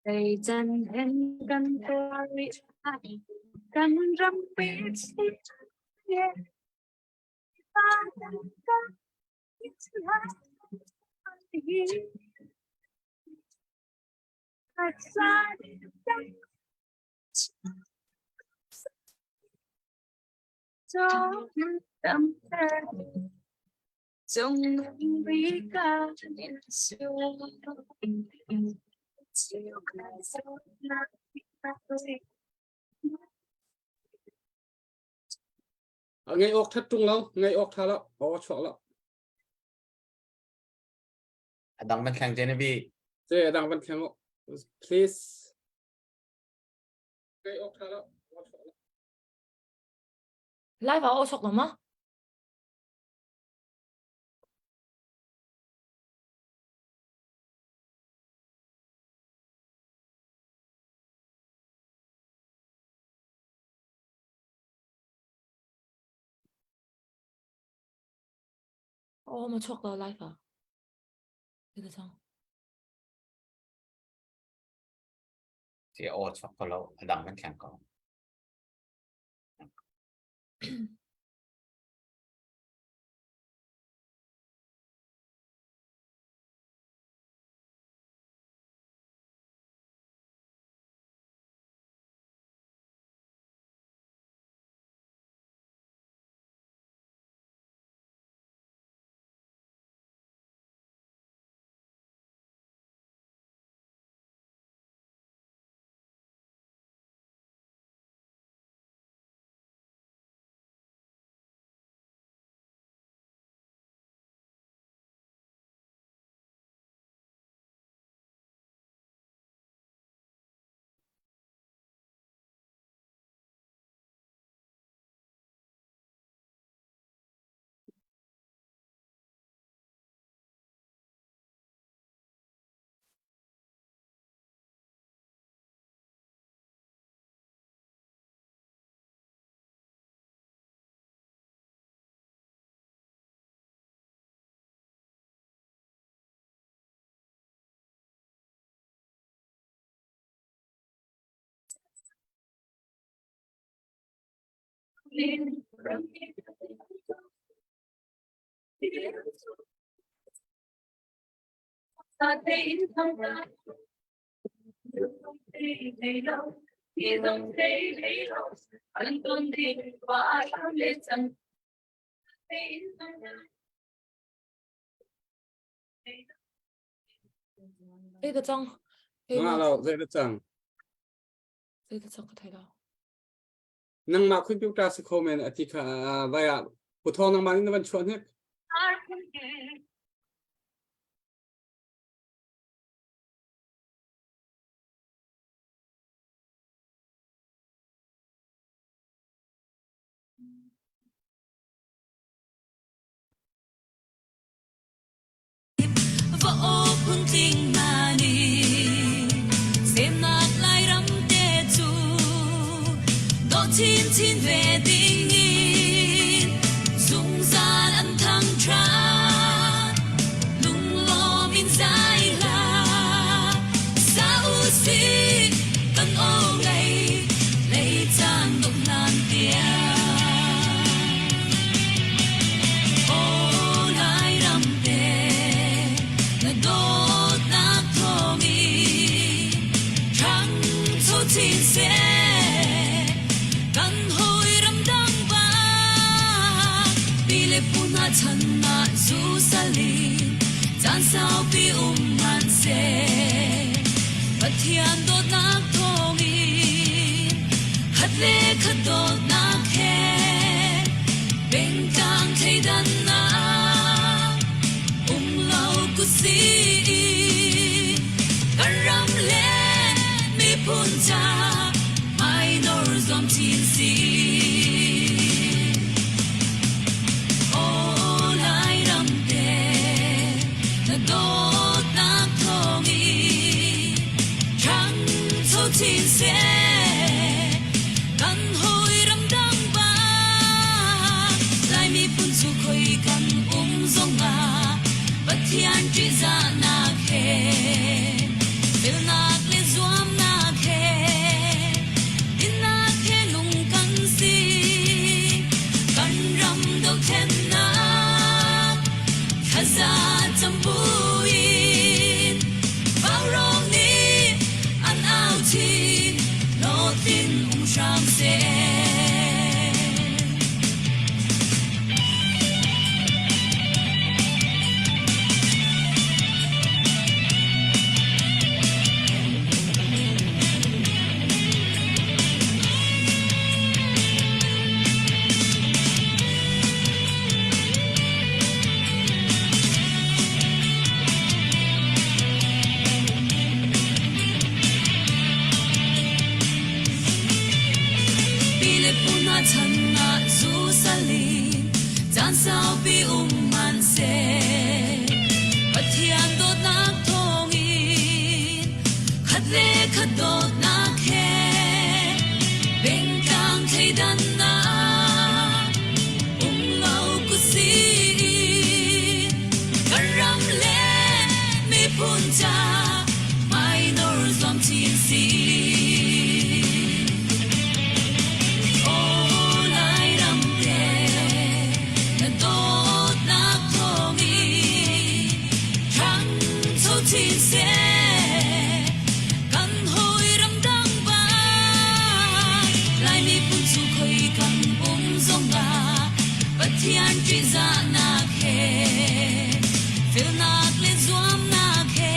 Zeican hen kan tuar rih lai? Kan rampi Ngai awk that tung lo, ngai awk tha lo, aw chuak lo. Adang van thleng Genevieve. Se adang van thleng please. Ngai awk tha lo, aw chuak lo. Live ah aw sok lo ma? Aw ma chuak lo live ah. Ti cang. Si aw chuak ko lo, adang van thleng ko. Zei da cang? Nga lo, zei da cang? Zei da cang ka thei lo. Nangmah computer si kho men ati kha vai ah puthong nangmah nih na van chuah hnik. Semnak Lairam te cu dawh chinchin ve dingin zungzal an thangṭhat. Lunglawm in zai hlah, sa u sih kan aw ngei lei caan dongh hlan tiang. Aw Lairam te na dawtnak thawngin ṭhangcho chin seh. Kan hawi ramdang bang pi le pu hna chan ah zu salin caan saupi um hmanhseh. Pathian dawtnak thawngin khat le khat dawtnak he pengtlang thleidannak um lo kutsih kan ram le. hna chan ah zu salin caan saupi um hmanhseh Pathian dawtnak thawngin khat le khat dawtnak he pengtlang thleidannak um lo kusin kan ram le miphun ca minor zuam chin si. Aw Lairam te na dawtnak thawngin ṭhangcho chin seh kan hawi ramdang bang Lai miphun cu khoi kan um zongah Pathian ṭihzahnak he felnak le zuamnak he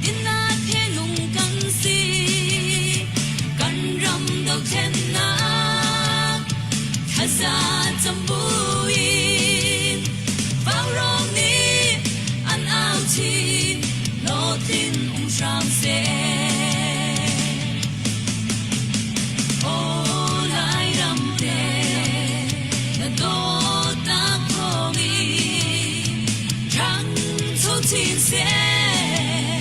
dinnak he nung kan si kan ram dothlennak thaza cam buin vaurawng nih an au chin hlawhtlin um hram seh. Aw Lairam te na dawtnak thawngin ṭhangcho chin seh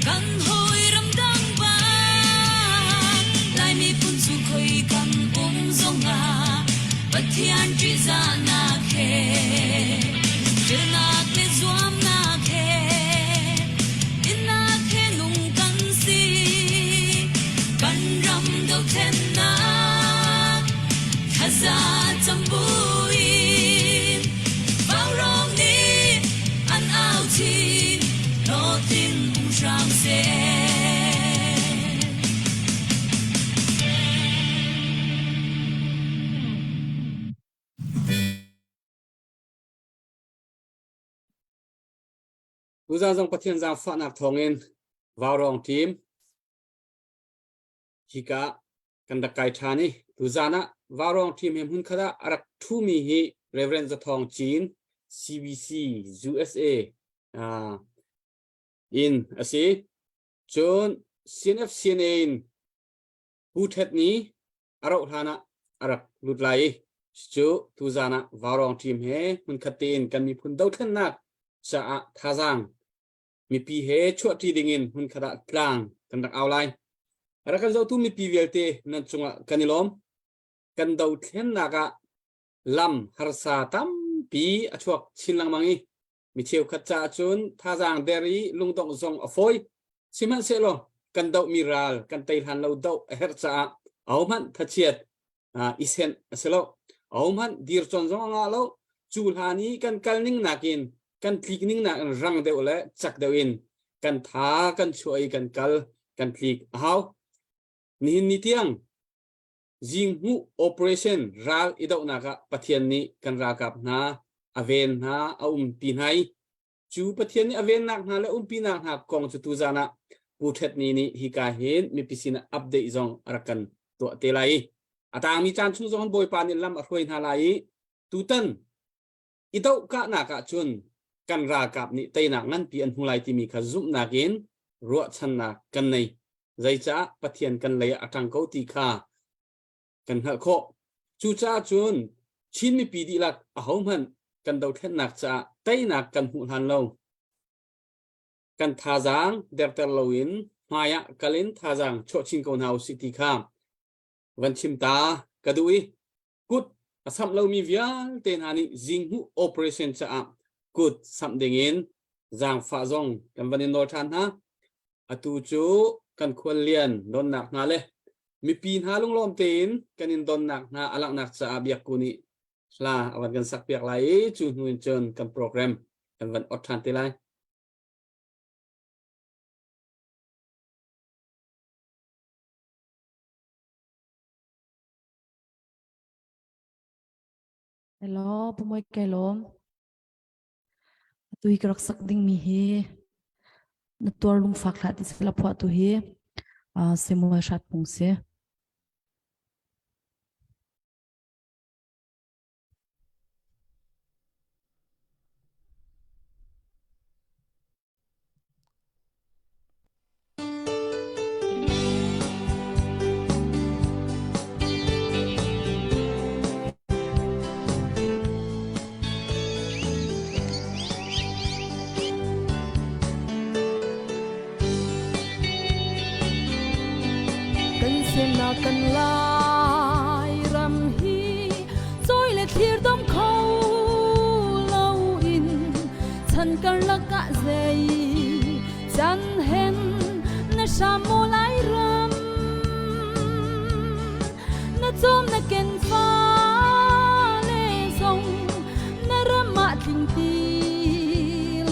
kan hawi ramdang bang Lai miphun cu khoi kan um zongah Pathian ṭihzahnak he felnak le zuamnak he dinnak he nung kan si kan ram dothlennak thaza cam buin vaurawng nih an au chin hlawhtlin um hram seh. Tuzan zong Pathian zaangfahnak thawngin Vaurawng team hika kan rak kai ṭhan i tuzan ah Vaurawng team he hmun khat ah a rak ṭhumi hi Reverend Zathawng Cin CBC USA in a si. Cun CNF CNA in Pu Ṭhet Ni a rauh hlan ah a rak lut lai i cu tuzan ah Vaurawng team he hmunkhat tein kan miphun dothlennak caah thazaang mipi he chuahṭi dingin hmunkhat ah tlang kan rak au lai. A rak kan zohtu mipi vialte nan cungah kan i lawm. Kan dothlennak ah lam harsa tampi a chuak chin lengmang i mi cheukhat caah cun thazaang der i lungdongh zong a fawi. Sihmanhsehlaw kan dohmi ral kan tei hlan lo doh a herh caah ahohmanh thachiat i senh a si lo. Ahohmanh dircawn zong a ngah lo. Cu hlan i kan kal ning nakin kan tlik ning nakin rang deuh le cak deuh in kan tha kan chuah i kan kal kan tlik a hau. Nihin ni tiang Zinghmuh operation ral i dohnak ah Pathian nih kan ralkap hna a ven hna a umpi hna i cu Pathian nih a vennak hna le umpinak hna kong cu tuzan ah Pu Ṭhet Ni nih hika hin mipi sinah update zong a rak kan tuah te lai i a tangmi caan chung zong Bawipa nih lam a hruai hna lai i tutan i dohkahnak ah cun kan ralkap nih teinak nganpi an hmu lai timi kha zumhnak in ruahchannak kan nei. Zeicah Pathian kan lei ah a ṭang ko ti kha kan hngalh khawh. Cucaah cun Chin mipi dihlak ahohmanh kan dothlennak caah teinak kan hmuh hlan lo kan thazaang derter loin hmai ah kal in thazaang chuah chin ko hna usih ti kha van chim ta ka duh i kut a samh lomi vialte hna nih zinghmuh operation caah kut samh dingin zaangfah zong kan van in nawl ṭhan hna. Atu cu kan khuallian donnak hna le mipi hna lunglawm tein kan in donnak hna a langhnak caah biakku nih hla a van kan sak piak lai i cu hnu in cun kan program kan van ot ṭhan te lai. Hello, pumoy kai lawm. Atu hi ka rak sak dingmi hi na tuar lungfak hlah ti sila phuah tu hi Samuel Hrat Pung si. Semnak kan lai ram hi cawi le thlir dom kho loin chan karlak ah zei can hen na hram maw lai ram na cawm na ken fa le zong na ram ah tling ti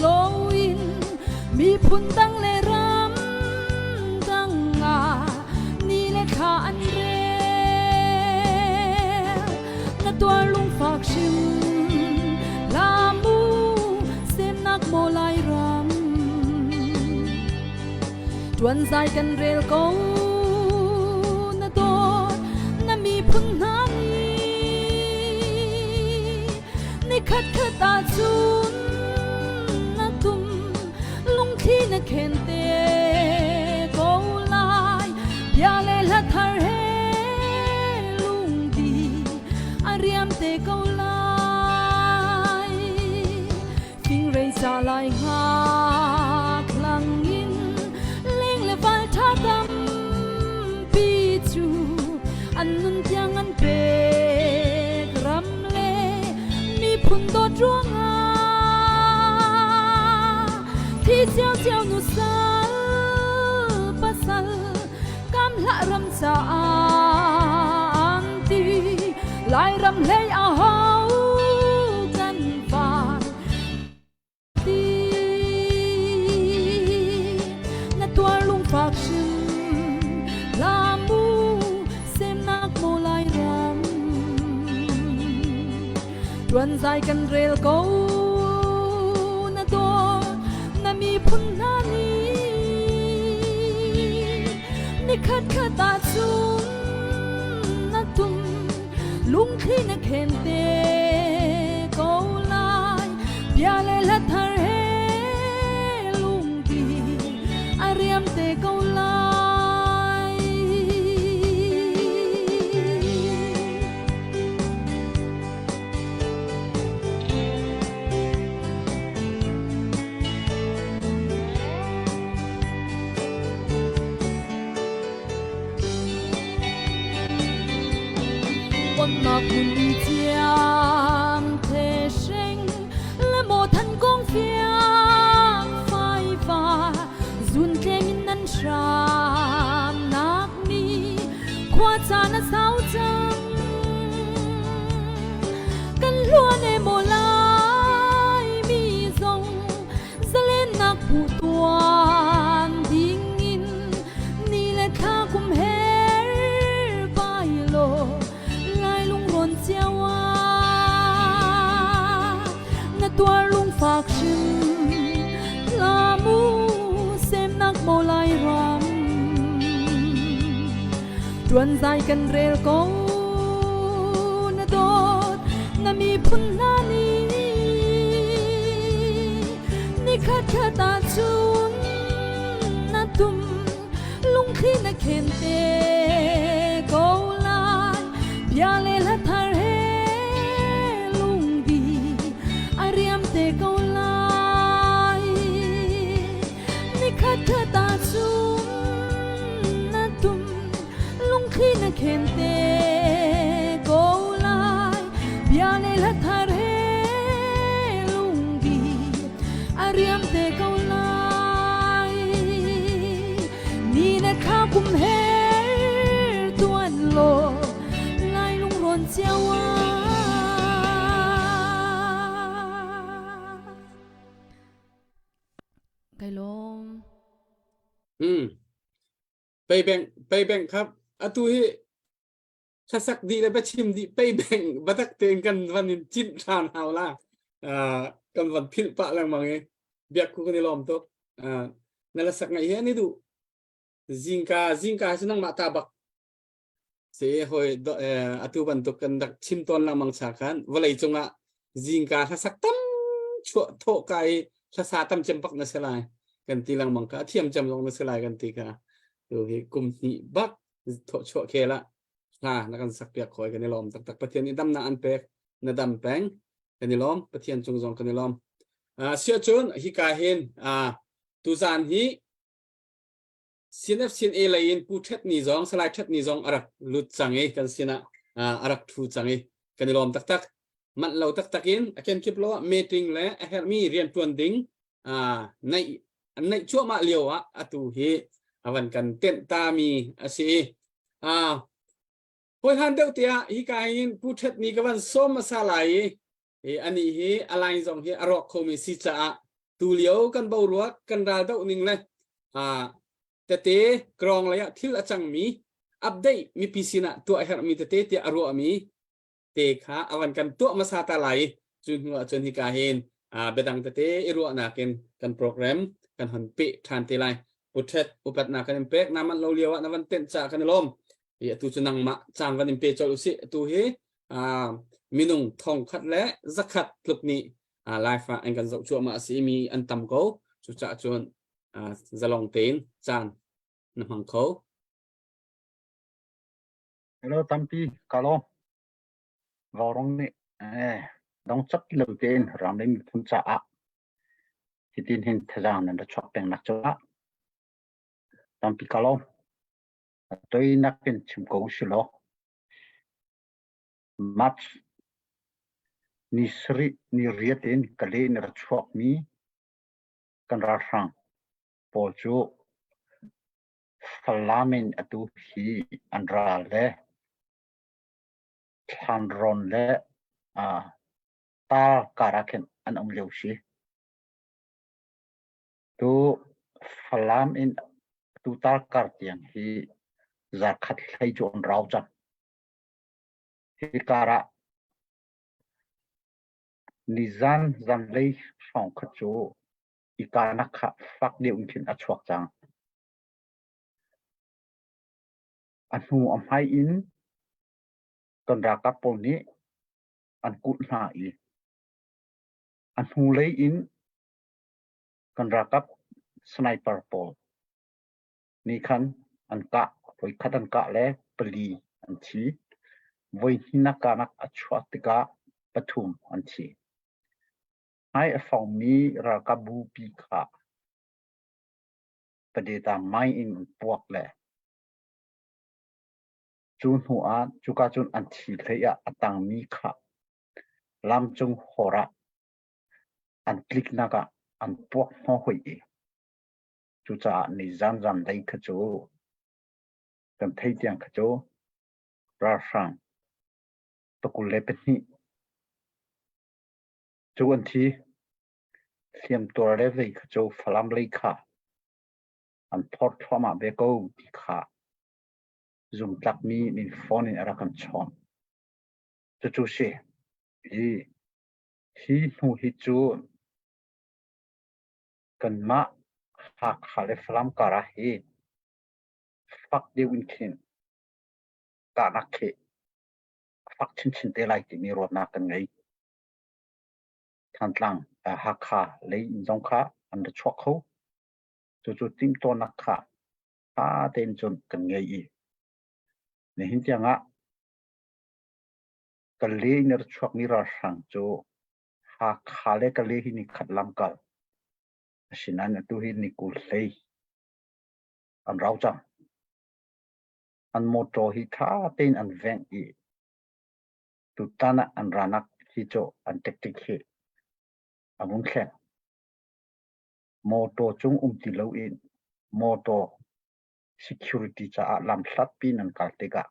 loin miphun dang le ram dang ah ni le thla an rel na tuar lungfak hrim la mu semnak maw lai ram Tuan zai kan rel ko na dawt na miphun hna nih nikhat khat ahcun na tum lungthli na khen te ko lai bia le hla thar he lungdi a riam te ko lai Fingrei ca lai hngak lang in leng le val tha tampi cu an nun tiang an pek ram le miphun dawt ruangah thi cio cio nu sal pasal kam hlah ram caah an ti Lairam hlei a ho kan van ti na tuar lungfak hrim lamu semnak maw Lairam tuan zai kan rel ko na dawt na miphun hna nih nikhat khat ahcun na tum lungthli na khen te ko lai bia le hla thar he lungdi a riam te ko lai. Onnak hmun i ciam the hreng le maw than kong fiang faifa zun tleng in nan hram nak ni khua caan a sau cang kan hluan e maw lai mi zong zalennak phu tuan ding in ni le thla kum her pai law lai lungrawn cio ah na tuar lungfak hrim hla mu semnak maw lai ram Tuan zai kan rel ko na dawt na miphun hna nih nikhat khat ahcun na tum lungthli na khen te ko lai bia le hla thar he lungdi a riam te ko lai nikhat khat ahcun na tum lungthli na khen te ko lai bia le hla thar he lungdi a riam te ko lai ni le thla kum he tuan law lai lungrawn cio ah Kai lawm. Pei beng pei beng khap atu hi hlasak dih le biachim dih pei beng batak tein kan van in cinh ṭhan hau la kan van philh pah lengmang i biak ku kan i lawm tuk na la sak ngai hi an i duh zingka zingka hi cu nangmah ta bak Se hoi atu bantuk kan rak chim tawn lengmang cha khan vawlei cungah zingka hlasak tam chuah thawh ka i hlasa tam cem bak na si lai kan ti lengmang ka thiam cem zong na si lai kan ti ka tu hi kum hnih bak thawh chuah khel ah hla na kan sak piak khoi kan i lawm taktak Pathian nih damnak an pek na dam peng kan i lawm Pathian cung zong kan i lawm uh, siah cun hika hin uh, tuzan hi. CNF CNA lei in Pu Ṭhet Ni zong Salai Ṭhet Ni zong a rak lut cang i kan sinah a rak ṭhu cang i kan i lawm taktak. Manh lo taktak in a kenkip lo ah meeting le a herhmi rianṭuan ding naih an naih cuahmah lio ah atu hi a van kan tenh tami a si i hawi hlan deuh tiah hika hin Pu Ṭhet Ni ka van sawm hmasa lai i anih hi a line zong hi a rawk khomi si caah tulio kan boruak kan ral doh ning le tete krong lei ah thil a cangmi update mipi sinah tuah herhmi tete tiah a ruahmi te kha a van kan tuah hmasa ta lai cu hnu ah cun hika hin biadang tete i ruahnak in kan program kan hon peh ṭhan te lai. Putret upatnak kan in pek na man lo lio ah na van tenh ca kan i lawm i atu cu nangmah caan van in pe colh usih. Atu hi minung 100 le 100 tluk nih live ah an kan zoh cuahmah a si mi an tam ko. Cucaah cun zalong tein caan na hmang kho. Hello tampi ka lawm. Vaurawng nih dongcat lo tein ram le miphun caah hitin hin thazaang nan ra chuak peng nak cungah tampi ka lawm. Toi nakin chim ko usih law March ni sarih ni riat in Kale in ra chuakmi kan ralhrang pawl cu Falam in atu hi an ral le Thlanrawn le Tar kar ah khin an um lio si. Tu Falam in tu tar kar tiang hi zarkhat hlei cu an rau cang. Hi kar ah nizan zanlei hrawng kha cu i kahnak kha fak deuh in khin a chuak cang. A hnu a hmai in kan ralkap pawl nih an kulh hna i a hnulei in kan ralkap sniper pawl nih khan an kah. Voikhat an kah le pali an thi. Voi hnihnak kahnak a chuah tikah pathum an thi. Hmai a fongmi ralkap bupi kha padeta mai in an puak le cu hnu ah cuka cun an thi hlei ah a tangmi kha lamcung hawr ah an tliknak ah an puak hnawh hoi i cucaah nizan zanlei kha cu kan thei tiang kha cu ralhrang 22 cu an thi. Hliamtuar le vei kha cu Falam lei kha an phor thluahmah ve ko ti kha zumtlakmi min phone in a rak kan chawnh. Cucu si. Hi, hi hnu hi cu kanmah Hakha le Falam kar ah hi fak deuh in khin kahnak khi a fak chinchin te lai timi ruahnak kan ngei. Thantlang, Hakha lei in zong kha an ra chuak kho. Cucu timhtuahnak kha ṭha tein cun kan ngei i nihin tiangah Kale in a ra chuakmi ralhrang cu Hakha le Kale hi nikhat lamkal asinain atu hi ni 20 hlei an rau cang. An motor hi ṭha tein an vengh i tutan ah an ranak hi cu an tactic hi a vung thleng. Motor cung um ti loin motor security caah lam hlatpi in an kal tikah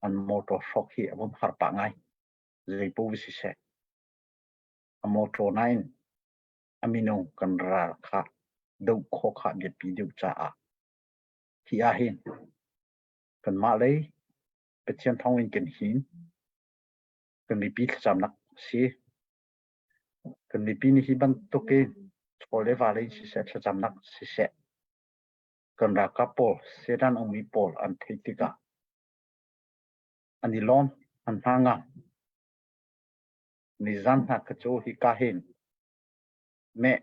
an motor hrawk hi a vun har pah ngai. Zeipaoh va siseh, a motor nain a minung kan ral kha doh khawh kha biapi deuh caah hi ahhin kanmah lei Pathian thawngin kan hin. Kan mipi thlacamnak a si. Kan mipi nih hi bantuk in chaw le va lei siseh, thlacamnak siseh, kan ralkap pawl, Satan ummi pawl an theih tikah an i lawm, an hna ngam. Nizan hna kha cu hika hin meh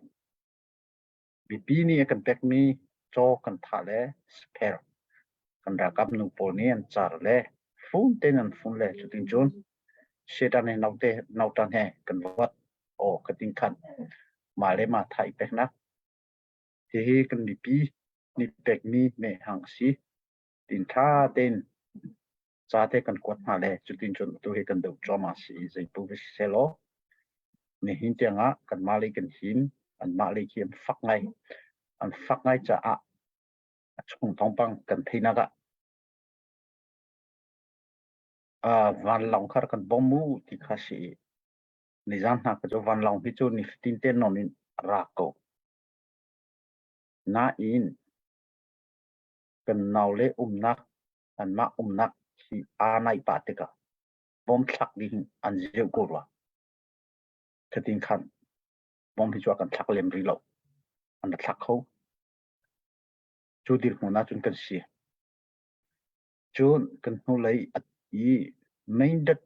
Mipi nih a kan pekmi caw kan thah le spher kan ralkap nu pawl nih an car le fun tein an fun le cutin cun Satan he naute nautan he kan vat aw ka tin khan mah le mah tha i peknak hihi kan mipi. Ni pekmi mehhang a si. Tin ṭha tein ca te kan kuat hna le cutin cun atu hi kan doh cuahmah si i zeipaoh va si sehlaw nihin tiangah kanmah lei kan him, anmah lei khi an fak ngai. An fak ngai caah a chung thawngpang kan theihnak ah vanlawng kha rak kan bawm u ti kha si i nizan hna kha cu vanlawng hi cu nifatin te nawn in a ra ko. Nain kan naule umnak anmah umnak hi aa naih pah tikah bom thlak ding an zeuh ko rua. Khatin khan bom hi cu a kan thlak lem rih lo. An ra thlak kho. Cu dirhmun ahcun kan si. Cun kan hnulei i meindat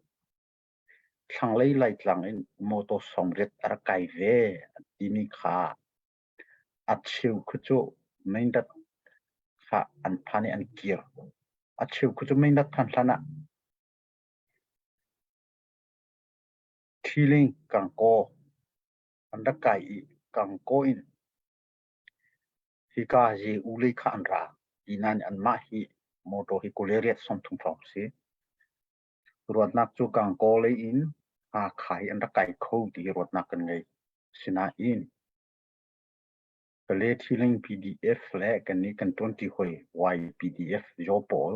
thlanglei Laitlang in mawtaw sawmriat a rak kai ve an timi kha a cheu khu cu meindat kha an phan i an kir. A cheu khu cu meindat phan hlan ah Thiling Kangkaw an rak kai i Kangkaw in Hika hi ulei kha an ra. Nain anmah hi motor hi kuleriat 30 hrawng si. Ruatnak cu Kangkaw lei in Hakha hi an rak kai kho ti hi ruatnak kan ngei. Sinain Pale Thiling PDF le kannih kan ṭuanṭi hawi YPDF Yaw pawl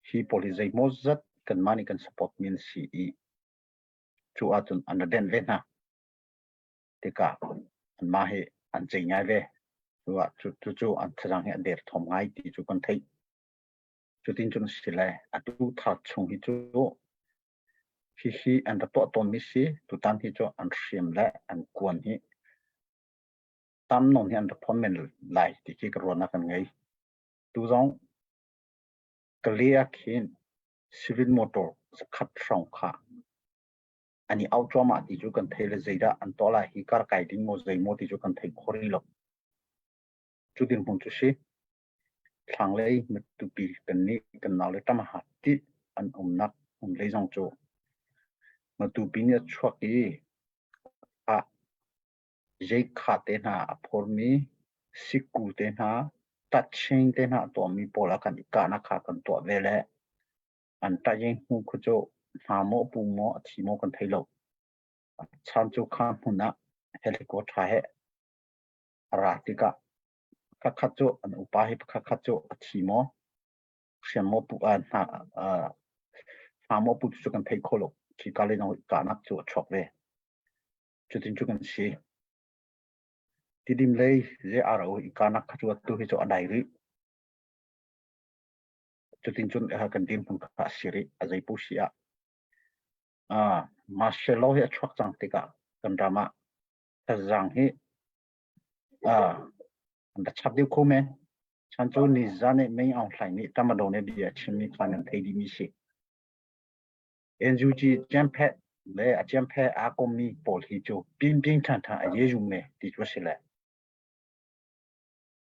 hi pawl hi zeimawzat kanmah nih kan support mi an si i cu ahcun an ra denh ve hna. Tikah anmah hi an cei ngai ve. Cucu an thazaang hi a derthawm ngai ti cu kan theih. Cutin cun si le atu thar chung hi cu hihi an ra tuah tawnmi si. Tutan hi cu an hriam le an kuan hi tam nawn hi an ra phon men lai ti khi ka ruahnak kan ngei. Tu zong Kale ah khin civil motor zakhat hrawng kha an i auh cuahmah ti cu kan thei le zeidah an tuah lai hi kar kai ding maw zei maw ti cu kan thei kho rih lo. Cu dirhmun cu si. Thlanglei Matupi kan nih kan nau le tamaha ti an umnak hmun lei zong cu Matupi nih a chuak i a zeikha te hna a phormi sikku te hna touching te hna a tuahmi pawl ah kan i kahnak kha kan tuah ve le an ṭah hnu khu cu hna maw pu maw a thi maw kan thei lo. Chan cu kha hmun ah helicopter he a ra tikah pakhatkhat cu an upa hi pakhatkhat cu a thi maw hriam maw pu hna hna maw pu cu kan thei kho lo. Khi ka le nong kahnak cu a chuak ve. Cutin cu kan si. Tidim lei JRO i kahnak kha cu atu hi cu a dai rih. Cutin cun kan dirhmun kha a si rih. A zei paoh si ah martial law hi a chuak cang tikah kan ram ah thazaang hi an ra chap deuh kho men. Chan cu nizan i Mei Aung Hlaing nih Tamado nih bia a chimmi kha nan thei dihmi si. NUG Ciamphet le a ciamphet aa kommi pawl hi cu pingping ṭhanṭhan a ye zum me ti cu a si le.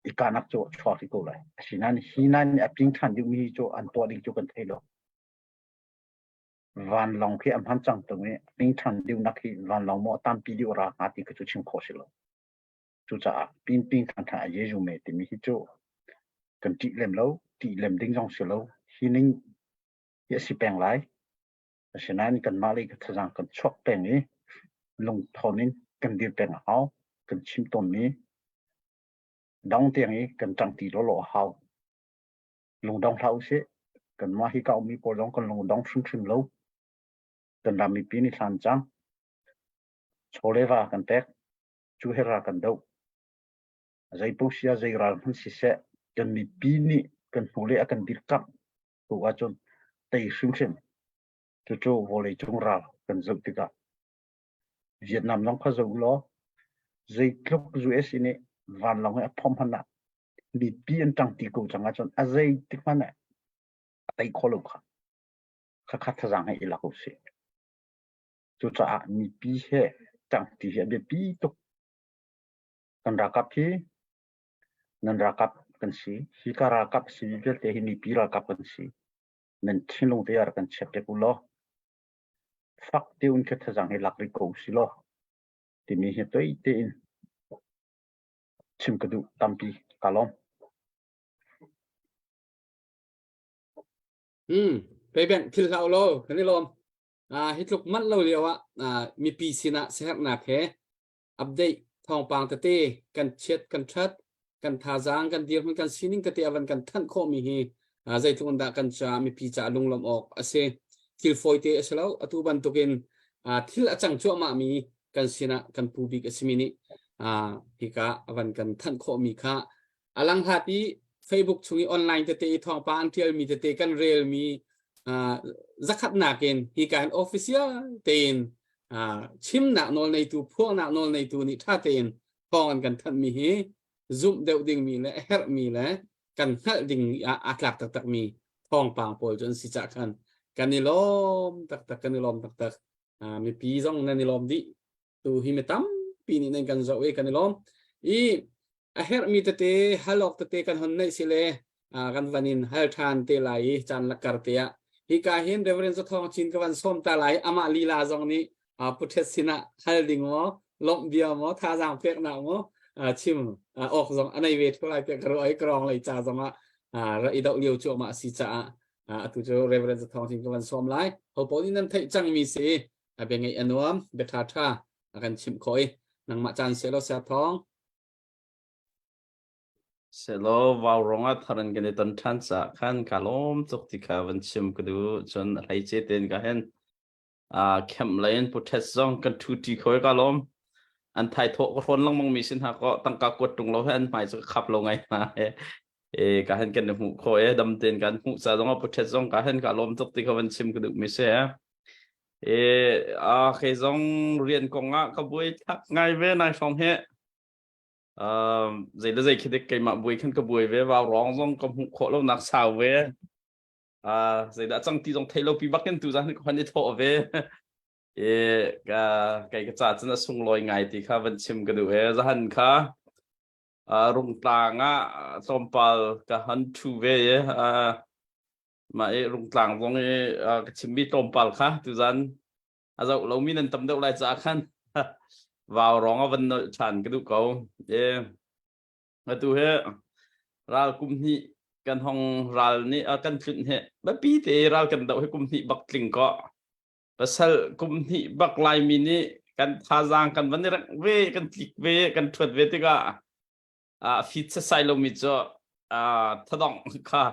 I kahnak cu a chuak rih ko lai. Asinain hi nan nih a ping ṭhan deuhmi hi cu an tuah ding cu kan thei lo. Vanlawng khi a hman cang tung i ping ṭhan deuhnak hi vanlawng maw a tampi deuh ra hnga ti kha cu chim khawh si lo. Cucaah pingping ṭhanṭhan a ye me timi hi cu kan ṭih lem lo, ṭih lem ding zong si lo. Hi ning hi a si peng lai. Asinain kanmah lei ka thazaang kan chuak peng i lungthawn in kan dir peng a hau. Kan chim tawnmi dong tiang i kan ṭangṭi lawlaw a hau. Lungdong hlah usih. Kanmah hi ka ummi pawl zong kan lungdong hrimhrim lo. Kan ram mipi nih hlan cang. Chaw le va kan pek. Cu he ra kan doh. Zei paoh sia zei ral hmanh siseh kan mipi nih kan hnulei a kan dirkamh tu ahcun tei hrimhrim. Cucu vawleicung ral kan zoh tikah Vietnam zong kha zoh law zeitluk US nih vanlawng he a phomh hmanh ah mipi an ṭangṭi ko cang ahcun a zeitik hmanh ah a tei kho lo kha. Khakha thazaang he i lak usih. Cucaah mipi he ṭangṭi hi a biapi tuk. Kan ralkap hi nan ralkap kan si. Hi ka ralkap a simi vialte hi mipi ralkap kan si. Nan thinlung te ah rak kan chiah piak u law fak teun khi thazaang hi lak rih ko usih law timi hi toi tein chim ka duh tampi. Ka lawm. Hmm, pei thil hlau lo kan i lawm. Hi tluk manh lo lio ah mipi sinah siaherhnak he update thawngpang tete kan chiat kan that kan thazaang kan dirhmun kan sining tete avan kan thanh khawhmi hi zeitluk in dah kan ca mipi ca lunglawmh awk a si. Thil fawite a si lo. Atu bantukin thil a cang cuahmah mi kan sinah kan pu bik a simi nih hika avan kan thanh khawhmi kha a langhlat i Facebook chung i online tete i thawngpang an ṭialmi tete kan relmi zakhat nakin hika hin official tein chimnak nawl neitu phuangnak nawl neitu nih ṭha tein thawng an kan thanhmi hi zumh deuh dingmi le a herhmi le kan hngalh ding ah aa tlak taktakmi thawngpang pawl cu an si cah khan kan i lawm taktak kan i lawm taktak mipi zong nan i lawm dih tu hi mi tampi nih nan kan zoh i kan i lawm i a herhmi tete hal awk tete kan hon neih si le kan van in hal ṭhan te lai i caan lakar te ah hika hin Reverend Zathawng Chin ka van sawm ta lai amah lila zong nih puthet sinah hal ding maw lawmh bia maw thazaang peknak maw chim awk zong a nei ve tho lai tiah ka ruah i ka rong lei ca zong ah ra i doh lio cuahmah a si caah atu cu Reverend Zathawng Chin ka van sawm lai ho paoh nih nan theih cangmi si a bia ngeih a nuam bia ṭha ṭha a kan chimh khawh i nangmah caan selaw sia thawng Selaw vaurawng ah thar in kan i ton ṭhan caah khan kaa lawm tuk ti kha van chim ka duh. Cun a hleice tein ka hin kemh lei in puthet zong kan ṭhu ṭi kho i kaa lawm. An thaithawh ka hrawn lengmang mi sin hna kaw tangka kuat ṭung lo he an hmai cu ka khap lo ngai hna he. E ka hen kan i hmuh khawh e dam tein kan hmuh ca zong ah puthet zong ka hen kaa lawm tuk ti kha van chim ka duh mi si. E a kei zong rian kong ah ka buai thak ngai ve nai hrawng he. Zei le zei khi dik keimah buai khan ka buai ve vau rong zong ka hmuh khawh lo nak sau ve zeidah cang ti zong thei lo pi bakin tu zan ka hon i thawh ve e ka kei ka ca cun a sunglawi ngai ti kha van chim ka duh e zahan kha rungtlang ah tlawmpal ka han thu ve e mah i rungtlang zong i ka chimmi tlawmpal kha tuzan a zoh lomi nan tam deuh lai caah khan vau rong a van nolh ṭhan ka duh ko. E atu he ral kum hnih kan hong ral nih a kan tlunh he biapi te ral kan doh he kum hnih bak tling ko pasal kum hnih bak laimi nih kan thazaang kan van i rengh ve kan tlik ve kan ṭhuat ve tikah a fit sasai lomi cu thadongh kha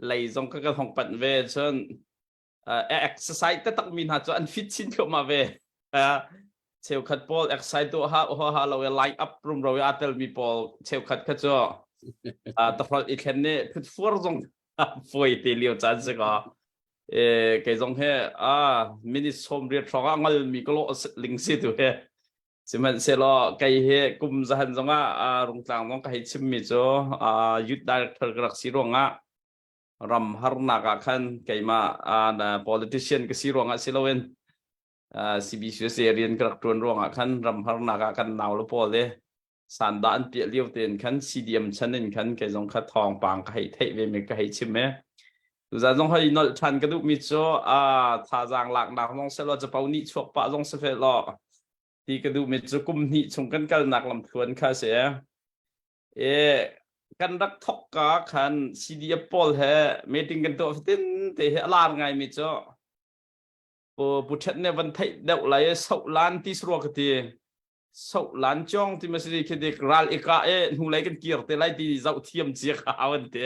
lei zong ka kan hong panh ve cun exercise taktak mi hna cu an fit chin thluahmah ve cheukhat pawl exercise tu ha ha ha lo line up rum ro a tel mi pawl cheukhat kha cu tahrol i thlen nih phut fuar zong fuai te lio caan si ka e kei zong he a minute som riat hrawng ah ngal mi ka lo ling si tu he sihmanhsehlaw kei he kum zahan zong ah rungtlang zong ka hei chim mi cu youth director ka rak si ruangah ram harnak ah khan keimah politician ka si ruangah si loin CBCUSA rian ka rak ṭuan ruangah khan ram harnak ah kan nau le pawl le sanda an piah lio tein khan CDM chan in khan kei zong kha thawngpang ka hei theih ve mi ka hei chim e tuzan zong hei nolh ṭhan ka duh mi cu a thazaang laknak zong selaw capo nih chuak pah zong si fe law ti ka duh mi cu kum hnih chung kan kalnak lamthluan kha si e E kan rak thok ka khan CDF pawl he meeting kan tuah fatin te he a lar ngai mi cu pu pu thet ne van theih deuh lai e soh lan ti surua ka ti soh lan chong ti ma si khi dik ral ika e hnu lei kan kir te lai ti zoh thiam chia kha awan te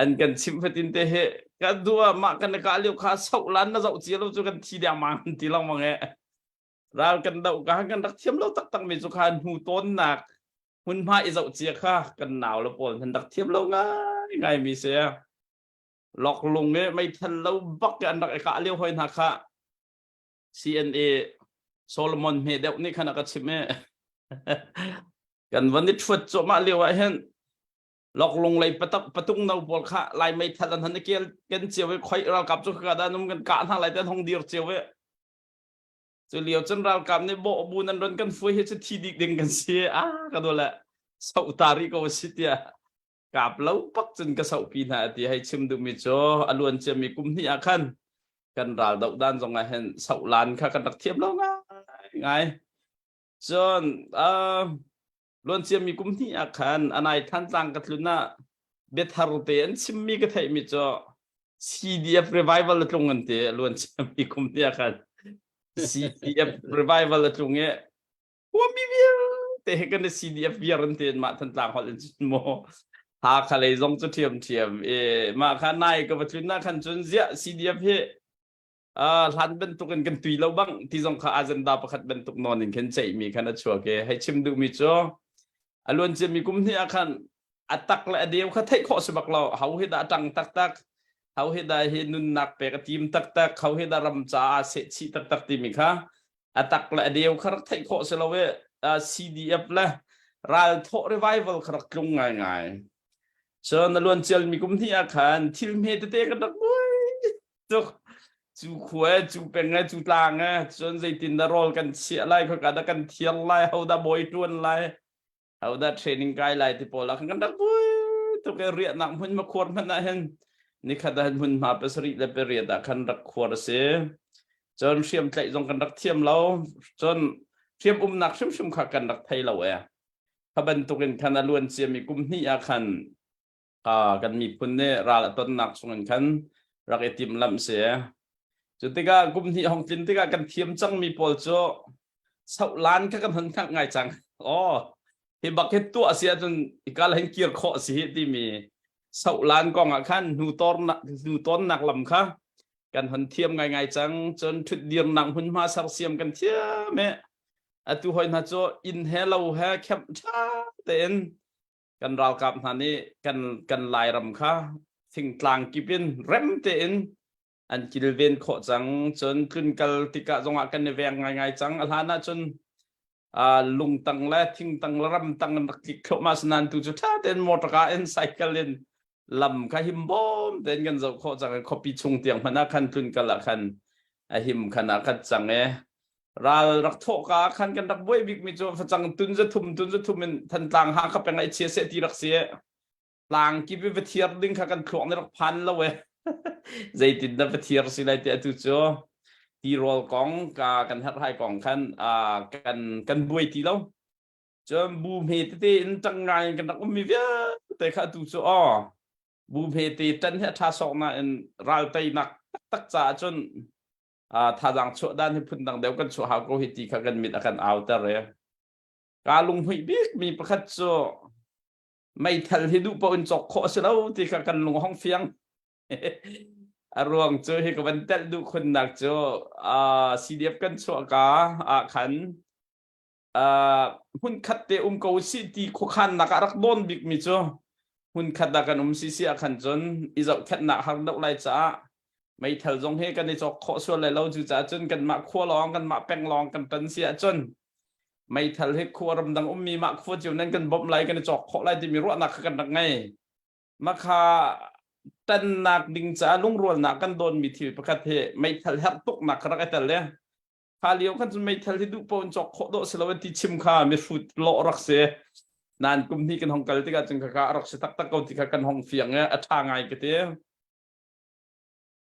an kan chim fatin te he ka dua ma kan ka liu kha soh lan na zoh chia lo chu kan thi deng mang ti long mang e ral kan doh ka kan rak thiam lo taktak mi cu kha hnu tawnnak hmunhma i zoh cia kha kan nau le pawl nan rak thiam lo ngai ngai mi si lok lung e meithal lo bak an rak i kah lio hoi hna kha CNA Solomon hme deuh nih khan a ka chim e kan van i thuat cuahmah lio ah hin loklung lei patak patung no pawl kha lai meithal an han kel ken cio i khoi ralkap cu ka da num kan kah hna lai ten hong dir cio e Cu lio cun ralkap nih bawh bu nan ron kan fui hi cu thi dik ding kan si a ka do le soh ta rih ko si tiah kap lo pak cun ka soh pi hna ti hei chim duhmi cu a luan ciami kum hnih ah khan kan ral doh dan zong ah hin soh lan kha kan rak thiam lo ngai ngai cun uh, Luanciami kum hnih ah khan anai Thantlang ka tlun ah biathar te an chimmi ka theihmi cu CDF revival a tlung an ti luanciami kum hnih ah khan CDF revival a tlung i huami vialte he kan CDF viar an ti mah Thantlang holh in cun maw Hakha lei zong cu ṭhiam ṭhiam i mah kha nai ka va tlun ah khan cun ziah CDF hi hlan bantuk in kan tui lo bang ti zong kha agenda pakhat bantuk nawn in khin ceihmi khan a chuak i hei chim duhmi cu a luan ciami kum hnih ah khan a tak le a deu kha theih khawh si bak lo ho hi dah a ṭang taktak ho hi dah hi nunnak pek a tim taktak ho hi dah ram caah sehchih taktak timi kha a tak le a deu kha rak theih khawh si lo i CDF le ral thawh revival kha rak tlung ngaingai cun a luan cialmi kum hnih ah khan thil hme tete kan rak buai tuk cu khua cu peng e cu tlang e cun zeitin dah rawl kan chiah lai khoika dah kan thiar lai ho dah bawi tuan lai ho dah training kai lai ti pawl ah kan rak buai tuk e riahnak hmun ma khuar hmanh ah hin nikhat ah hmun hma pasarih le pariat ah khan rak khuar a si cun hriam tlaih zong kan rak thiam lo cun hriam umnak hrimhrim kha kan rak thei lo e kha bantukin khan a luan ciami kum hnih ah khan kan miphun nih ral a tonnak chungin khan rak i timhlamh si. Cu tikah kum hnih hong tlin tikah kan thiam cangmi pawl cu sohlan kha kan hon hngalh ngai cang. Oh, hi bak hi tuah si ahcun ikal hin kir khawh si hi timi sohlan kong ah khan hnu tornak hnu tonnak lam kha kan hon thiam ngaingai cang. Cun ṭhutdirnak hmunhma sersiam kan thiam i atu hoi hna cu inn he lo he khemh ṭha tein kan ralkap hna nih kan kan Lairam kha thingtlang kip in rem tein an kilven khawh cang cun tlunkal tikah zongah kan i veng ngaingai cang a hlan ah cun uh, lungtang le thingtang le ramtang an rak tlik thluahmah sinan tu cu ṭha tein motor ka in cycle in lam kha himbawm tein kan zoh khawh cang khuapi chung tiang hmanh ah khan tlunkal ah khan a him khan ah khat cang e ral rak thawh ka khan kan rak buai bik mi cu facang tun za thum tun za thum in thantlang ha kha peng ai chia se ti rak si tlang kip i va thiar ding kha kan thluak nih rak phan lo e zeitin dah va thiar si lai ti atu cu tirawl kong ka kan herhhai kong khan kan kan buai ti lo cun bu hme tete in tang ngai in kan rak ummi vialte kha atu cu aw bu hme te tan hi a tha sawk na in ral teinak taktak caah cun thazaang chuah dan hi phundang deuh kan chuah hau ko hi ti kha kan mit a kan auter e ka lunghmuih bik mi pakhat cu meithal hi duh paoh in cawk khawh a si lo ti kha kan lung hong fiang a ruang cu hi ka van telh duh khunnak cu CDF kan chuah ka ah khan hmunkhat te um ko si ti khuakhannak ah rak dawn bikmi cu hmunkhat ah kan um si si ah khan cun i zohkhenhnak har deuh lai caah meithal zong hi kan i cawk khawh sual lai lo cu caah cun kanmah khua lawng kanmah peng lawng kan tan si ahcun meithal hi khua ramdang ummi mah khua cio nan kan bawmh lai kan i cawk khawh lai timi ruahnak kha kan rak ngei makha tannak ding caah lungrualnak kan dawnmi thil pakhat hi meithal herh tuknak kha rak i tel le Kha lio khan cun meithal hi duh paoh in cawk khawh dawh si lo ti chim kha mihrut lawh rak si. Nain kum hnih kan hong kal tikah cun khakha a rak si taktak ko ti kha kan hong fiang i a ṭha ngai ka ti.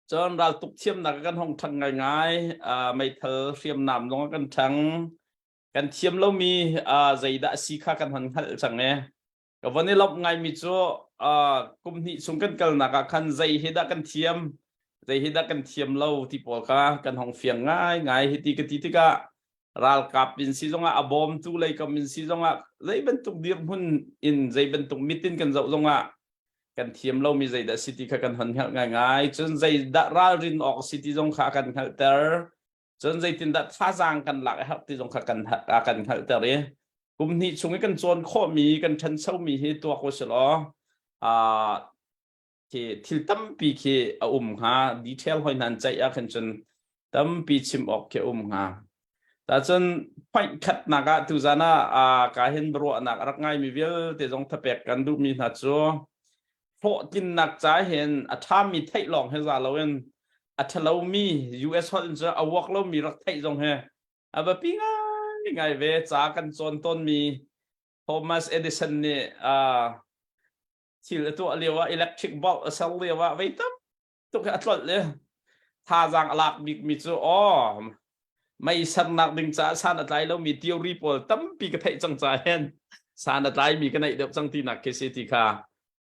Cun raltuk thiamnak kan hong ṭhang ngaingai. Uh, meithal hriamnam zong kan ṭhang. Kan thiam lomi uh, zeidah a si kha kan hon hngalh cang i Ka von i lawmh ngaimi cu uh, kum hnih chung kan kalnak ah khan zei hi dah kan thiam, zei hi dah kan thiam lo ti pawl kha kan hong fiang ngaingai. Hiti ka ti tikah ralkap in si zongah a bawmtu lei kam in si zongah zei bantuk dirhmun in zei bantuk mit in kan zoh zongah kan thiam lomi zeidah si ti kha kan hon hngalh ngaingai. Cun zeidah ralrin awk si ti zong kha a kan hngalhter. Cun zeitindah thazaang kan lak a herh ti zong kha kan a kan hngalhter i kum hnih chung i kan cawn khawhmi kan ṭhanchomi hi tuak u si law uh, khi thil tampi khi a um hnga detail hoi hna ceih ah khan cun tampi chim awk khi a um hnga ta cun point khatnak ah tuzan ah ka hin ruahnak a rak ngaimi vialte zong thapek kan duhmi hna cu hlawhtlinnak ca hin a ṭhami theih lawng he za loin a ṭhalomi US holh in cun a uak lomi rak theih zong he a biapi ngaingai ve ca kan cawn tawnmi Thomas Edison nih uh, thil a tuah lio ah electric bulb a ser lio ah vei tam tuk hi a tlolh le thazaang a lak bikmi cu aw mei sernak ding caah san a tlai lomi theory pawl tampi ka theih cang caah hin. San a tlaimi ka naih deuh cang tinak khi si ti kha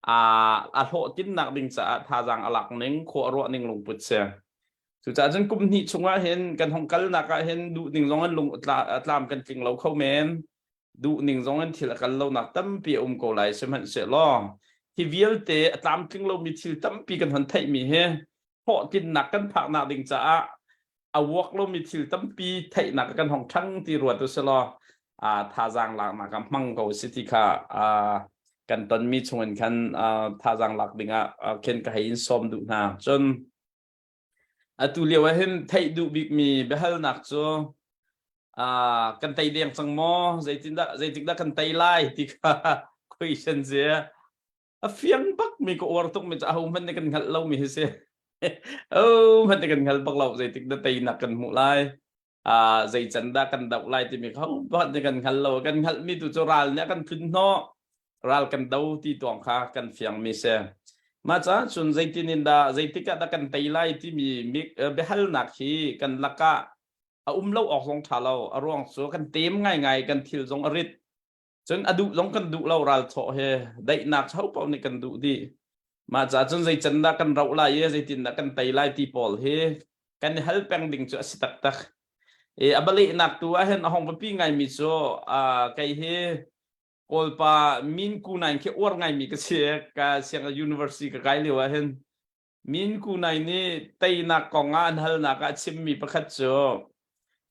a hlawhtlinnak ding caah thazaang a lak ning khua a ruah ning lungput si. Cucaah cun kum hnih chungah hin kan hong kalnak ah hin duh ning zong in lung tlam kan tling lo kho men. Duh ning zong in thil a kal lonak tampi a um ko lai sihmanhsehlaw hi vialte a tlamtling lomi thil tampi kan hon theihmi hi hlawhtlinnak kan phaknak ding caah a uak lomi thil tampi theihnak kan hong ṭhang ti ruat usilaw thazaang laknak ah hmang ko si ti kha kan tonmi chungin khan thazaang lak dingah khin ka hei in sawm duh hna. Cun atu lio ah hin theih duh bikmi biahalnak cu kan tei deng cang maw zeitindah zeitik dah kan tei lai ti kha question si. A fiang bak mi ka uar tuk mi cu aho hmanh nih kan hngalh lo mi hi si. Oh hmanh nih kan hngal bak lo zeitik dah teinak kan hmuh lai. Zei can dah kan doh lai timi kha hmanh nih kan hngal lo. Kan hngalh mi tu cu ral nih a kan tlun hnawh. Ral kan do ti tuang kha kan fiang mi si. Mah caah cun zeitin in dah zeitik ah dah kan tei lai timi biahalnak hi kan lakah a um lo awk zong ṭha lo. A ruang cu kan tem ngaingai kan thil zong a rit. Cun a duh zong kan duh lo ral thawh he daihnak ho paoh nih kan duh dih. Mah caah cun zei can dah kan roh lai i zeitin dah kan tei lai ti pawl hi kan i hal peng ding cu a si taktak. I a balehnak tu ah hin a hong biapi ngaimi cu kei hi Kawlpa Min Ku Naing khi uar ngaimi ka si. Ka siang university ka kai lio ah hin Min Ku Nai nih teinak kong ah an halnak ah a chimmi pakhat cu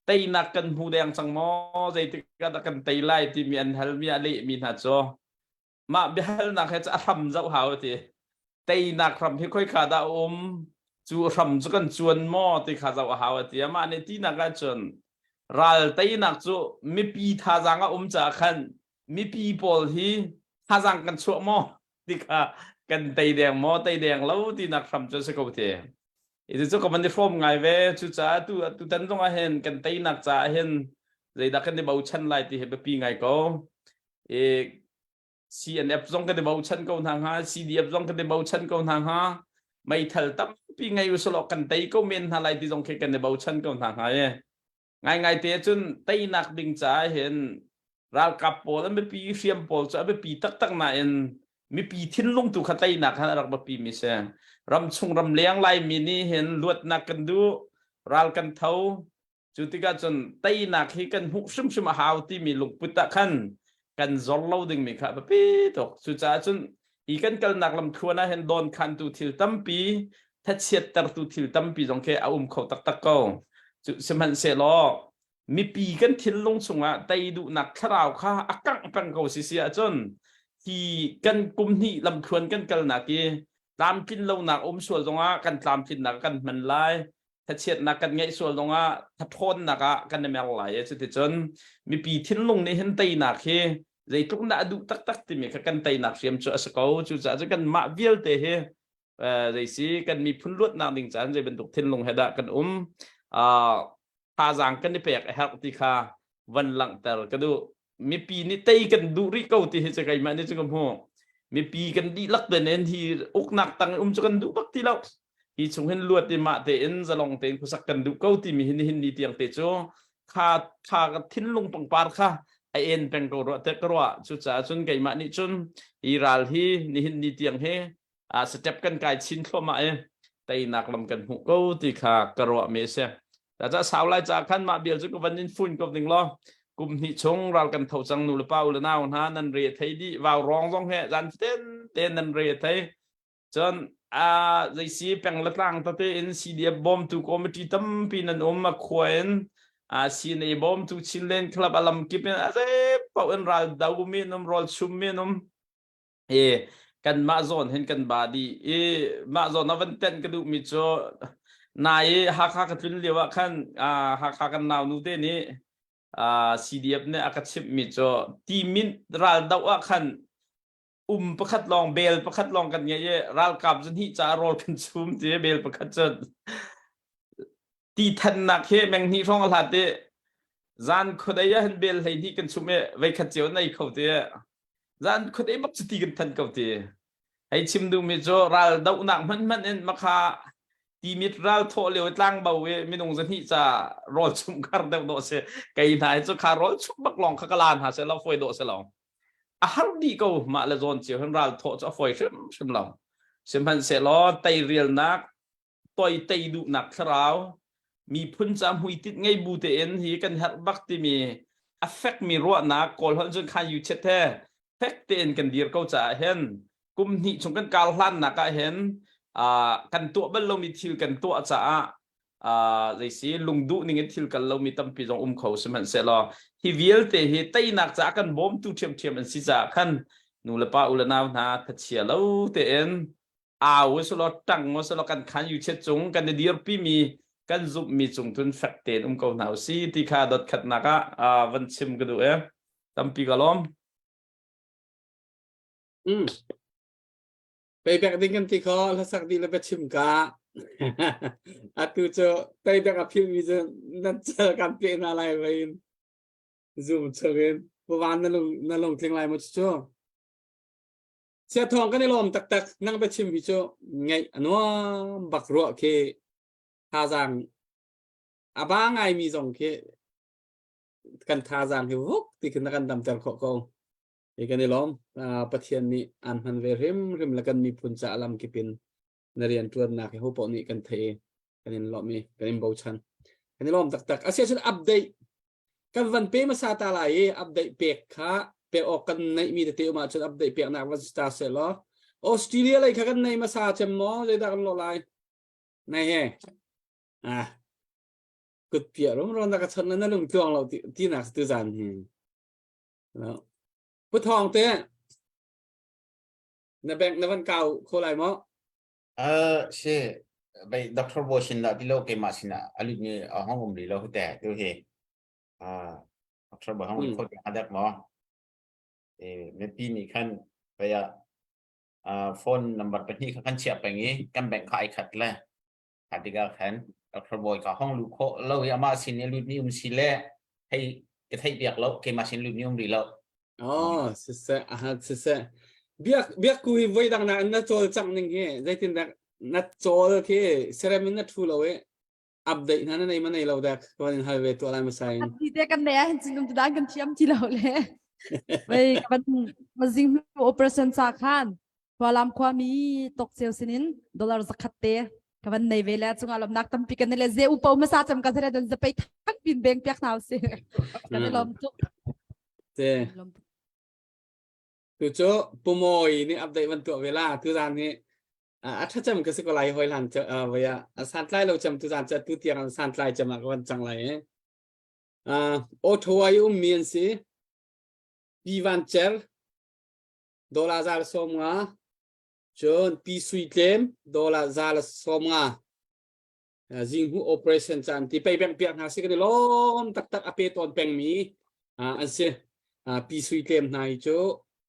teinak kan hmu deng cang maw zeitik ah dah kan tei lai timi an halmi a lehmi hna cu mah biahalnak he cu a hram zoh hau ti teinak hram hi khoika dah a um cu hram cu kan cuan maw ti kha zoh a hau a ti amah nih tinak ahcun ral teinak cu mipi thazaang a um caah khan mipi pawl hi thazaang kan chuah maw ti kha kan tei deng maw tei deng lo tinak hram cu si ko te itu cu ka van i hrawm ngai ve cucaah tu tutan zong ah hin kan teinak caah hin zeidah kan i bochan lai ti hi biapi ngai ko i CNF zong kan i bochan ko hna hnga CDF zong kan i bochan ko hna hnga meithal tampi ngei usulaw kan tei ko men hna lai ti zong khi kan i bochan ko hna hnga e Ngaingai te cun teinak ding caah hin ralkap pawl an biapi hriam pawl cu a biapi taktak nain mipi thinlung tu kha teinak khan a rak biapi mi si. Ramchung ramleng Laimi nih hin luatnak kan duh, ral kan tho. Cu tikah cun teinak hi kan hmuh hrimhrim a hau timi lungput ah khan kan zor lo dingmi kha a biapi tuk. Cucaah cun hi kan kalnak lamthluan ah hin dawnkhantu thil tampi thachiattertu thil tampi zong khi a um kho taktak ko. Cu sihmanhsehlaw mipi kan thinlung chungah tei duhnak thlarau kha a kangh peng ko si si ahcun hi kan kum hnih lamthluan kan kalnak i tlamtlin lonak um sual zongah kan tlamtlinnak kan hman lai thachiatnak kan ngeih sual zongah thathawnnak ah kan i mer lai cuticun mipi thinlung nih hin teinak hi zeitluk dah a duh taktak timi kha kan teinak hriam cu a si ko cucaah cu kan mah vialte hi zei si kan miphun luatnak ding caan zei bantuk thinlung he dah kan um thazaang kan i pek a herh ti kha van langhter ka duh mipi nih tei kan duh rih ko ti hi cu keimah nih cu ka hmu mipi kan dihlak den in hi uknak tang um cu kan duh bak ti lo hi chung hin luat i mah tein zalong tein khuasak kan duh ko timi hin hin ni tiang te cu kha kha thinlung pangpar kha a en peng ko ruah te ka ruah cucaah cun keimah nih cun hi ral hi nihin ni tiang hi a step kan kai chin thluahmah i teinak lam kan hmuh ko ti kha ka ruah mi a si Caah sau lai ca khan mah bial cu ka van in fun ko ding law kum hnih chung ral kan tho cang nu le pa u le nau hna nan re thei dih vau rong zong he zan ten te nan re thei cun a zeisi peng le tlang tete in CDF bawmtu committee tampi nan um a khua in a CNA bawmtu Chinland Club alam kip in a zei paoh in ral do mi an um rawl chum mi an um i kanmah zawn hin kan ba dih i mah zawn ah van tenh ka duhmi cu nai i Hakha ka tlun lio ah khan Hakha kan nau nu te nih CDF nih a ka chimhmi cu Timit ral doh ah khan um pakhat lawng bel pakhat lawng kan ngei i ralkap cu hnih caah rawl kan chum ti bel pakhat cu ti thannak hi meng hnih hrawng a hlat i zan khuadei ah hin bel 12 kan chum i veikhat cio an ei kho ti zan khuadei bak cu ti kan than ko ti hei chim duhmi cu ral dohnak hmanhmanh in makha timit ral thawh lio tlangbo i minung zahnih ca rawl chum khar deuh dawh si kei hna hi cu kha rawl chum bak lawng kha ka la hna se lo foi dawh se lo. A har dih ko mah le zawn cio hin ral thawh cu a fawi hrimhrim lo. Sihmanhsehlaw teirialnak toi tei duhnak thlarau miphun ca hmuitinh ngei bu tein hi kan herh bak timi a fekmi ruahnak kawl holh cun khan yu chet he fek tein kan dir ko caah hin kum hnih chung kan kar hlannak ah hin kan tuah bal lomi thil kan tuah caah zeisi lungduh ning in thil kal lomi tampi zong um kho sihmanhsehlaw hi vialte hi teinak caah kan bawmtu ṭhiamṭhiam an si caah khan nu le pa u le nau hna thachia lo tein au selaw ṭang selaw kan khan yu chet cung kan i dirpi mi kan zumh mi cung tun fek tein um ko hna usi ti kha dot khatnak ah van chim ka duh e tampi ka lawm. Payback ding kan ti kho hlasak dih le biachim ka. Atu cu payback a philh mi cu nan cal kan pe hna lai vein zoom chungin puvan na lung na lung tling lai mu cu. Sia thawng kan i lawm taktak nang biachim hi cu ngaih a nuam bak ruah khi thazaang a ba ngai mi zong khi kan thazaang hi vuk ti khin na kan damter khawh ko. Hi kan i lawm. Pathian nih aan hman ve hrimhrim le kan miphun caah lamkip in na rianṭuannak hi hopaoh nih kan theih i kan in lawmh i kan in bochan. Kan i lawm taktak. Asiahcun update kan van pe hmasa ta lai i update pek kha pek awk kan neihmi tete um ahcun update peknak van si ta seh law Australia lei kha kan nei hmasa cem maw zeidah kan lawh lai? Nei he. Ah. Kut piah rumro na ka chawnh na lung tluang lo ti nak tu zan hi. Pu Thawng te na bank na van kau kho lai maw? Uh, si bei Dr. Bo sin la ti lo keimah sin ah alut mi a hong um ri lo te tu hi. Ah Dr. Bo hong kho te adak mo. E mipi nih khan bei ah phone number pahnih kha kan chiah peng i kan bank kha ai khat le Kha tikah khan Dr. Bawi ka hong luh khawh lo i amah sin i lut mi um si le hei ka theih piak lo keimah sin lut mi um rih lo. Oh, siseh, aha, siseh. Biak biak ku hi voi dang na na cawl cang ning hi zeitin dak na cawl khi serem in na thu lo i update hna na nei ma nei lo dak kan in hal ve tu lai masai in. Ti te kan nei ah hin cun um tu dan kan thiam ti lo le. Wei kan mazing operation sa khan Khualam khuami tokceu sinin dollar zakhat te ka van nei ve le chungah lawmnak tampi kan nei le ze upo hmasa cam ka zere don zapei thak pin beng piak hna usih kan i lawm tuk te tu cu pumawi nih update van tuah ve la tu zan hi a tha cem ka si ko lai hoi hlan voi a santlai lo cem tu zan cu tu tiang an santlai cem ah ka van cang lai eh Ottawa i ummi an si Pi Van Cer Dollar za le 50, cun Pi Sui Tlem dollar za le 50. Zinghmuh operation caan ti pei beng piak hna si kan i lawm taktak a pe tawn pengmi an si. Pi Sui Tlem hna hi cu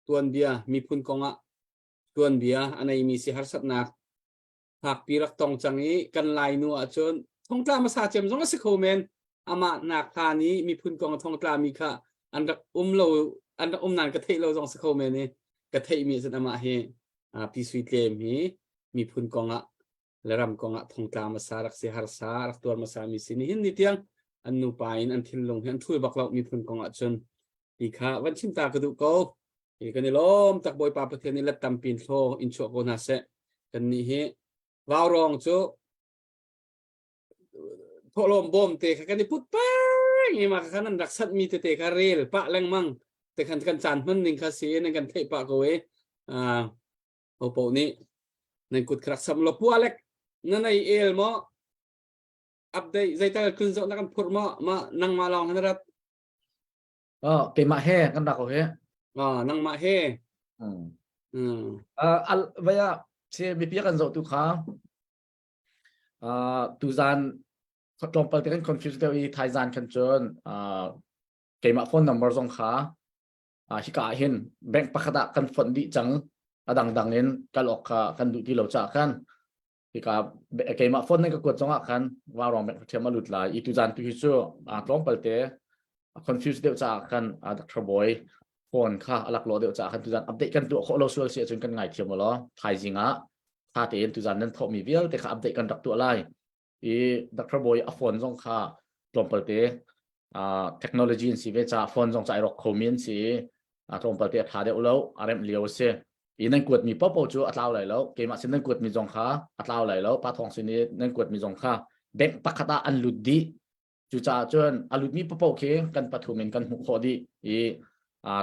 tuanbia miphun kongah tuanbia a neimi si harsatnak fakpi rak tong cang i kan Lainu ahcun thongtla hmasa cem zong a si kho men amah nak hlan i miphun kong a thongtla mi kha an rak um lo an rak um nan ka theih lo zong si kho men i ka theih mi cun amah hi Pi Sui Tlem hi miphun kong ah le ram kong ah thongtla hmasa rak si harsa rak tuar hmasa mi si nihin ni tiang an nupa in an thinlung hi an thul bak lo miphun kong ah cun ti kha van chim ta ka duh ko Hi kan i lawm tak Bawipa Pathian nih let tampi in thlaw in chuah ko hna seh. Kan nih hi vaurawng cu thawhlawm bawm te kha kan i put peng i mah kha nan rak sat mi tete kha rel pah lengmang te khan kan caan hman ning kha si nan kan theih pah ko i hopo nih nan kut kha rak sam lo pualek nan ei el maw update zeital kun zoh na kan phurh maw ma nangmah lawng han rat Oh, keimah he kan rak ko he. Ah, nangmah he. Hmm. Hmm. Uh, al vaya si mipi kan zoh tu kha uh, tuzan tlawmpal te kan confuse deuh i thaizan khan cun uh, keimah phone number zong kha uh, hika ah hin bank pakhat ah kan fonh dih cang a dangdang in kal awk kha kan duh ti lo caah khan hika keimah phone nan ka kuat zongah khan vaurawng bank thiam a lut lai i tuzan tu hi cu tlawmpal te confuse deuh caah khan Dr. Boy phone kha a lak lo deuh caah khan tuzan update kan tuah khawh lo sual si ahcun kan ngai thiam law thaizing ah tha tein tuzan nan thawhmi vialte kha update kan rak tuah lai i Dr. Boy a phone zong kha tlawmpal te technology an si ve caah phone zong ca ai rawk khomi an si. Tlawmpal te a tha deuh lo, a remh lio a si. I nan kuatmi paohpaoh cu a tlau lai lo. Keimah sin nan kuatmi zong kha a tlau lai lo. Pa Thawng sin i nan kuatmi zong kha bank pakhat ah an lut dih. Cucaah cun a lutmi paohpaoh khi kan pathum in kan hmuh khawh dih i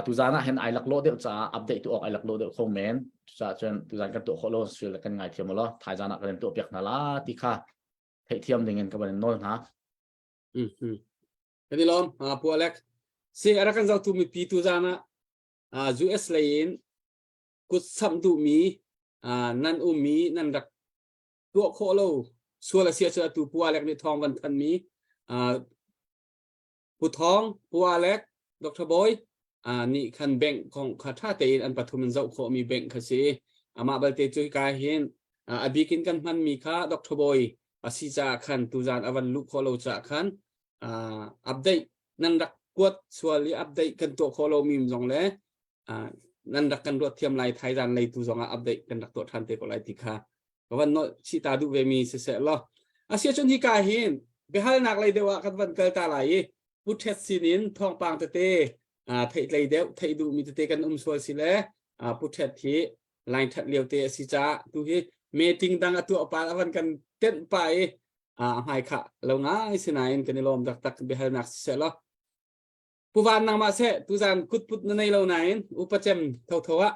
tuzaan ah hin ai laklawh deuh caah update tu awk ai laklawh deuh kho men. Cucaah cun tuzaan kan tuah khawh lo sil kan ngaithiam law thaizaan ah kan in tuah piak hna la ti kha theihthiam ding in ka van in nawl hna. Kan i lawm Pu Alec. Si a rak kan zohtu mipi tuzaan ah US lei in kut samh duhmi nan ummi nan rak tuah khawh lo sual a si ahcun atu Pu Alec nih thawng van thanmi Pu Thawng, Pu Alec, Dr. Bawi nih khan bank kong kha ṭha tein an pathum in zoh khawhmi bank kha si. Amah balte cu hika hin a bik in kan hmanmi kha Dr. Bawi a si caah khan tuzaan a van luh khawh lo caah khan update nan rak kuat sual i update kan tuah khawh lomi zong le nan rak kan ruat thiam lai thaizan lei tu zong ah update kan rak tuah ṭhan te ko lai ti kha ka van nolh chih ta duh ve mi siseh law asia cun hi ka hin biahalnak lei deuh ah kan van kal ta lai i pu ṭhet sin in thawngpang tete theih tlei deuh theih duh mi tete kan um sual si le pu ṭhet hi line ṭhat lio te a si caah tu hi meeting dang a tuah pa a van kan tenh pa i a hmai kha lo ngai sinain kan i lawm taktak biahalnak siseh law Pu Van nangmah seh tuzan kutput na nei lo nain upa cem thotho ah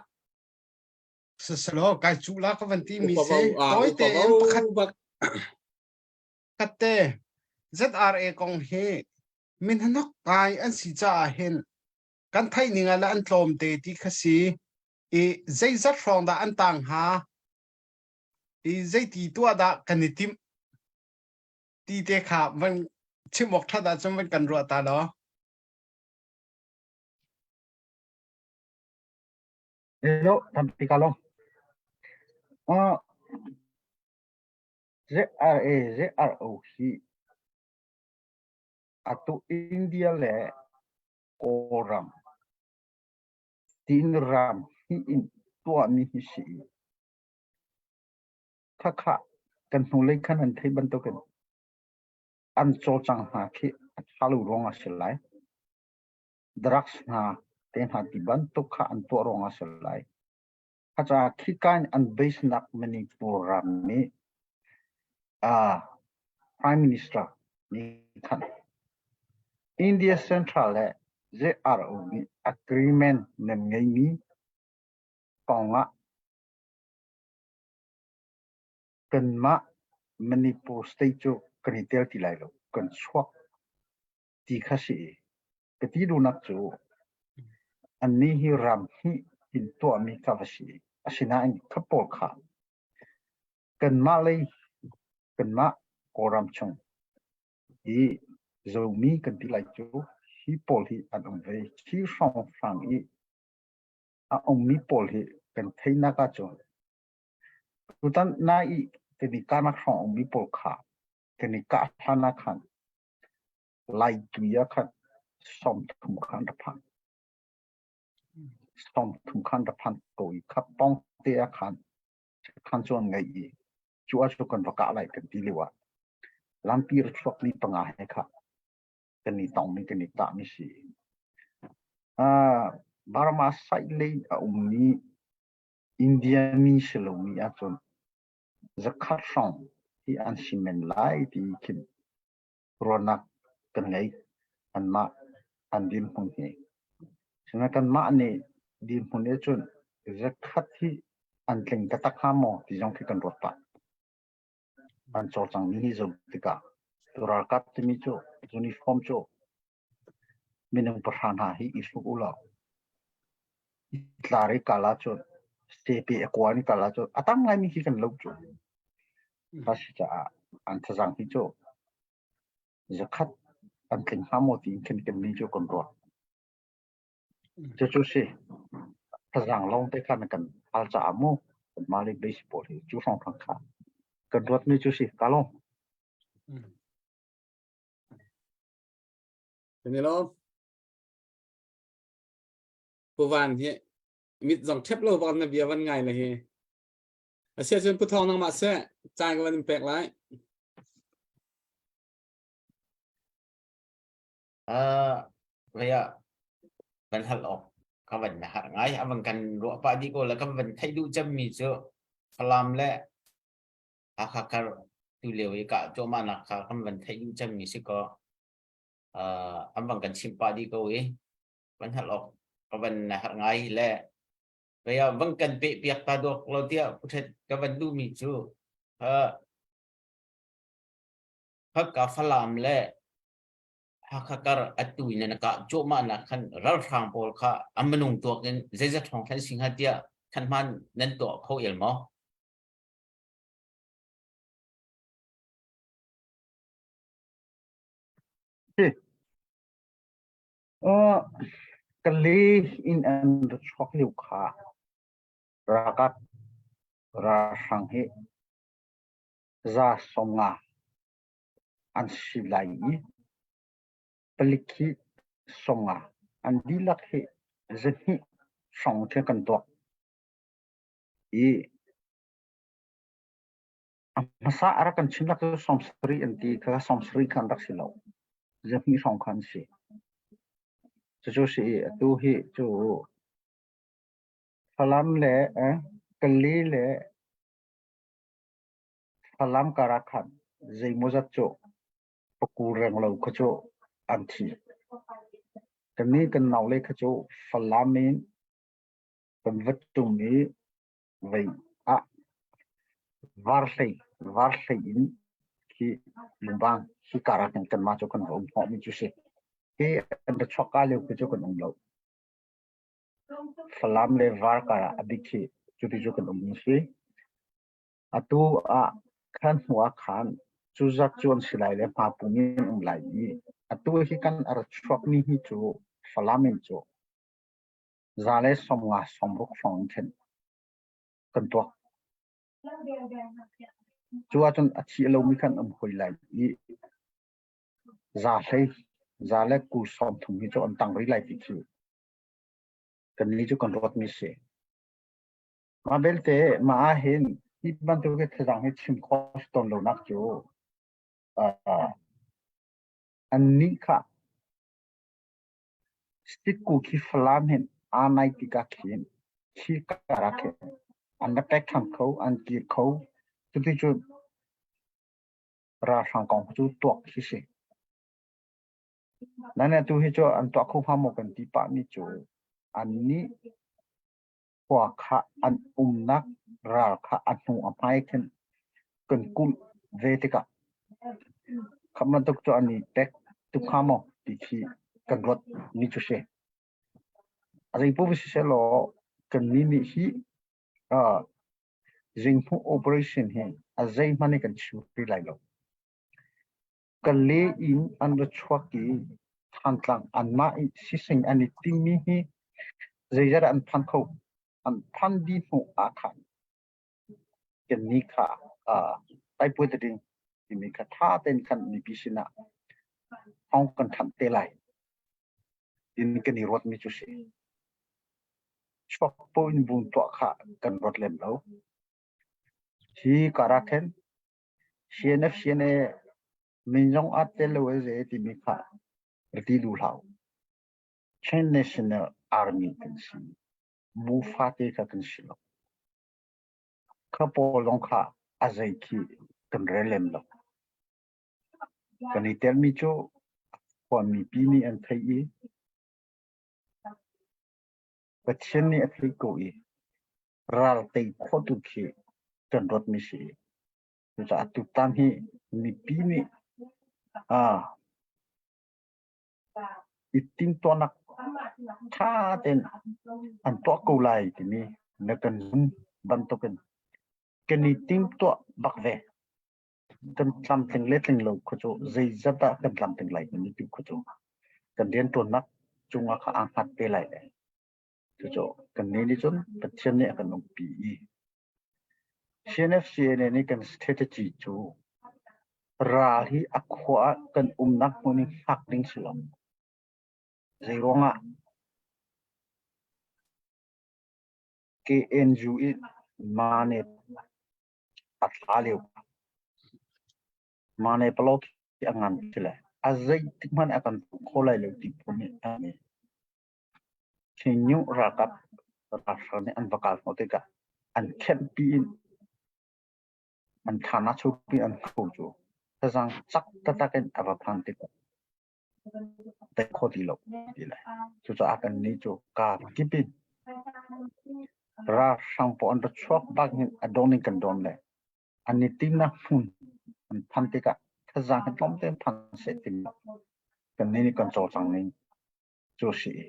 Sasalo kai cu la ka van ti mi si tawi te in pakhat khat te ZRA kong hi min hanok ngai an si caah hin kan theih ning ah le an tlawm te ti kha si i zeizat hrawng dah an tang hnga i zeiti tuah dah kan i timh ti te kha van chim awk ṭhat ahcun van kan ruah ta law. Hello, tampi ka lawm. Uh, ZRA, ZRO hi atu India le Kawlram tiin ram hi in tuahmi hi si. Khakha kan hnulei khan an theih bantukin an cawlcang hna khi a ṭha lo ruang a si lai. Drugs hna te hna ti bantuk kha an tuah ruang a si lai. Kha khika in an base nak Manipur ram nih uh, Prime Minister nih khan India Central le ZRO nih agreement nan ngeimi kongah Kanmah Manipur state cu kan i tel ti lai lo. Kan chuak ti kha si i ka ti duhnak cu annih hi ram hnih in tuahmi kha va si. Asinain kha pawl kha kanmah lei kanmah Kawlram chung i Zomi kan ti lai cu hi pawl hi an um ve. Khi hrawnghrang i a ummi pawl hi kan theihnak ahcun tutan nai i kan i kahnak hrawng ummi pawl kha kan i kah hlan ah khan Laitui ah khan 30 khan ra phan. 30 khan ra phan ko i kha pawng te ah khan khan cu an ngei i cu ah cu kan va kah lai kan ti lio ah lampi ra chuak mi panga he kha kan i tong mi kan i tah mi si. Uh, Burma side lei a ummi India mi si lomi ahcun zakhat hrawng hi an si men lai ti khin ruahnak kan ngei. Anmah an dirhmun hi. Sinain kanmah nih dirhmun he cun zakhat hi an tling taktak hnga maw ti zong khi kan ruat pah. An cawlcangmi hi zoh tikah tu ralkap timi cu uniform cu minung pahra hna hi i hruk u law tlari kal ahcun sepe a kuan kal ahcun a tam ngaimi khi kan lo cu. Kha si caah an thazaang hi cu zakhat an tling hnga maw tiin khin kan mi cu kan ruah. Cucu si thazaang lawng te khan kan hal caah mu kan mah le base pawl hi cu hrawnghrang kha kan ruatmi cu si ka lawm. Kan i lawm. Pu Van hi mit zong ṭhep lo bak na bia van ngai le hi. Asia cun Pu Thawng nangmah seh caan ka van in pek lai. Uh, vei ah kan hal awk. Ka van na har ngai a van kan ruah pah dih ko le kan van theih duh cemmi cu Falam le Hakha kar tu lio i kah cuahmah nak kha kan van theih duh cemmi si ko. Uh, an van kan chimh pah dih ko i van hal awk ka van na har ngai le Kaya van kan peh piak ta dawk lo tiah puthet ka van duhmi cu uh, Hakka Falam le Hakha kar atu in na kah cuahmah nak khan ralhrang pawl kha an minung tuak in zeizat hrawng khan si hnga tiah khan hman nan tuah kho el maw? Uh, Kale in an ra chuak lio kha ralkap ralhrang hi za 50 an si lai i palik hi 50 an dihlak hi 200 hrawng khi kan tuak i A hmasa a rak kan chimnak cu 70 an ti kha 70 kha an rak si lo. 200 hrawng kha an si. Cucu si i atu hi cu Falam le eh, Kali le Falam karah khan zeimawzat cu paku reng lo kha cu an thi. Kannih kan naule kha cu Falam in kan va tum i vei ah varhlei varhlei in khi lungvang hi kar ah khin kanmah cu kan va um hnawhmi cu si. Hi an ra chuak ka lio khi cu kan um lo. Falam le var kar ah a bik khi cuti cu kan um mi si. Atu ah khan hnu ah khan cu zat cu an si lai le hma pum in um lai i atu hi kan a ra chuakmi hi cu Falam in cu 150 60 hrawng in khin kan tuak. Cu ahcun a thi lomi khan um hoi lai i za hlei za le kul 30 hi cu an tang rih lai ti khi kannih cu kan ruatmi si. Mah belte mah ah hin hi bantuk hi thazang hi chim khawh si tawn lonak cu uh, annih kha Sikku khi Falam hin aa naih tikah khin khi karah khin an ra pek ṭhan kho, an kir kho. Cuticun ralhrang kong cu tuak khi si. Nan atu hi cu an tuah kho hnga maw kan ti pahmi cu annih khua kha an umnak ral kha a hnu a hmai khin kan kulh ve tikah kha bantuk cu an i pek tuk hnga maw ti khi kan ruat mi cu si. A zeipaoh siseh law kannih nih hi uh, zinghmuh operation hi a zeihmanh in kan chim rih lai lo. Kale in an ra chuak i Thantlang anmah i sising an i timmi hi zeizat an phan kho an phan dih hnu ah khan kannih kha uh, taipuai ding timi kha tha tein khan mipi sinah thawng kan thanh te lai tin kan i ruatmi cu si. Chuak po in bung tuah kha kan ruat lem lo. Hi karak khin CNF CNA min zong aa tel lo e ze timi kha ra ti duh hlah u. Chin National Army kan si. Bu fate kha kan si lo. Kha pawl zong kha a zei khi kan rel lem lo. Kan i telmi cu khuami pi nih an theih i Pathian nih a theih ko i ral tei khawh tu khi kan ruatmi si. Cucaah tutan hi mipi nih ah i timhtuahnak ṭha tein an tuah ko lai timi na kan zum bantukin kan i timtuah bak ve. Kan tlamtling le tling lo khu cu zeizat dah kan tlamtling lai timi tu khu cu kan rianṭuannak cungah kha aa hngat te lai le cucu kannih nih cun Pathian nih a kan umpi i CNFCNA nih kan strategy cu ral hi a khua ah kan umnak hmun i hngak ding si lo. Zeiruangah KNU i mane a thla lio mane palo khi a ngan khi le a zeitik hmanh a kan kho lai lo ti phun nih a ni. Khin Nyunt ralkap ralhrang nih an va kal hnawh tikah an khenhpi in an thlan ah chupi an kho cu thazaang cak taktak in a va phan tikah tei kho ti lo ti le cucaah kan nih cu kaa kip in ralhrang pawl an ra chuak bak hin a don in kan don le an i timnak hmun an phan tikah thazaang hi tlawmte in phan seh timi kan nih nih kan cawlcang ning cu a si i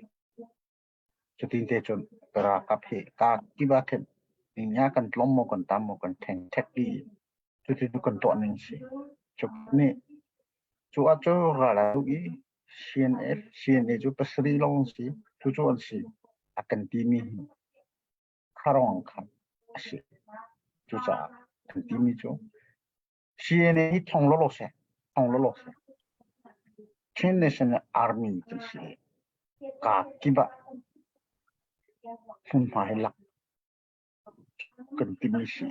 cutin te cun ka ralkap hi kaa kip ah khin nya kan tlawm maw kan tam maw kan ṭheng ṭhek dih i cuti cu kan tuah ning si. Cu nih cu ah cu ral a duh i CNF CNA cu pasarih lawng an si cucu an si a kan timi hi kharawng khan a si. Cucaah kan timi cu CNA hi thong lawlaw seh, thong lawlaw seh. Chin National Army kan si i kaa kip ah hmunhma hi lak kan timi si.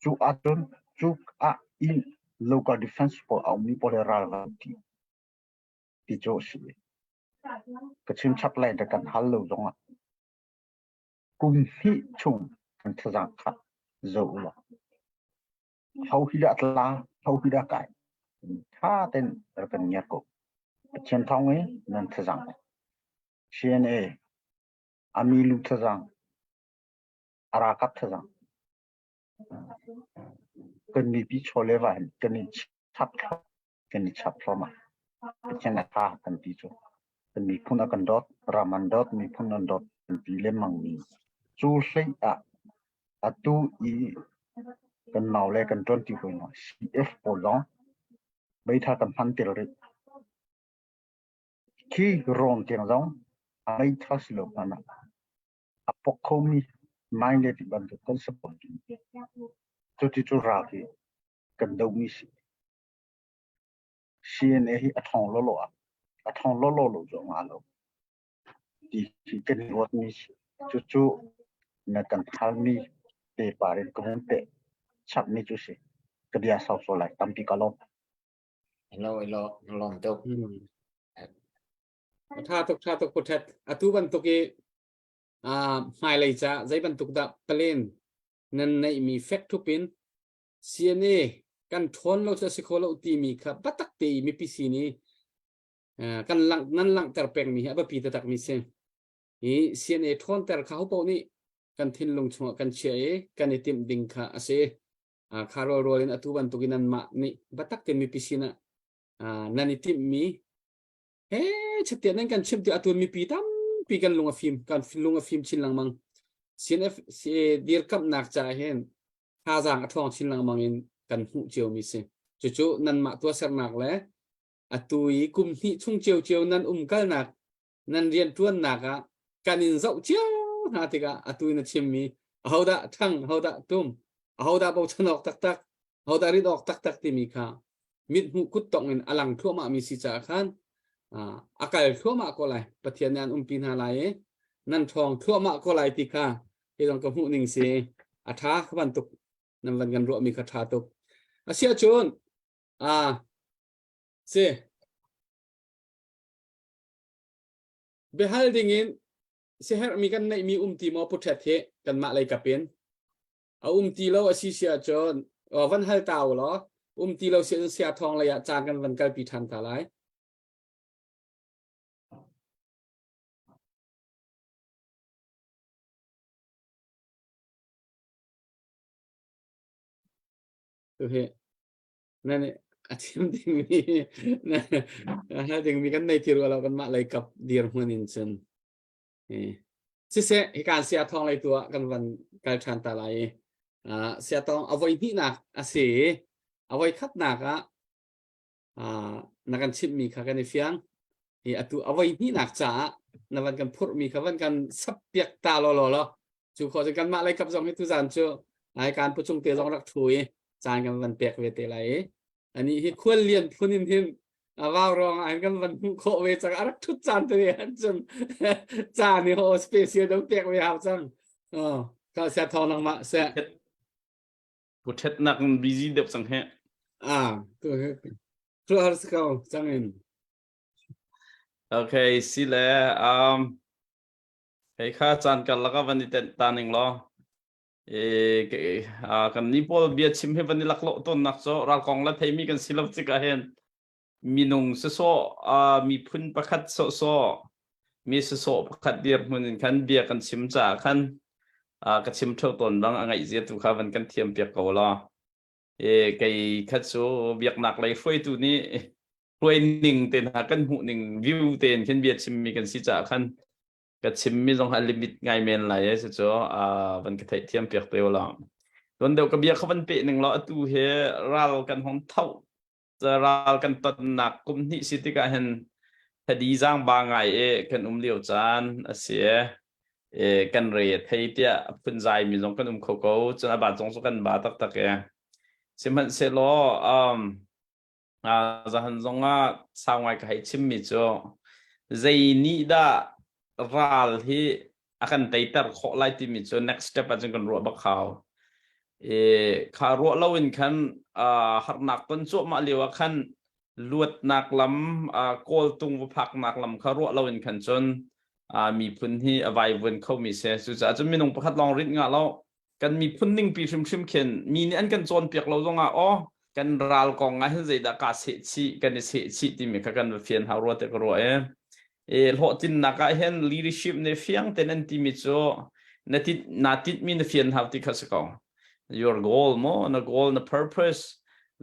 Cu ahcun cu ah in local defense pawl a ummi pawl hi ral van ti ti cu a si. Ka chim chap lai da kan hal lo zongah kum hnih chung kan thazaang kha zo ulaw ho hi dah tla ho hi dah kai tha ten rak kan ngiat ko Pathian thawng i nan thazaang CNA ami lu thazaang a ralkap thazaang kan mipi chaw le va hin kan i chap kan i chap thluahmah. Pathian a tha kan ti cu. Kan miphun a kan dawt, ram an dawt, miphun an dawt kan ti lengmang mi. Cu hlei ah atu i kan nau le kan ṭuan ti hawi hna CF pawl zong meithal kan hman tel rih. Khi rawn tiang zong a meithal si lo hmanh ah a pok khomi mine le ti bantuk kan support. Cuti cu ral hi kan dohmi si. CNA hi a ṭhawng lawlaw ah a ṭhawng lawlaw lo zong ah lo ti hi kan i ruatmi si. Cucu na kan halmi pepar in ka hun peh chapmi cu si. Ka bia sau so lai tampi ka lawm. Hello, hello, lawm tuk. Tha tuk tha tuk puthet atu bantuk i hmailei ca zei bantuk dah plan nan neihmi fek thup in CNA kan ṭhawn lo cu a si kho lo timi kha biatak te i mipi sin i kan langh nan langhter pengmi hi a biapi taktakmi si. Hi CNA ṭhawnter kha hopaoh nih kan thinlung chungah kan chiah i kan i timh ding kha a si. Kha rualrual in atu bantukin nanmah nih biatak tein mipi sinah nan i timhmi he chatiah nan kan chimh ti atu mipi tampi kan lung a fim kan lung a fim chin lengmang. CNF dirkamhnak caah hin thazaang a ṭhawng chin lengmang in kan hmuh ciomi si. Cucu nanmah tuahsernak le atu i kum hnih chung ciocio nan umkalnak nan rianṭuannak ah kan in zoh cio hna tikah atu in a chimmi ahodah ṭhang ahodah tum ahodah bochan awk taktak ahodah rin awk taktak timi kha mithmuh kuttongh in a lang thluahmahmi si caah khan a kal thluahmah ko lai Pathian nih an umpi hna lai i nan ṭhawng thluahmah ko lai ti kha hi zong ka hmuh ning si a ṭha kha bantuk nan van kan ruahmi kha ṭha tuk a si ahcun a si biahal ding in siherhmi kan neihmi um ti maw puṭhet hi kanmah lei kap in a um ti lo a si si ahcun van hal ta u law um ti lo si ahcun sia thawng lei ah caan kan van kalpi ṭhan ta lai Tu hi nan a chim dingmi a hal dingmi kan nei ti rua lo kanmah lei kap dirhmun in cun siseh hikan sia thawng lei tu ah kan van kal ṭhan ta lai i sia tawng a voi hnihnak a si i a voi khatnak ah na kan chimhmi kha kan i fiang i atu a voi hnihnak caah na van kan phurhmi kha van kan sap piak ta law law law cu kho cu kanmah lei kap zong hi tuzan cu ai kan pu cung te zong rak thu i caan kan van pek ve te lai i ani hi khual lian phun in hin awau rong an kan van hmuh khawh ve cang a rak thut caan te han cun caan hi ho special dong pek ve hau cang oh ka sia thong nang ma se Pu ṭhet nak busy deuh cang he. Ah, tu he. Tu har si ko cang in. Okay, si le um. Hei kha caan karlak ah van i tenh ta ning law e kan ni pawl bia chim hi van i laklawh tawnnak cu ralkong la theimi kan si lo tikah hin minung sisawh miphun pakhat sawhsawh mi sisawh pakhat dirhmun in khan bia kan chim caah khan ka chim theo tawn bang a ngaih zia tu kha van kan thiam piak ko law e kei khat cu biaknak lei hruaitu nih hruai ning te hna kan hmuh ning view tein khin bia chimmi kan si caah khan ka chimmi zong a limit ngai men lai e cu van ka theih thiam piak te la tuan deuh ka bia kha van pe ning law atu he ral kan hong tho ral kan tonnak kum hnih si tikah hin thadi zang ba ngai e kan um lio caan a si e e kan re thei tiah phunzai mi zong kan um kho ko cun a ba zong cu kan ba taktak e sihmanhsehlaw um Zahan zongah sau ngai ka hei chimmi cu zei nih dah ral hi a kan teiter khawh lai timi cu next step ah cun kan ruah bak hau. E, kha ruah lo in khan uh, harnak ton cuahmah lio ah khan luatnak lam uh, kawltung va phaknak lam kha ruah lo in khan cun uh, miphun hi a vaivuan khomi si. Cucaah cun minung pakhat lawng rinh ngah lo kan miphun ningpi hrimhrim khin mi nih an kan cawnpiak lo zongah aw kan ral kong ah hin zeidah kaa seh chih kan i seh chih timi kha kan va fian hau rua te ka ruah e e hlawhtlinnak ah hin leadership nih fiang ten an timi cu na tit na titmi na fian hau ti kha si ko your goal mo na goal na purpose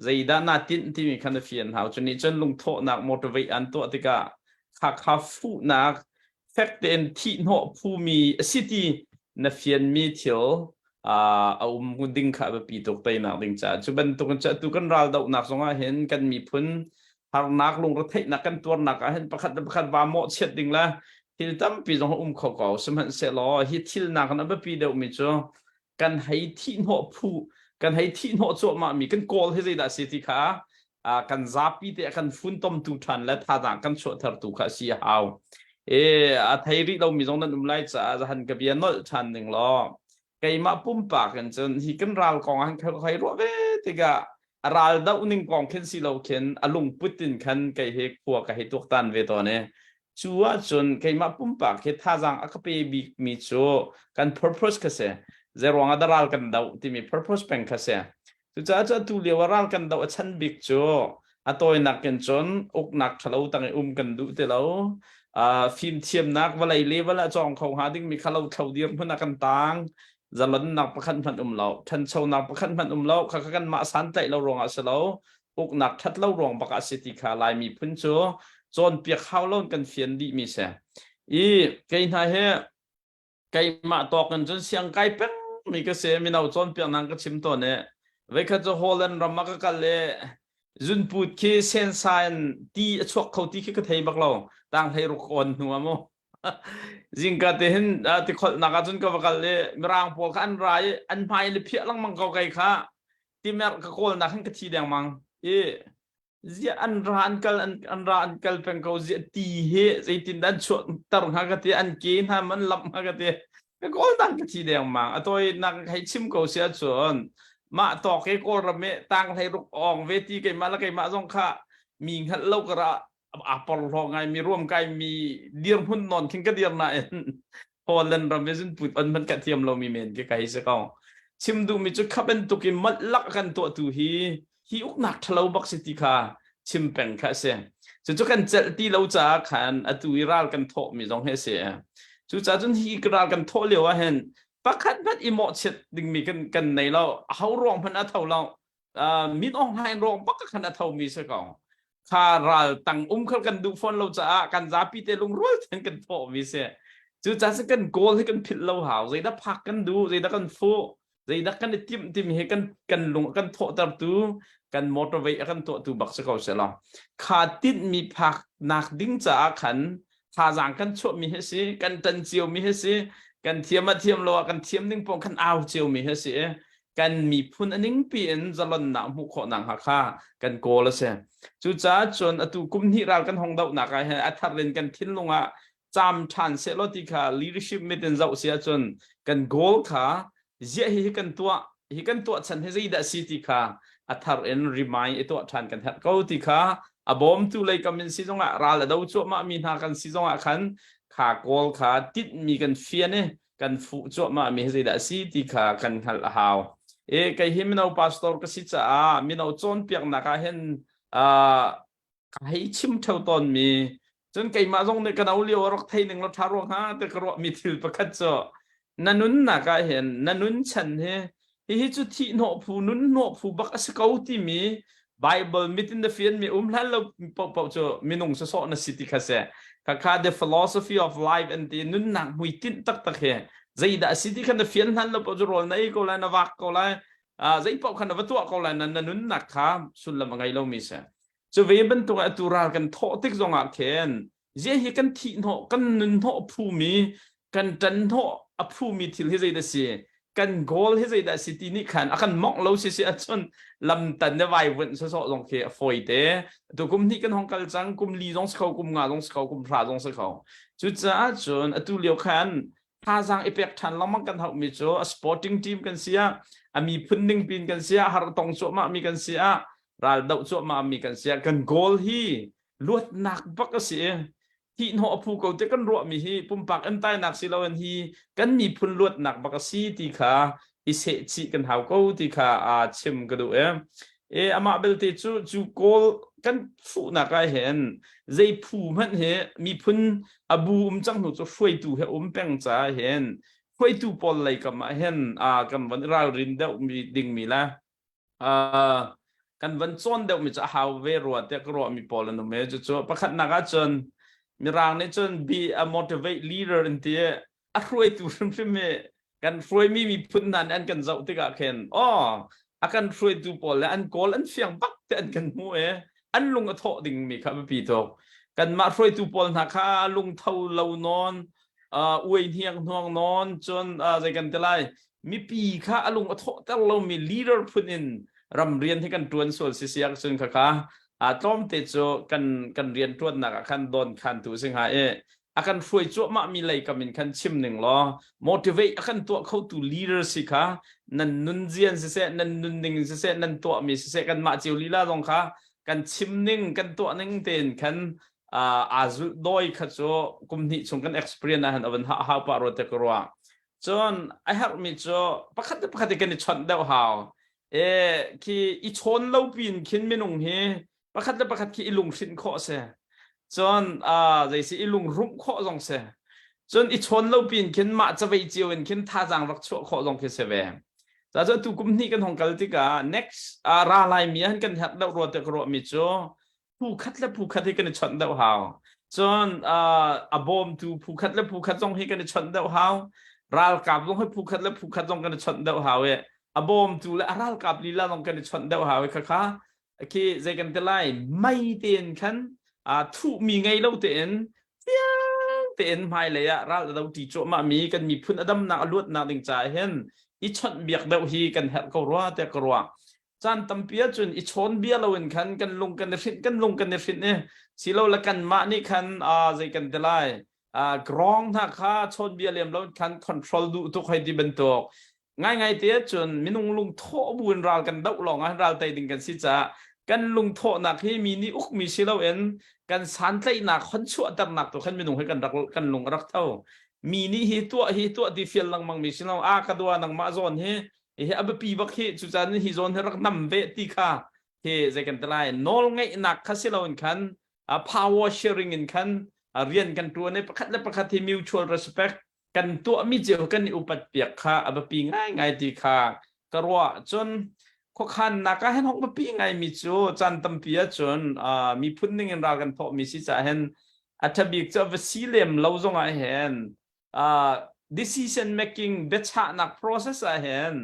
zeidah na tinh timi kha na fian hau cu nih cun lungthawhnak motivate an tuah tikah kha kha fuhnak fek tein thihhnawh phumi a si ti na fianmi thil a um ding kha a biapi tuk teinak ding caah cu bantuk in cu kan ral dohnak zongah hin kan miphun harnak lungretheihnak kan tuarnak ah hin pakhat le pakhat va mawhchiat ding le thil tampi zong um kho ko sihmanhsehlaw hi thil nak in a biapi deuhmi cu kan hei thihhnawh phu kan hei thihhnawh cuahmah mi kan kawl hi zeidah si ti kha kan zapi te a kan funtomtu ṭhan le thazaang kan chuahtertu kha a si a hau e a thei rih lomi zong nan um lai caah zahan ka bia nolh ṭhan ning law keimah pumpak in cun hi kan ral kong ah khan kai ruah ve tikah a ral doh ning kong khin si lo khin a lungput in khan kei he khua ka hei tuaktan ve tawn e Cu ahcun keimah pumpak hi thazaang a ka pe bikmi cu kan purpose kha si. Zeiruang ah dah ral kan doh timi purpose peng kha si. Cucaah cu atu lio ah ral kan doh a chan bik cu a tawinak in cun uknak ṭhalo tang i um kan duh ti lo. Uh, fimthiamnak vawlei level ah cawng kho hnga dingmi kha lo thlo dir hmun ah kan tang. Zalonnak pakhat hmanh um lo, ṭhanchonak pakhat hmanh um lo, kha kha kanmah santlaih lo ruangah si lo, uknak ṭhat lo ruang bak ah si ti kha Lai miphun cu cawnpiak hau lo kan fian dihmi si. I kei hna hi keimah tawk in cun siang kai peng mi ka si mino cawnpiak nang ka chim tawn i veikhat cu Holland ram ah ka kal i zunput khi sensa in ti a chuak kho ti khi ka thei bak lo tang hlei ruk on hnu ah mu zingka te hin ti kholhnak ah cun ka va kal i mirang pawl kha an ra i an hmai le phiah lengmang ko kai kha timerh ka kawlnak hin ka thi dengmang i ziah an ra an kal an ra an kal peng ko ziah ti hi zeitin dah an chuahter hnga ka ti an ke hna man lamh hnga ka ti ka kawl dang ka thi dengmang a tawinak ka hei chim ko si ahcun mah tawk i kawlram i tang hlei ruk ong ve ti keimah le keimah zong kha mi hngalh lo ka ra a porhlaw ngai mi ruam kai mi dirhmun nawn khin ka dir nain Holland ram i zunput on hmanh ka thiam lomi men khi ka hei si ko. Chim duhmi cu kha bantuk in molh lak kan tuahtu hi hi uknak ṭhalo bak si ti kha chim peng kha a si. Cucu kan celh ti lo caah khan atu i ral kan thawhmi zong hi a si. Cucaah cun hi ral kan thawh lio ah hin pakhat hmanh i mawhchiat dingmi kan kan nei lo. Aho ruang hmanh a tho lo. Min Aung Hlaing ruang bak khan a thomi si ko kha ral tang um khal kan duh fawn lo caah kan zapi te lungrual ten kan thawhmi si cucaah si kan goal hi kan philh lo hau zeidah phak kan duh zeidah kan fuh zeidah kan i timh timi hi kan kan lung kan thawhtertu kan motivate a kan tuahtu bak si ko selaw kha tinhmi phak nak ding caah khan thazaang kan chuahmi hi si kan tan ciomi hi si kan thiam a thiam lo ah kan thiam ning pawng kan au ciomi hi si kan miphun a ningpi in zalonnak hmuh khawh nak hnga kha kan kawl a si cucaah cun atu kum hnih ral kan hong dohnak ah hin a thar in kan thinlung ah caam ṭhan sehlaw ti kha leadership mit in zoh si ahcun kan goal kha ziah hi hi kan tuah hi kan tuah chan hi zeidah si ti kha a thar in remind i tuah ṭhan kan herh ko ti kha a bawmtu lei kam in si zongah ral a do cuahmah mi hna kan si zongah khan. Kha kawl kha tinhmi kan fian i kan fuh cuahmah mi hi zeidah a si ti kha kan hngalh a hau. E kei hi mino pastor ka si caah mino cawnpiaknak ah hin uh, ka hei chim theo tawnmi cun keimah zong nih ka no lio rak thei ning law ṭha ruang hnga ti ka ruahmi thil pakhat cu na nunnak ah hin na nun chan hi hihi cu thih hnawh phu nun hnawh phu bak a si ko timi Bible mit in na fian mi um hlan lo paohpaoh cu minung sawsawh na si ti kha si khakha the philosophy of life an ti nunnak hmuitinh taktak hi zeidah a si ti kha na fian hlan lo paoh cu rawl na ei ko lai na vak ko lai zei paoh kha na va tuah ko lai na na nunnak kha sullam a ngei lomi si cu ve bantuk atu ral kan thawh tik zongah khin zia hi kan thih hnawh kan nun hnawh phumi kan ṭan hnawh a phumi thil hi zeidah si kan goal hi zeidah si ti nih khan a kan mongh lo si si ahcun lamtan le vaivuanh sawsawh zong khi a fawi te tu kum hnih kan hong kal cang kum li zong si kho kum nga zong si kho kum hra zong si kho cucaah cun atu lio khan thazaang i pek ṭhan lengmang kan hauhmi cu a sporting team kan si ah a miphun ning pin kan si ah har tong cuahmah mi kan si ah ral doh cuahmah mi kan si ah kan goal hi luatnak bak a si i thihhnawh a phu ko te kan ruahmi hi pumpak entainak si loin hi kan miphun luatnak bak a si ti kha i sehchih kan hau ko ti kha a chim ka duh e e amah belte cu cu kawl kan fuhnak ah hin zei phu hmanh hi miphun a bu um cang hnu cu hruaitu he um peng caah hin hruaitu pawl lei kam ah hin a kan van ralrin deuh mi ding mi la kan van cawn deuhmi cu a hau ve rua tiah ka ruahmi pawl an um e cucu pakhatnak ah cun mirang nih cun be a motivate leader in ti a hruaitu hrimhrim hi kan hruaimi miphun hna nih an kan zoh tikah khin aw a kan hruaitu pawl le an kawl an fiang bak te an kan hmu e an lung a thawh dingmi kha biapi tuk kanmah hruaitu pawl hna kha lungtho lo nawn uh, uai hniang hnuang nawn cun uh, zei kan ti lai mipi kha a lung a thawhter lomi leader phun in ram rian hi kan tuan sual si siak cun kha kha a tlawmte cu kan kan rian tuannak ah khan don khan tu si hnga i a kan hruai cuahmah mi lei kam in khan chim ning law motivate a kan tuah khotu leader si kha nan nun zian siseh nan nun ning siseh nan tuah mi siseh kan mah cio lila zong kha kan chim ning kan tuah ning tein khan aa zulh dawi kha cu kum hnih chung kan experience ah han avan ha hau pa ro te ka ruah cun a herhmi cu pakhat le pakhat i kan i chawnh deuh hau e khi i chawn lo pin khin minung hi pakhat le pakhat khi i lunghrinh khawh si cun zei si i lungrumh khawh zong si cun i chawn lo pin khin mah cavei cio in khin thazaang rak chuah khawh zong khi si ve ca cu tu kum hnih kan hong kal tikah next ra lai mi han kan herh deuh rua te ka ruah mi cu phu khat le phu khat hi kan i chawnh deuh hau cun a bawmtu phu khat le phu khat zong hi kan i chawnh deuh hau ralkap zong hi phu khat le phu khat zong kan i chawnh deuh hau i a bawmtu le a ralkap lila zong kan i chawnh deuh hau i khakha khi zei kan ti lai mei tein khan thuhmi ngei lo tein fiang tein hmailei ah ral a do ṭi cuahmah mi kan miphun a damnak a luatnak ding caah hin i chawnh biak deuh hi kan herh ko rua tiah ka ruah caan tampi ahcun i chawn bia loin khan kan lung kan i hrinh kan lung kan i hrinh i silo le kanmah nih khan zei kan ti lai grong hna kha chawn bia lem lo khan control duh tuk hei ti bantuk ngaingai te ahcun minung lungthawh bu in ral kan doh lawng ah ral tei ding kan si caah kan lungthawhnak hi mi nih ukmi si loin kan santlaihnak hon chuahternak tu khan minung hi kan rak kan lung a rak tho mi nih hi tuah hi tuah ti fial lengmang mi si lo a ka dua nangmah zawn hi hi a biapi bak hi cucaah hi zawn hi rak nam ve ti kha hi zei kan ti lai nawl ngeihnak kha si loin khan power sharing in khan rian kan tuan i pakhat le pakhat hi mutual respect kan tuahmi cio kan i upat piak kha a biapi ngaingai ti kha ka ruah cun khuakhannak ah hin hong biapi ngaimi cu caan tampi ahcun miphun ning in ral kan thawhmi si caah hin a ṭhabik cu a va si lem lo zongah hin decision making biachahnak process ah hin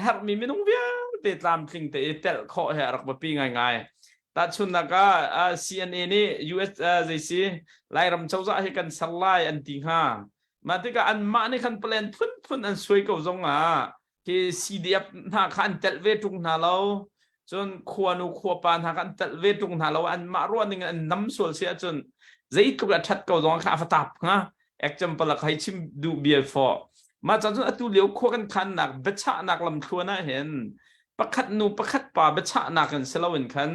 herhmi minung vialte tlamtling te i telh khawh he a rak biapi ngaingai. Tahchunhnak ah CNA nih US zei si Lairam cozah hi kan ser lai an ti hnga. Mah tikah anmah nih khan plan phunphun an suai ko zong ah khi CDF hna kha an telh ve ṭung hna lo. Cun khuanu khuapa hna kha an telh ve ṭung hna lo. Anmah ruah ning an nam sual si ahcun zeitluk a ṭhat ko zong kha a va tap hnga. Example ah hei chim duh bia fawh. Mah caan cun atu lio khua kan khannak biachahnak lamthluan ah hin pakhat nu pakhat pa biachahnak in si loin khan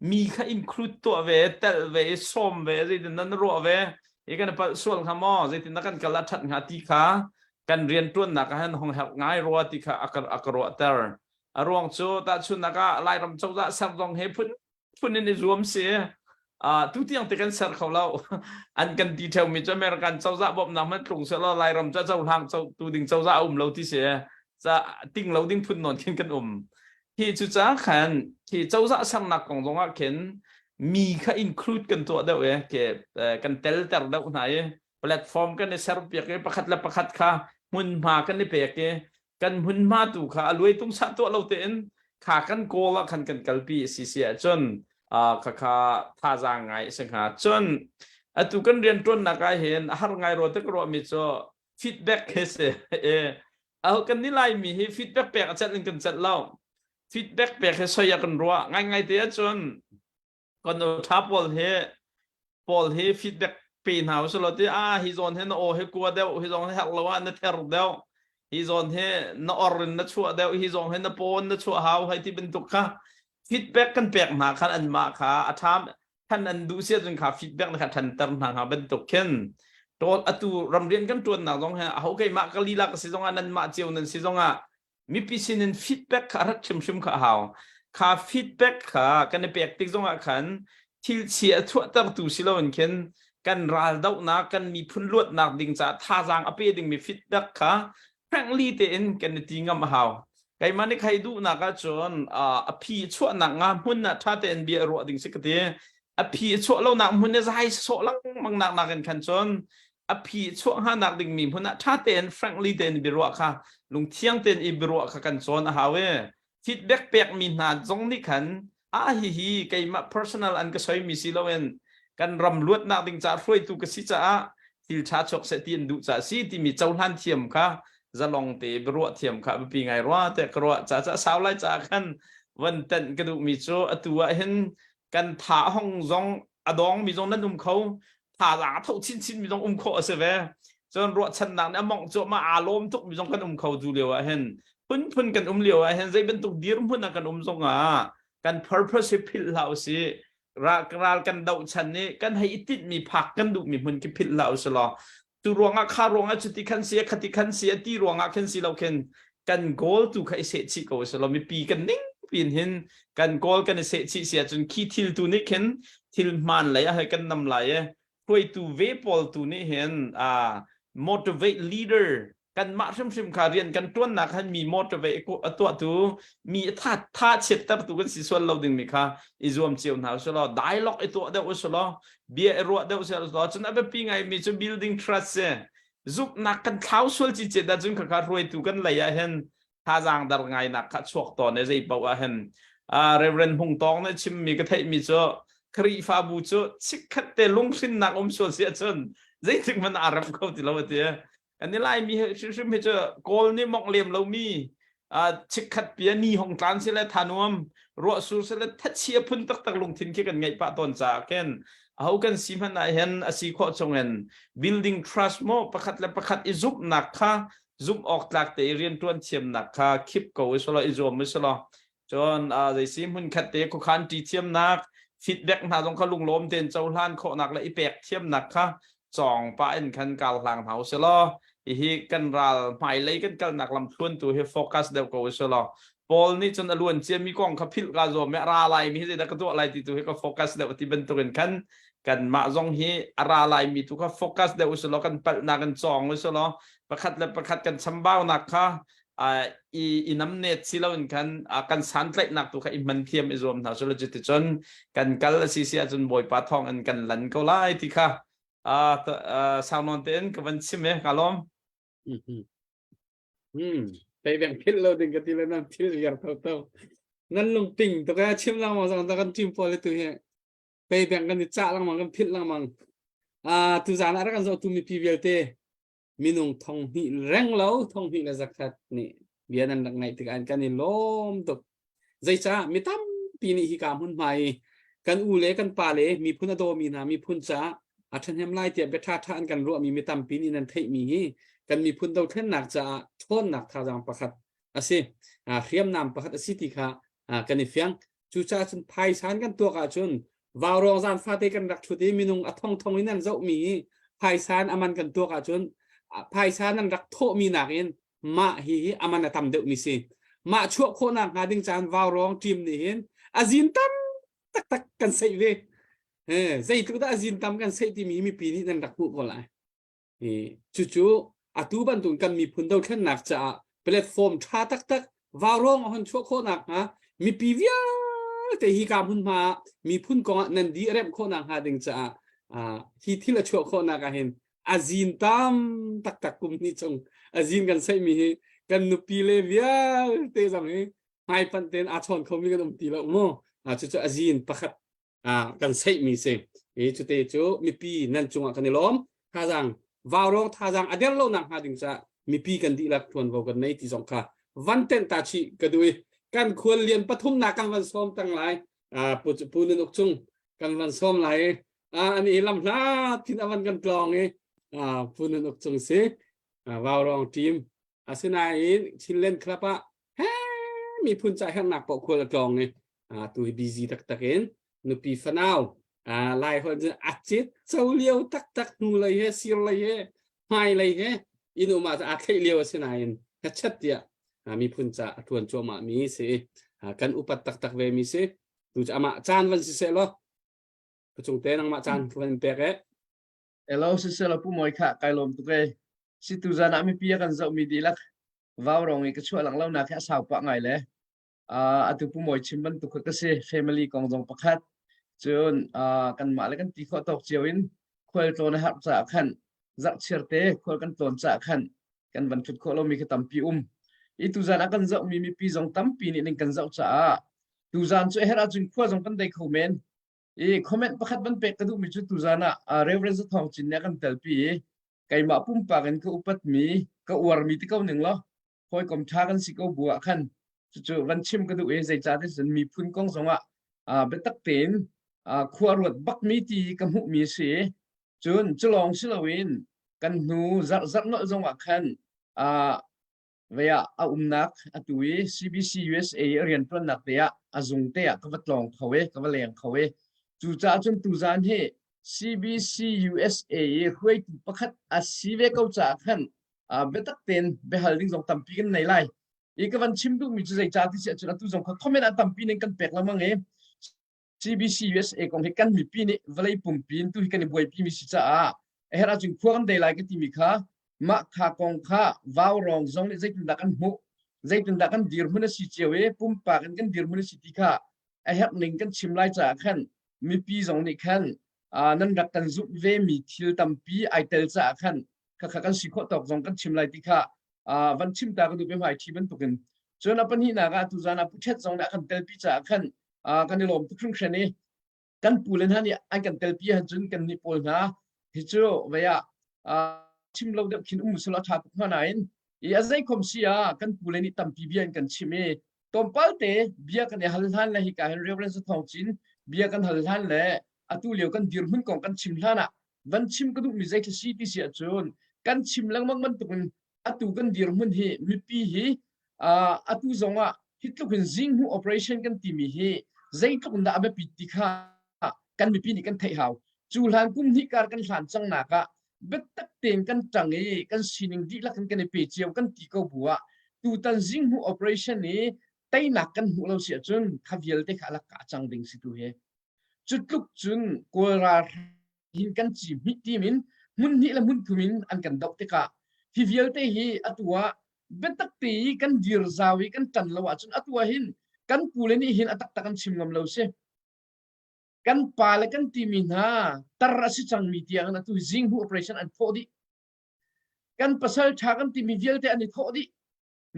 mi kha include tuah ve, telh ve, sawm ve, zeitin nan ruah ve. Hi kan palh sual hnga maw zeitin dah kan kal a ṭhat hnga ti kha kan rianṭuannak ah hin hong herh ngai rua ti kha a ka, a ka ruahter. A ruang cu tahchunhnak ah Lairam cozah ser zong he phun phun in i zuam si. Uh, tu tiang te kan ser kho lo. An kan ti ṭheumi cu American cozah bawmhnak hmanh tlung sehlaw Lairam cu cohlang co tu ding cozah a um lo ti si. Ca ting lo ding phun nawn khin kan um. Hi cu ca khan hi cozah sernak kong zong ah khin mi kha include kan tuah deuh e ke kan telter deuh hna i platform kan i serpiak i pakhat le pakhat kha hmunhma kan i pek i kan hmunhma tu kha a luai tung sah tuah lo tein kha kan goal ah khan kan kalpi a si si ahcun kha kha thazaang ngai a si hnga. Cun atu kan rianṭuannak ah hin a har ngai rua te ka ruahmi cu feedback he si. E kan ni Laimi hi feedback pek a celh in kan celh lo. Feedback pek hi soi ah kan ruah. Ngaingai te ahcun kan tha pawl hi pawl hi feedback pe hna usih law ti a hi zawn hi na aw hi kua deuh hi zawn hi herh lo ah na ther deuh hi zawn hi na or in na chuah deuh hi zawn hi na pawn na chuah hau hei ti bantuk kha feedback kan pek hna khan anmah kha a ṭha than an duh sia cun kha feedback na kha thanter hna hnga bantuk khin tol atu ramrian kan ṭuannak zong hi aho keimah ka lila ka si zongah nanmah cio nan si zongah mipi sinin feedback kha rat hrimhrim kha a hau. Kha feedback kha kan i pek tik zongah khan thil chia a chuahtertu si loin khin kan ral dohnak kan miphun luatnak ding caah thazaang a pe dingmi feedback kha frankly tein kan i ti ngam a hau. Keimah nih khai duhnak ahcun a phi chuahnak nga hmun ah ṭha tein bia ruah ding si ka ti. A phi chuah lonak hmun i zai sawh lengmang nak nakin khan cun a phi chuah hnganak dingmi hmun ah ṭha tein frankly tein biaruah kha lungthiang tein i biaruah kha kan cawn a hau i feedback pekmi hna zong nih khan ah hihi keimah personal an ka soimi si loin kan ram luatnak ding caah hruaitu ka si caah thil ṭha chuak seh ti an duh caah si timi cohlan thiam kha zalong te biaruah thiam kha biapi ngai rua te ka ruah ca ca sau lai caah khan van tenh ka duhmi cu atu ah hin kan tha hong zong a dawng mi zong nan um kho thazaang a tho chinchin mi zong um khawh a si ve cun ruahchannak nih a mongh cuahmah aa lawm tuk mi zong kan um kho tu lio ah hin phunphun kan um lio ah hin zei bantuk dirhmun ah kan um zong ah kan purpose hi philh hlah usih ral kan doh chan nih kan hei i tinhmi phak kan duhmi hmun khi philh hlah usih law tu ruangah kha ruangah cuti khan si khati khan si ti ruangah khin si lo khin kan goal tu kha i seh chih ko si lo mipi kan ning pin hin kan goal kan i seh chih si ahcun khi thil tu nih khin thil hmaan lei ah kan nam lai e hruaitu ve pawl tu nih hin a motivate leader kanmah hrimhrim kha rian kan ṭuannak khan mi motivate a tuahtu mi tha tha chiattertu kan si sual lo dingmi kha i zuam cio hna usih law dialogue i tuah deuh usih law bia i ruah deuh usih law cun a biapi ngaimi cu building trust si zumhnak kan thlau sual ci cet ahcun khakha hruaitu kan lei ah hin thazaang dar ngainak kha chuak tawn e zei paoh ah hin Reverend Hmung Tawng nih chimmi ka theihmi cu Khrihfabu cu chikkhat te lunghrinnak um sual si ahcun zeitik hmanh aa rem kho ti lo a ti Kan i Laimi hrimhrim hi cu Kawl nih mongh lem lomi chikkhat pia ni hong tlan si le thanuam ruahsur si le thachia phun taktak lungthin khi kan ngeih pah tawn caah khin aho kan si hmanh ah hin a si khawh chungin building trust mo pakhat le pakhat i zumhnak kha zumh awk tlak te i rianṭuan thiamnak kha khip ko i solo i zuam i solo Cun zeisi hmunkhat te khuakhan ṭi thiamnak, feedback hna zong kha lunglawm tein cohlan khawhnak le i pek thiamnak kha cawng pah in khan kar hlang hna usih law hihi kan ral hmailei kan kalnak lamthluan tu hi focus deuh ko usih law Paul nih cun a luan ciami kong kha philh ka zuam i a ra laimi hi zeidah ka tuah lai ti tu hi ka focus deuh ti bantukin khan kanmah zong hi a ra laimi tu kha focus deuh usih law kan palhnak in cawng usih law pakhat le pakhat kan chambaunak kha i i namnet si loin khan kan santlaihnak tu kha i hman thiam i zuam hna sula cuticun kan kal a si si ahcun Bawipa thawng in kan lan ko lai ti kha sau nawn tein ka van chim e ka lawm. Hmm. Tei beng phil lo ding ka ti le nan thil viar tho to. Nan lung ting to ka chim lengmang zong ta kan team pawl tu hi. Pei beng kan i cah lengmang kan philh lengmang. Ah tu zan ah rak kan zoh tu mipi vialte minung 2000 reng lo 2100 nih bia nan rak ngaih tikah kan i lawm tuk. Zeicah mi tampi nih hika hmunhma i kan u le kan pa le miphun a dawmi hna miphun caah a ṭhahnem lai tiah bia ṭhaṭha an kan ruahmi mi tampi nih nan theihmi hi kan miphun dothlennak caah ṭhawnnak thazaang pakhat a si. Hriamnam pakhat a si ti kha kan i fiang. Cucaah cun phaisa in kan tuak ahcun vaurawng zan fate kan rak ṭhut i minung a thongthong in an zohmi hi. Phaisa in aman kan tuak ahcun phaisa nan rak thawhmi nakin mah hi hi aman a tam deuhmi si. Mah chuah khawhnak hnga ding caan vaurawng team nih hin a zin tam taktak kan seih ve. Zeitluk dah a zin tam kan seih timi mipi nih nan rak hmuh ko lai. Cucu atu bantuk kan miphun dothlennak caah platform ṭha taktak vaurawng a hon chuah khawhnak hnga mipi vialte hi ka hmunhma ah miphun kongah nan di a remh khawhnak hnga ding caah hi thil a chuah khawhnak ah hin a zin tam taktak kum hnih chung a zin kan seihmi hi kan nupi le vialte zong hi hmaipanh tein aa chawn khomi kan um ti lo mu. Cucu a zin pakhat kan seihmi si. I cute cu mipi nan cungah kan i lawm. Thazaang vaurawng thazaang a der lo nak hnga ding caah mipi kan dihlak tuanvo kan nei ti zong kha van tenh ta chih ka duh i kan khual lian pathum nak kan van sawm tang lai. Pu pu Nun Uk Cung kan van sawm lai i an i lam hlat thin avan kan tlawng i Pu Nun Uk Cung si vaurawng team asinain Chinland Club ah he miphun ca hernak poh khual a tlawng i tu hi busy taktak in nupi fanau lai holh cun a cit co lio taktak hnu lei he sir lei he hmai lei he inn um ah aa theih lio a si nain hnachet tiah miphun ca a tuan cuahmah mi si kan upat taktak ve mi si tu cu amah caan van si seh law Pucung te nangmah caan van in pek e. Hello sisela pu moi kha kai lawm tuk e. Si tu zan ah mipi a kan zoh mi dihlak vau rong i ka chuah lang lo nak hi a sau pah ngai le. Atu pu moi chim bantuk kha ka si family kong zong pakhat cun kanmah le kan ti khawh tawk cio in khual tlawn a harh caah khan zarhchir te khual kan tlawn caah khan kan van thut khawh lomi kha tampi um i tuzan ah kan zohmi mipi zong tampi nih ning kan zoh caah tuzan cu a herh ahcun khua zong kan dei kho men i comment pakhat van pek ka duhmi cu tuzan ah Reverend Zathawng Cin nih a kan telpi i keimah pumpak in ka upatmi ka uarmi ti ko ning law hawikom ṭha kan si ko bu ah khan cucu van chim ka duh i zeicahtiah cun miphun kong zongah biatak tein khua ruat bakmi ti ka hmuhmi a si cun cu lawng si loin kan hnu zarh zarh nolh zongah khan vei ah a umnak atu i CBC USA i rianṭuannak te ah a zung te ah ka va tlawng kho i ka va leng kho i cucaah cun tuzaan hi CBC USA i hruaitu pakhat a si ve ko caah khan biatak tein biahal ding zong tampi kan nei lai. I ka van chim duhmi cu zeicah ti si ahcun atu zong kha comment ah tampi ning kan pek lengmang i CBC USA kong hi kan mipi nih vawlei pumpi in tu hi kan i buaipi mi si caah a herh ahcun khua kan dei lai ka timi kha mah kha kong kha vaurawng zong nih zeitindah kan hmuh zeitindah kan dirhmun a si cio i pumpak in kan dirhmun a si ti kha a herh ning kan chim lai caah khan mipi zong nih khan nan rak kan zumh ve mi thil tampi ai tel caah khan khakha kan si khawh tawk zong kan chim lai ti kha van chim ta ka duh hmai thi bantukin cun a pahnihnak ah tuzan ah pu ṭhet zong nih a kan telpi caah khan kan i lawm tuk hringhran i kan pu le hna nih an kan telpi han cun kan nih pawl hna hi cu vei ah chim lo deuh khin um sel a ṭha tuk hna nain i a zei khom si ah kan pu le nih tampi bia an kan chim i tlawmpal te bia kan i hal hlan le hika hin Reverend Thawng Cin bia kan hal hlan le atu lio kan dirhmun kong kan chim hlan ah van chim ka duhmi zei si ti si ahcun kan chim lengmang bantukin atu kan dirhmun hi mipi hi atu zong ah hi tluk in zinghu operation kan timi hi zeitluk in dah a biapit ti kha kan mipi nih kan theih hau cu hlan kum hnih kar kan hlan cang nak ah biatak tein kan ṭang i kan sining dihlak in kan i pe cio kan ti ko bu ah tutan zinghu operation i teinak kan hmuh lo si ahcun kha vialte kha alak ka cang ding si tu hi Cu tluk cun Kawl ralhring kan ci hmih tim in hmun hnih le hmun thum in an kan doh tikah hi vialte hi atu ah biatak te i kan dir zau i kan ṭan lo ahcun atu ah hin kan pule nih hin a taktak an chim ngam lo si. Kan pa le kan timi hna tar a si cangmi tiang in atu zinghu operation an thawh dih. Kan pasal ṭha kan timi vialte an i thawh dih.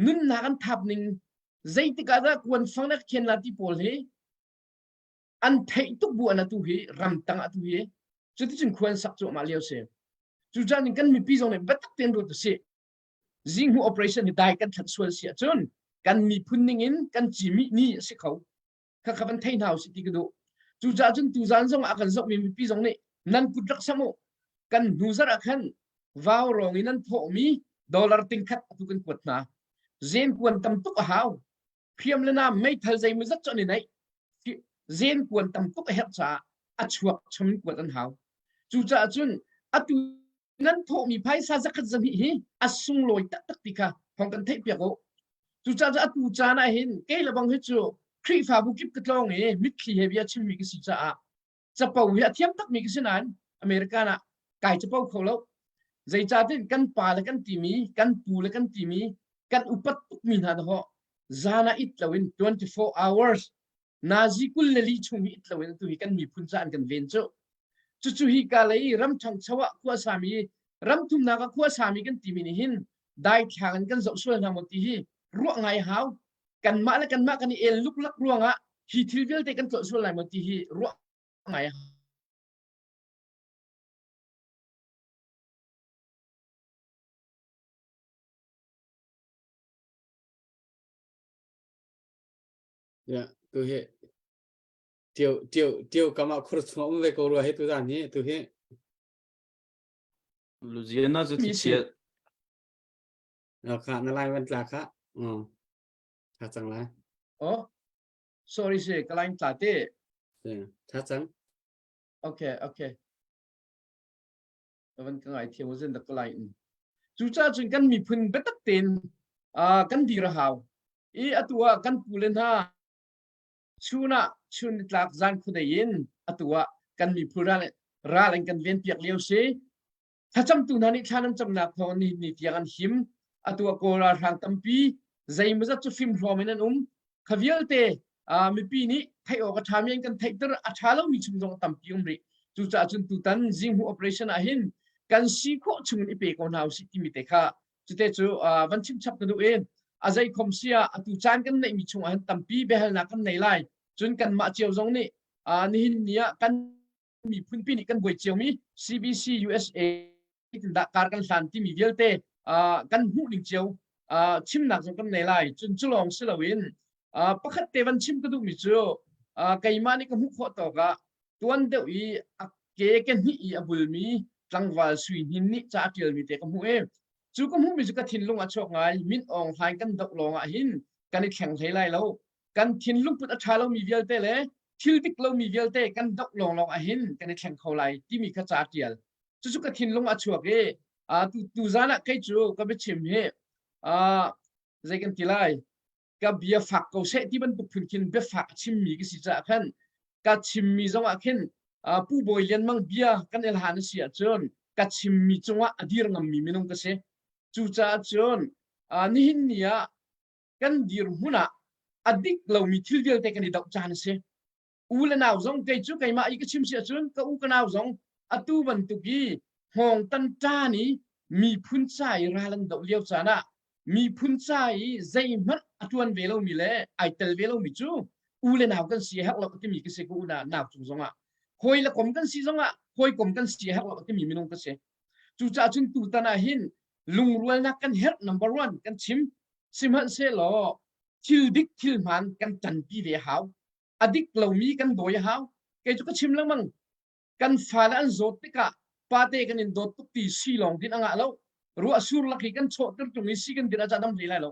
Nunnak an thap ning zeitik ah dah kuan fang le khen la ti pawl hi an theih tuk bu an atu hi ramtang atu hi cuticun khua an sak cuahmah lio si cucaah kan mipi zong nih biatak tein ruat usih zinghu operation hi dai kan thlat sual si ahcun kan miphun ning in kan cimi ni a si kho kha kha van thei hna usih ti ka duh cucaah cun tuzan zong ah kan zohmi mipi zong nih nan kut rak sam u kan hnu zarh ah khan vau rawng in an thawhmi dollar ting khat atu kan kuat hna zen kuan tam tuk a hau hriam le nam meithal zeimawzat cu an i neih zen kuan tam tuk a herh caah a chuak chom in kuat an hau cucaah cun atu. Nan thawhmi phaisa zakhat zahnih hi a sunglawi taktak ti kha hong kan theih piak u. Cucaah cu atu caan ah hin kei le bang hi cu Khrihfabu kip ka tlawng i mitthli he bia chimmi ka si caah capo hi a thiam takmi ka si nain American ah kai capo kho lo. Zeicahtin kan pa le kan timi, kan pu le kan timi, kan upat tukmi hna dahawh zan ah it loin 24 hours nazi 24 chung hi it loin atu hi kan miphun ca an kan ven cu. Cucu hi ka lei ram ṭhangcho ah khua sami ram thumnak ah khua sami kan timi nih hin daithlang in kan zoh sual hna maw ti hi ruah ngai hau. Kanmah le kanmah kan i el luklak ruangah hi thil vialte kan tlolh sual lai maw ti hi ruah ngai hau. Ya, tu hi Tio tio tio kam ah khur chung um ve ko rua hi tu zan hi tu hi. Louisiana cu Mi si. thichiat No kha na lai van tla kha. Um. Tha cang lai. Oh, sorry si, ka line tla te. Tha cang. Okay, okay. Van ka ngai thiam zin da ka line. Cucaah cun kan miphun biatak tein uh, kan dir a hau. I atu ah kan pu le hna chun ah chun nitlak zan khuadei in atu ah kan miphun ral ral in kan ven piak lio si. Thlacamtu hna nih thla nan camnak thawng ni ni tiang an him. Atu ah Kawl ralhrang tampi zeimawzat cu fimhlawm in an um. Kha vialte uh, mipi nih theih awk a ṭhami an kan theihter a ṭha lomi chung zong tampi um rih. Cucaah cun tutan Zinghu operation ah hin kan si khawh chung in i pe ko hna usih timi te kha cute cu uh, van chim chap ka duh i a zei khom si ah atu caan kan neihmi chung ah hin tampi biahalnak kan nei lai. Cun kanmah cio zong nih uh, nihin ni ah kan miphunpi nih kan buai ciomi CBC USA dah kar kan hlan timi vialte uh, kan hmuh ning cio uh, chimnak zong kan nei lai cun cu lawng si loin uh, pakhat te van chim ka duhmi cu uh, keimah nih ka hmuh khawh tawk ah tuan deuh i a ke ke hnih i a bulmi tlangval sui hnin nih ca a ṭialmi te ka hmuh i cu ka hmuhmi cu ka thinlung a chuak ngai min awng hlain kan doh lawng ah hin kan i thleng hlei lai lo kan thinlung put a ṭha lomi vialte le thil dik lomi vialte kan doh lawnglawng ah hin kan i thleng kho lai timi kha ca ṭial cucu ka thinlung a chuak i tu tu zan ah kei cu ka biachim hi zei kan ti lai ka bia fak ko seh ti bantuk phun khin biafak a chimmi ka si caah khan ka chimmi zong ah khin Pu Bawi Lian Mang bia kan el han a si ahcun ka chimmi cungah a dir ngammi minung ka si cucaah cun nihin ni ah kan dirhmun ah a dik lomi thil vialte kan i doh caan a si. U le nau zong kei cu keimah i ka chim si ahcun ka u ka nau zong atu bantuk i hngawng tan ṭan i miphun ca i ral an doh lio caan ah miphun ca i zeihmanh a ṭuan ve lomi le ai tel ve lomi cu u le nau kan si a herh lo timi ka si ka u nau cung zongah hawi le kom kan si zongah hawikom kan si a herh lo timi minung ka si. Cucaah cun tutan ah hin lungrualnak kan herh number one kan chim sihmanhsehlaw thil dik thil hmaan kan ṭanpi ve a hau a dik lomi kan dawi a hau kei cu ka chim lengmang kan fale an zawt tikah pate kan in dawt tuk ti si lawng din a ngah lo ruah sur lak hi kan chawhter tung i si kan din ah dam hlei lai lo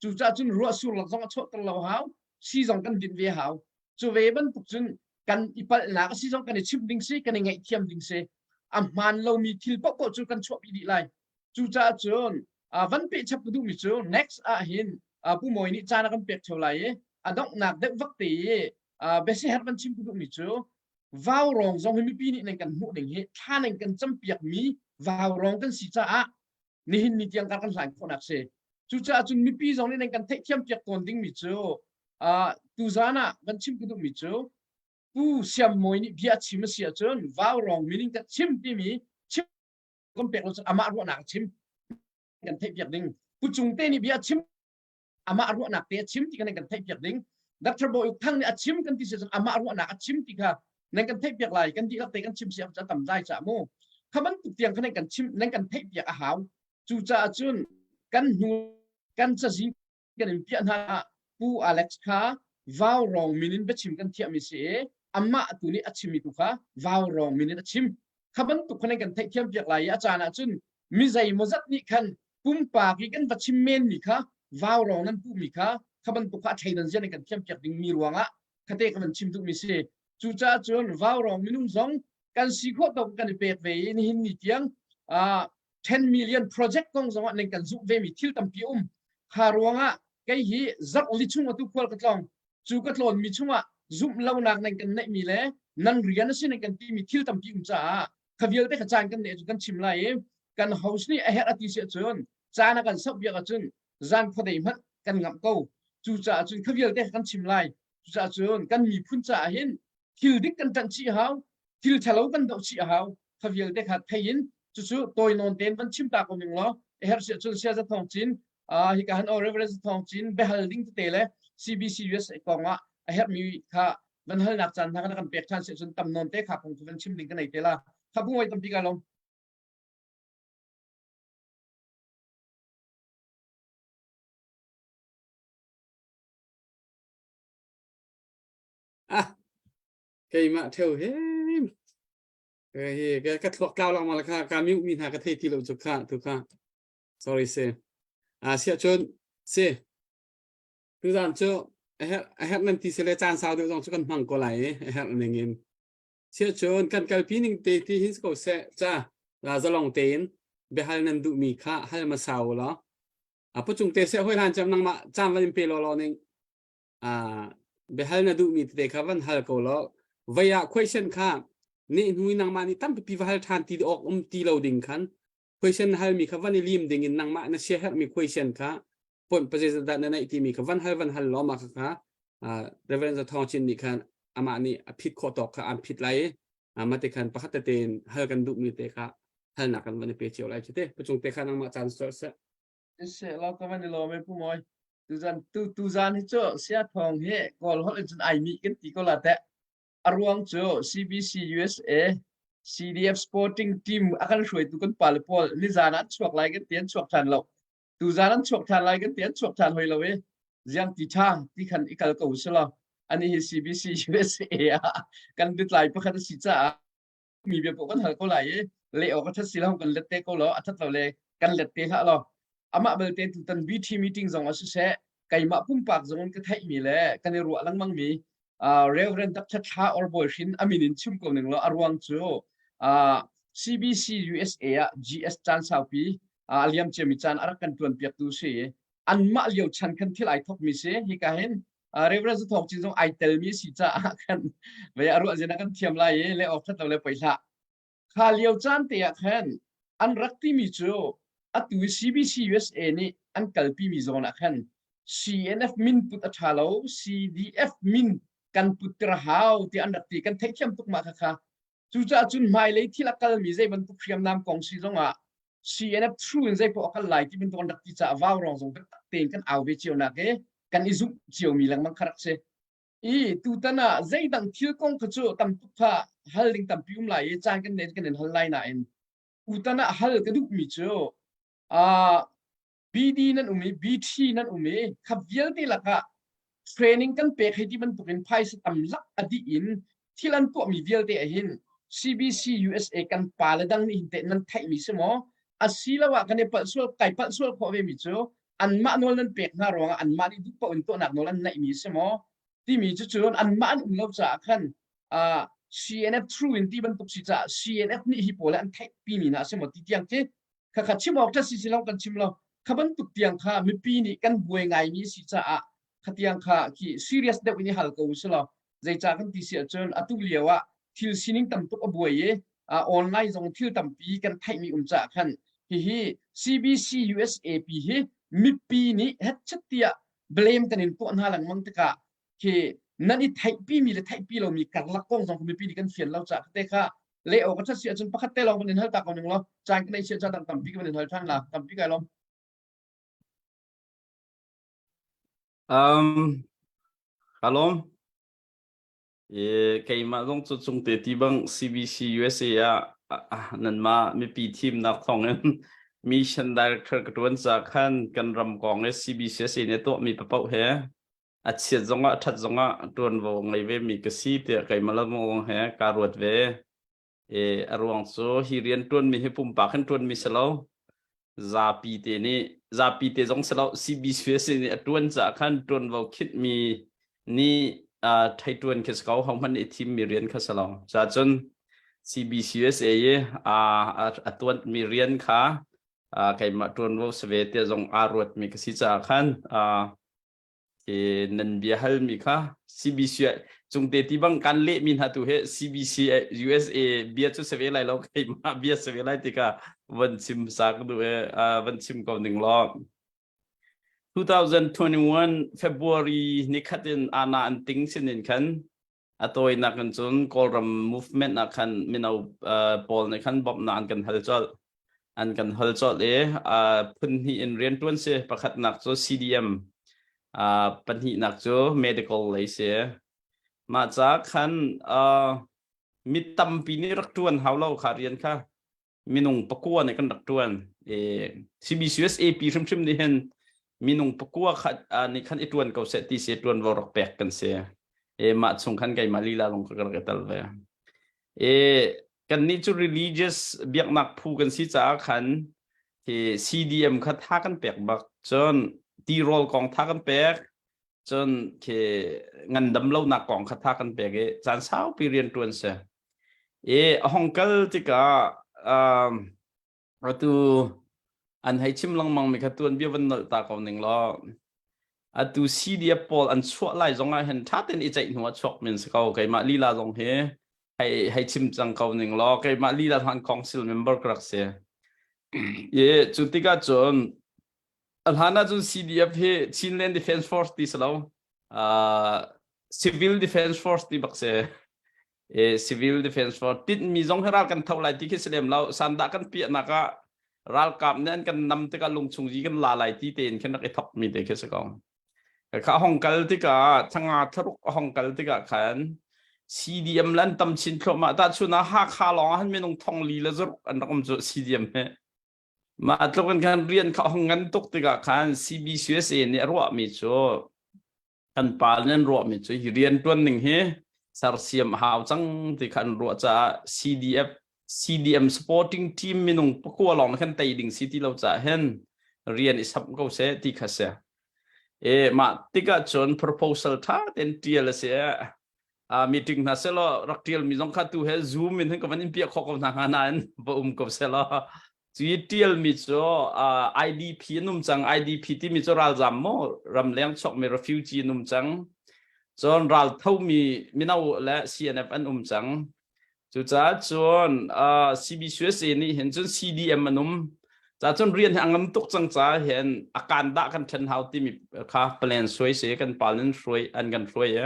cucaah cun ruah sur lak zong a chawhter lo hau si zong kan din ve hau cu ve bantuk cun kan i palhnak a si zong kan i chimh ding si kan i ngaihthiam ding si a hmaan lomi thil paohpaoh cu kan chuahpi dih lai cucaah cun van peh chap ka duhmi cu next ah hin Pu Mawi nih caan a kan pek theo lai i a donghnak deuh vak te i biasiherh van chim ka duhmi cu vaurawng zong hi mipi nih nan kan hmuh ning hi thla nan kan campiak mi vaurawng kan si caah nihin ni tiang kar kan hlan khawhnak si cucaah cun mipi zong nih nan kan theihthiam piak tawn dingmi cu tuzan ah van chim ka duhmi cu Pu Siam Mawi nih bia a chim a si ahcun vaurawng meaning ka chim timi chim kan pek lo cun amah ruahnak a chim kan theih piak ding Pu Cung te nih bia a chim amah ruahnak te a chim ti kan kan theih piak ding Dr. Bawi Uk Thang nih a chim kan ti si cun amah ruahnak a chim ti kha nan kan theih piak lai kan dihlak te kan chim si a tam dai ca mu kha bantuk tiang kha nan kan chim nan kan theih piak a hau cucaah cun kan hnu kan cazin kan in piah hna ah Pu Alex kha vau rawng min in biachim kan thiahmi si i amah tu nih a chimmi tu kha vau rawng min in a chim kha bantuk kha nan kan theihthiam piak lai i a caan ah cun mi zeimawzat nih khan pumpak i kan va chim menmi kha vau rawng nan puhmi kha kha bantuk kha a thleidan zia nan kan thiam piak dingmi ruangah khate ka van chim duhmi si cucaah cun vau rawng minung zong kan si khawh tawk kan i pek ve i nihin ni tiang. Uh, 10 million project kong zong ah nan kan zumh ve mi thil tampi um. Kha ruangah kei hi zarh li chung atu khual ka tlong. Cu ka tlawn mi chungah zumh lonak nan kan neih mi le nan rian a si nan kan ti mi thil tampi um caah kha vialte kha caan kan neih cu kan chim lai i kan host nih a herh a ti si ahcun caan a kan sauh biak ahcun zan khuadei hmanh kan ngamh ko. Cucaah cun kha vialte kha kan chim lai. Cucaah cun kan miphun caah hin thil dik kan ṭanh chih hau, thil ṭhalo kan doh chih a hau. Kha vialte kha thei in cucu tawi nawn tein van chim ta ko ning law a herh si ahcun Saya Za Thawng Cin hika han o Reverend Za Thawng Cin biahal ding tete le CBC USA kong ah a herhmi kha van halnak caan hna kan pek ṭhan si ahcun tam nawn te kha kong cu van chim ding ka nei te la. Kha bu ngoi tampi ka lawm. Ah, keimah theu he hi ka thluak tlau lang ma kha ka mute mi hna ka thei ti lo cu kha tu kha sorry se a sia chun se tu zan cu a her a her nan ti se le caan sau deuh zong cu kan hmang ko lai a her ning in sia chun kan kalpi ning te ti hin ko se cha la zalong tein biahal nan duh mi kha hal ma sau lo a pucung te se hoi hlan cam nangmah cam van in pe lo lo ning a biahal na duhmi tete kha van hal ko law vei ah question kha ne hnu nangmah nih tampi va hal ṭhan ti awk um ti lo ding khan question na halmi kha van i lim ding in nangmah na sia herhmi question kha point pazei dah na neih timi kha van hal van hal law mah kha kha Reverend Za Thawng Chin nih khan amah nih a phit khawh tawk kha an phit lai i mah te khan pakhat tete in hal kan duhmi te kha halnak kan van i pe cio lai cu te pucung te kha nangmah caan sual seh Seh law ka van i lawm e Pu Mawi. Tuzan tu tuzan hi cu Sia Thawng hi Kawl holh in cun ai mi kan ti ko la teh. A ruang cu CBC USA CDF Sporting Team a kan hruaitu kan pale pawl nizan ah an chuak lai kan ti an chuak ṭhan lo. Tuzan an chuak ṭhan lai kan ti an chuak ṭhan hoi lo i ziang ti ṭha ti khan i kal ko si law ani hi CBC USA ah kan lutlai pakhat a si caah mi bia paoh kan hal ko lai i leh awk a ṭhat si lo kan let te ko law a ṭhat lo le kan let te hlah law amah belte tutan BT meeting zong ah siseh keimah pumpak zong in ka theihmi le kan i ruah lengmang mi uh, Reverend Dr. Thla or Bawi Hrin amin in chim ko ning law a ruang cu uh, CBC USA ah GS caan saupi uh, a liam ciami caan a rak kan tuan piaktu si anmah lio chan khan thil ai thokmi si hika hin Reverend Zathawk Cin zong ai telmi si caah khan vei a ruah zin ah kan thiam lai i le awk that lo le poi hlah. Kha lio caan te ah khan an rak timi cu atu CBC USA nih an kalpi mi zawn ah khan CNF min put a ṭha lo CDF min kan put tir hau ti an rak ti kan theihthiam tuk mah kha kha Cucaah cun hmailei thil a kalmi zei bantuk hriamnam kong si zongah CNF through in zei poah a kal lai ti bantuk an rak ti caah vaurawng zong biatak tein kan au ve cio nak i kan i zumh ciomi lengmang kha rak si. I tutan ah zeidang thil kong kha cu tam tuk kha hal ding tampi um lai i caan kan nei kan in hal lai nain tutan ah hal ka duhmi cu uh, BD nan um i BT nan um i kha vialte lakah training kan pek hei ti bantukin phaisa tam lak a dih in thil an tuahmi vialte ah hin CBC USA kan pa le dang nih hin teh nan theihmi si maw asiloah kan i palh sual kai palh sual khawh ve mi cu anmah nawl nan pek hna ruangah anmah nih duh paoh in tuahnak nawl an neihmi si maw timi cu cun anmah an um lo caah khan uh, CNF through in ti bantuk si caah CNF nih hi pawl an theihpi mi hna si maw ti tiang khi Khakha chim awk ṭha si si lo kan chim lo. Kha bantuk tiang kha mipi nih kan buai ngaimi si caah kha tiang kha khi serious deuh in i hal ko u si law zeicah kan ti si ahcun atu lio ah thil sining tam tuk a buai i uh, online zong thil tampi kan theihmi um caah khan hihi CBC USAP hi mipi nih hetchet tiah blame kan in tuah hna lengmang tikah khi nan i theihpi mi le theihpi lomi karlak kong zong mipi nih kan fian lo caah te kha le awk a ṭhat si ahcun pakhat te lawng kan in hal ta ko ning law caan kan ei si ahcun tampi kan in hal ṭhan la tampi kai lawm Um, kalom. E, keimah zong cu cungte ti bang CBC USA ah nanmah mipi thimnak thawngin mission director ka ṭuan ca khan kan ram kong i CBC USA nih a tuahmi papoh he a chiat zongah a ṭhat zongah ṭuanvo ngei ve mi ka si tiah keimah le mong he kaa ruat ve. E, a ruang cu hi rian ṭuanmi hi pumpak hin ṭuanmi si lo. Zapi te nih zapi te zong si lo CBC nih a ṭuan caah khan ṭuanvo khitmi nih uh, thei ṭuan khi si ko hohmanh nih thimmi rian kha si lo. Cacun. CBCUSA i a tuanmi rian kha keimah ṭuanvo si ve tiah zong aa ruatmi ka si caah khan nan bia halmi kha CBC cungte ti bang kan lehmi hna tu he CBC USA bia cu si ve lai lo keimah bia si ve lai ti kha van chim sa ka duh i van chim ko ning law 2021 February nikhat in ana an ting sinin khan a tawinak in cun Kawlram movement ah khan mino pawl nih khan bawmhnak an kan hal colh. An kan hal colh i phun hnih in rianṭuan si. Pakhatnak cu CDM, pahnihnak cu medical lei si. Mah ca khan mi tampi nih rak ṭuan hau lo kha rian kha. Minung pakua nih kan rak ṭuan. CBCUSAP hrimhrim nih hin minung pakua kha nih khan i ṭuan ko seh ti si ṭuanvo rak pek kan si. E mah chung khan keimah lila lawng ka rak i tel ve. E kannih cu religious biaknak phu kan si caah khan hi CDM kha tha kan pek bak. Cun tirawl kong tha kan pek. Cun khi ngandam lonak kong kha tha kan pek i caan saupi rian ṭuan si. I a hong kal tikah um, atu an hei chim lengmang mi kha tuan bia van nolh ta ko ning law atu CDF pawl an chuah lai zong ah hin ṭha tein i ceih hnu ah chuak men si ko keimah lila zong hi hei hei chim cang ko ning law keimah lila hlan council member ka rak si i cu tikah cun a hlan ah cun CDF hi Chinland Defense Force ti si lo uh, Civil Defense Force ti bak si e civil defense force tinhmi zong hi ral kan tho lai ti khi si lem lo sandah kan piahnak ah ralkap nih an kan nam tikah lungchung zi kan la lai ti tein khin rak i thok mi te khi si ko kha hong kal tikah thanga tharuk hong kal tikah khan CDM lan tam chin thluahmah ta chuna Hakha lawng ah han minung thong li le zuruk an rak um cu CDM he mah tluk in khan rian kha hong ngan tuk tikah khan CBCUSA nih a ruahmi cu kan pa nih an ruahmi cu hi rianṭuan ning hi sersiam a hau cang ti kha an ruah caah CDF CDM supporting team minung pakua lawng khan tei ding si ti lo caah hin rian i samh ko seh ti kha si. E mah tikah cun proposal ṭha tein ṭial a si. Uh, meeting hna selaw rak ṭial mi zong kha tu he zoom in hin ka van in piah khawh ko hna hnga nain va um ko selaw Cu ṭialmi cu uh, IDP an um cang. IDP timi cu ralzam maw ramleng chuakmi refugee an um cang. Cun ralthomi mino le CNF an um cang. Cucaah cun uh, CBCUSA nih hin cun CDM an um. Ca cun rian hi a ngam tuk cang caah hin a kan dah kan ṭhen hau timi kha plan suai si kan pal in hruai an kan hruai i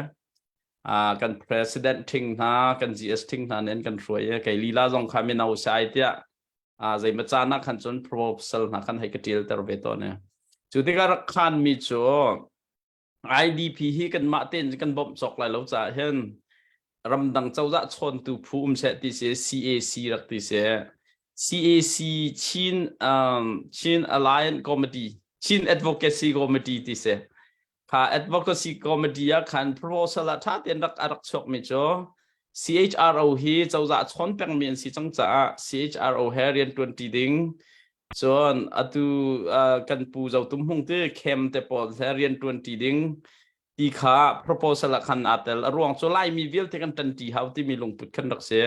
uh, kan president ṭhing hna kan GS ṭhing hna nih an kan hruai i kei lila zong kha mino sai tiah a zeimaw caan ah khan cun proposal hna khan hei ka ṭial ter ve tawn i cu tikah rak khan mi cu IDP hi kanmah tein kan bawmh cawk lai lo caah hin ramdang cozah chawntu phu um seh ti si CAC rak ti si CAC Chin um, Chin Alliance Committee Chin Advocacy Committee ti si kha advocacy committee ah khan proposal ah ṭha tein rak a rak chuakmi cu CHRO hi cozah chawn pengmi an si cang caah CHRO he rian ṭuanṭi ding cun atu uh, kan pu Zo Tum Hmung ti khem te pawl he rian ṭuanṭi ding ti kha proposal ah khan aa tel a ruang cu Laimi vialte kan ṭanṭi hau timi lungput khan rak si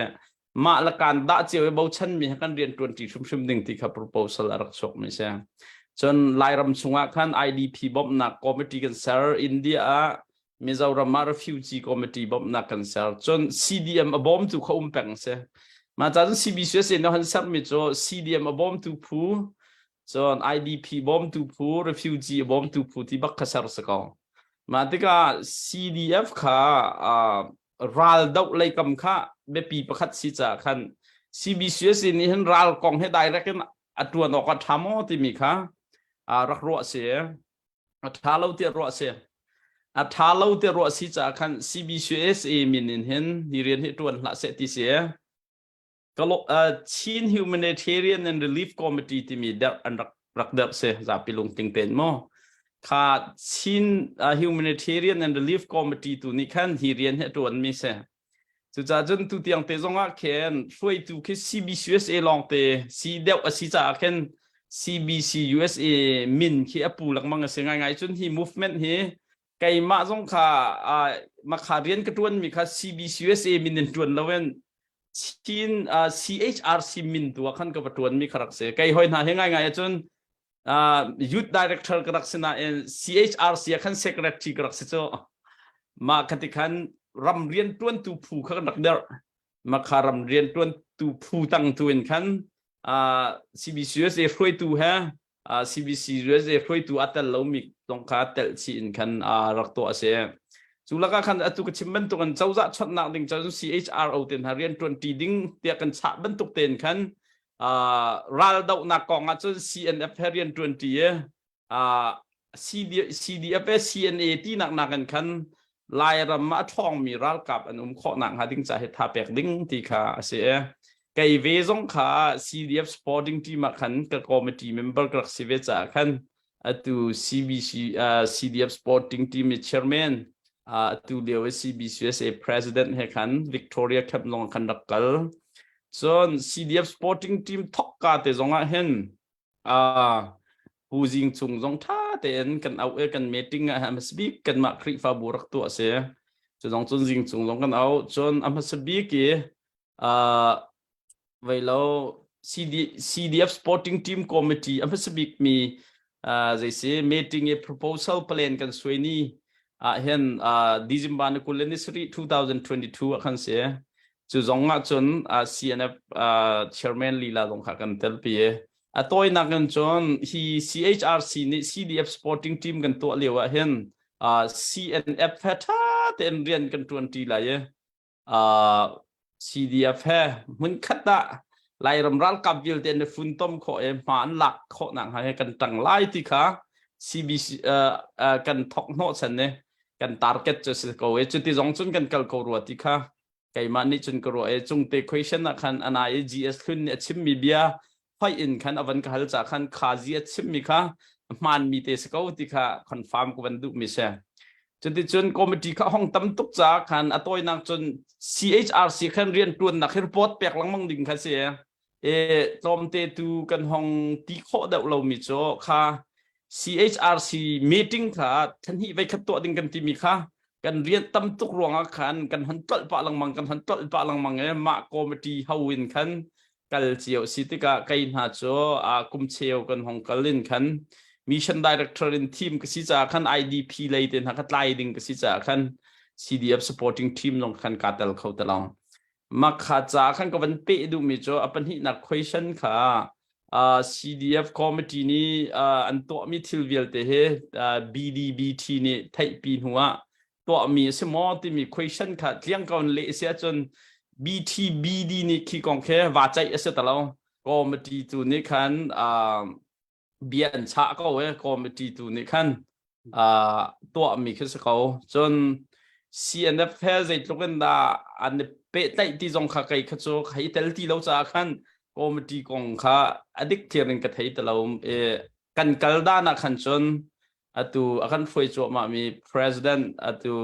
mah le kaan dah cio i bochanmi he kan rian ṭuanṭi hrimhrim ding ti kha proposal a rak chuakmi si. Cun Lairam chungah khan IDP bawmhnak committee kan ser. India ah Mizoram ah refugee committee bawmhnak kan ser. Cun CDM a bawmtu kha um peng si. Mah ca cun CBCUSA nih han sermi cu CDM a bawmtu phu, cun IDP bawmtu phu, refugee a bawmtu phu ti bak kha ser si ko. Mah tikah CDF kha uh, ral doh lei kam kha biapi pakhat si caah khan CBCUSA nih hin ral kong he direct in a tuan awk a tha maw timi kha rak ruah si a tha lo tiah ruah si a tha lo tiah ruah si caah khan CBCUSA min in hin hi rian hi tuan hlah seh ti si Chin Humanitarian and Relief Committee timi derh an rak rak derh si zapi lungtling tein maw kha Chin uh, Humanitarian and Relief Committee tu nih khan hi rian hi a ṭuan mi si cucaah cun tu tiang te zong ah khin hruaitu khi CBCUSA lawng te si deuh a si caah khin CBCUSA min khi a pu lengmang a si ngaingai cun hi movement hi keimah zong kha uh, makha rian ka ṭuan mi kha CBCUSA min in ṭuan loin. Chin CHRC min tu ah khan ka va tuan mi kha rak si. Kei hoi hna he ngai ngai ahcun youth director ka rak si nain CHRC ah khan secretary ka rak si cu. Mah khati khan ram rian tuantu phu kha kan rak derh. Mah kha ram rian tuantu phu tang tu in khan CBCUSA hruaitu he CBC USA hruaitu a tel lomi zong kha telh chih in khan rak tuah a si. Cu lakah khan atu ka chim bantuk in cozah chawnhnak ding cun CHRO te hna rian ṭuanṭi ding tiah kan chah bantuk tein khan raldohnak kong ah cun CNF he rian ṭuanṭi i CDF he CNA tinak nakin khan Lairam ah a ṭhawngmi ralkap an um khawhnak hnga ding ca hi tha pek ding ti kha a si i kei ve zong kha CDF supporting team ah khan ka committee member ka rak si ve caah khan atu CBC uh, CDF supporting team i chairman uh, atu lio i CBCUSA president he khan Victoria Camp zong khan rak kal cun CDF supporting team thokka te zong ah hin Uh, Pu Zing Cung zong ṭha tein kan auh i kan meeting ah a hmasa bik kanmah Khrihfabu rak tuah a si. Cu zong cun Zing Cung zong kan auh. Cun a hmasa bik i uh, vei lo CD, CDF Sporting Team Committee a hmasa bik mi uh, zei si meeting i proposal plan kan suai ni ah hin uh, December ni 20 ni sarih 2022 ah khan si. Cu zong ah cun uh, CNF uh, chairman lila zong kha kan telpi i a tawinak in cun hi CHRC nih CDF sporting team kan tuah lio ah hin uh, CNF he ṭha tein rian kan ṭuanṭi lai i uh, CDF he hmunkhat ah Lairam ralkap vialte an i funtom khawh i hma an lak khawh nak hnga he kan ṭang lai ti kha CBC uh, uh, kan thok hnawh chan ni kan target cu si ko i cuti zong cun kan kal ko rua ti kha keimah nih cun ka ruah i cungte question ah khan ana i GS Hlun nih a chimmi bia hoih in khan a van ka hal ca khan kha zi a chimmi kha hmaanmi te si ko ti kha confirm ka van duhmi si. Cuticun committee kha hong tam tuk ca khan a tawinak cun CHRC khan rian tuannak hi report pek lengmang ding kha si. E tlawmte tu kan hong ti khawh deuh lomi cu kha CHRC meeting kha thlahnih voi khat tuah ding kan timi kha kan rian tam tuk ruangah khan kan hon tlolh pah lengmang kan hon tlolh pah lengmang i mah committee ho in khan kal cio si tikah kei hna cu a kum cheu kan hong kal in khan mission director in team ka si caah khan IDP lei te hna kha tlai ding ka si caah khan CDF supporting team zong khan ka tel kho te lo makha ca khan ka van peh duhmi cu a pahnihnak question kha uh, CDF committee nih uh, an tuahmi thil vialte hi uh, BDBT nih theihpi hnu ah tuahmi a si maw timi question kha tliang ko in leh si ahcun BTBD nih khi kong khi va ceih a si ta lo committee tu nih khan uh, bia an chah ko e committee tu nih khan uh, tuahmi khi si ko cun CNF he zeitluk in dah an i pehtlaih ti zong kha kei kha cu hei tel ti lo caah khan committee kong kha a dik thiar in ka thei ti lo i kan kal dan ah khan cun atu a kan hruai cuahmah mi president atu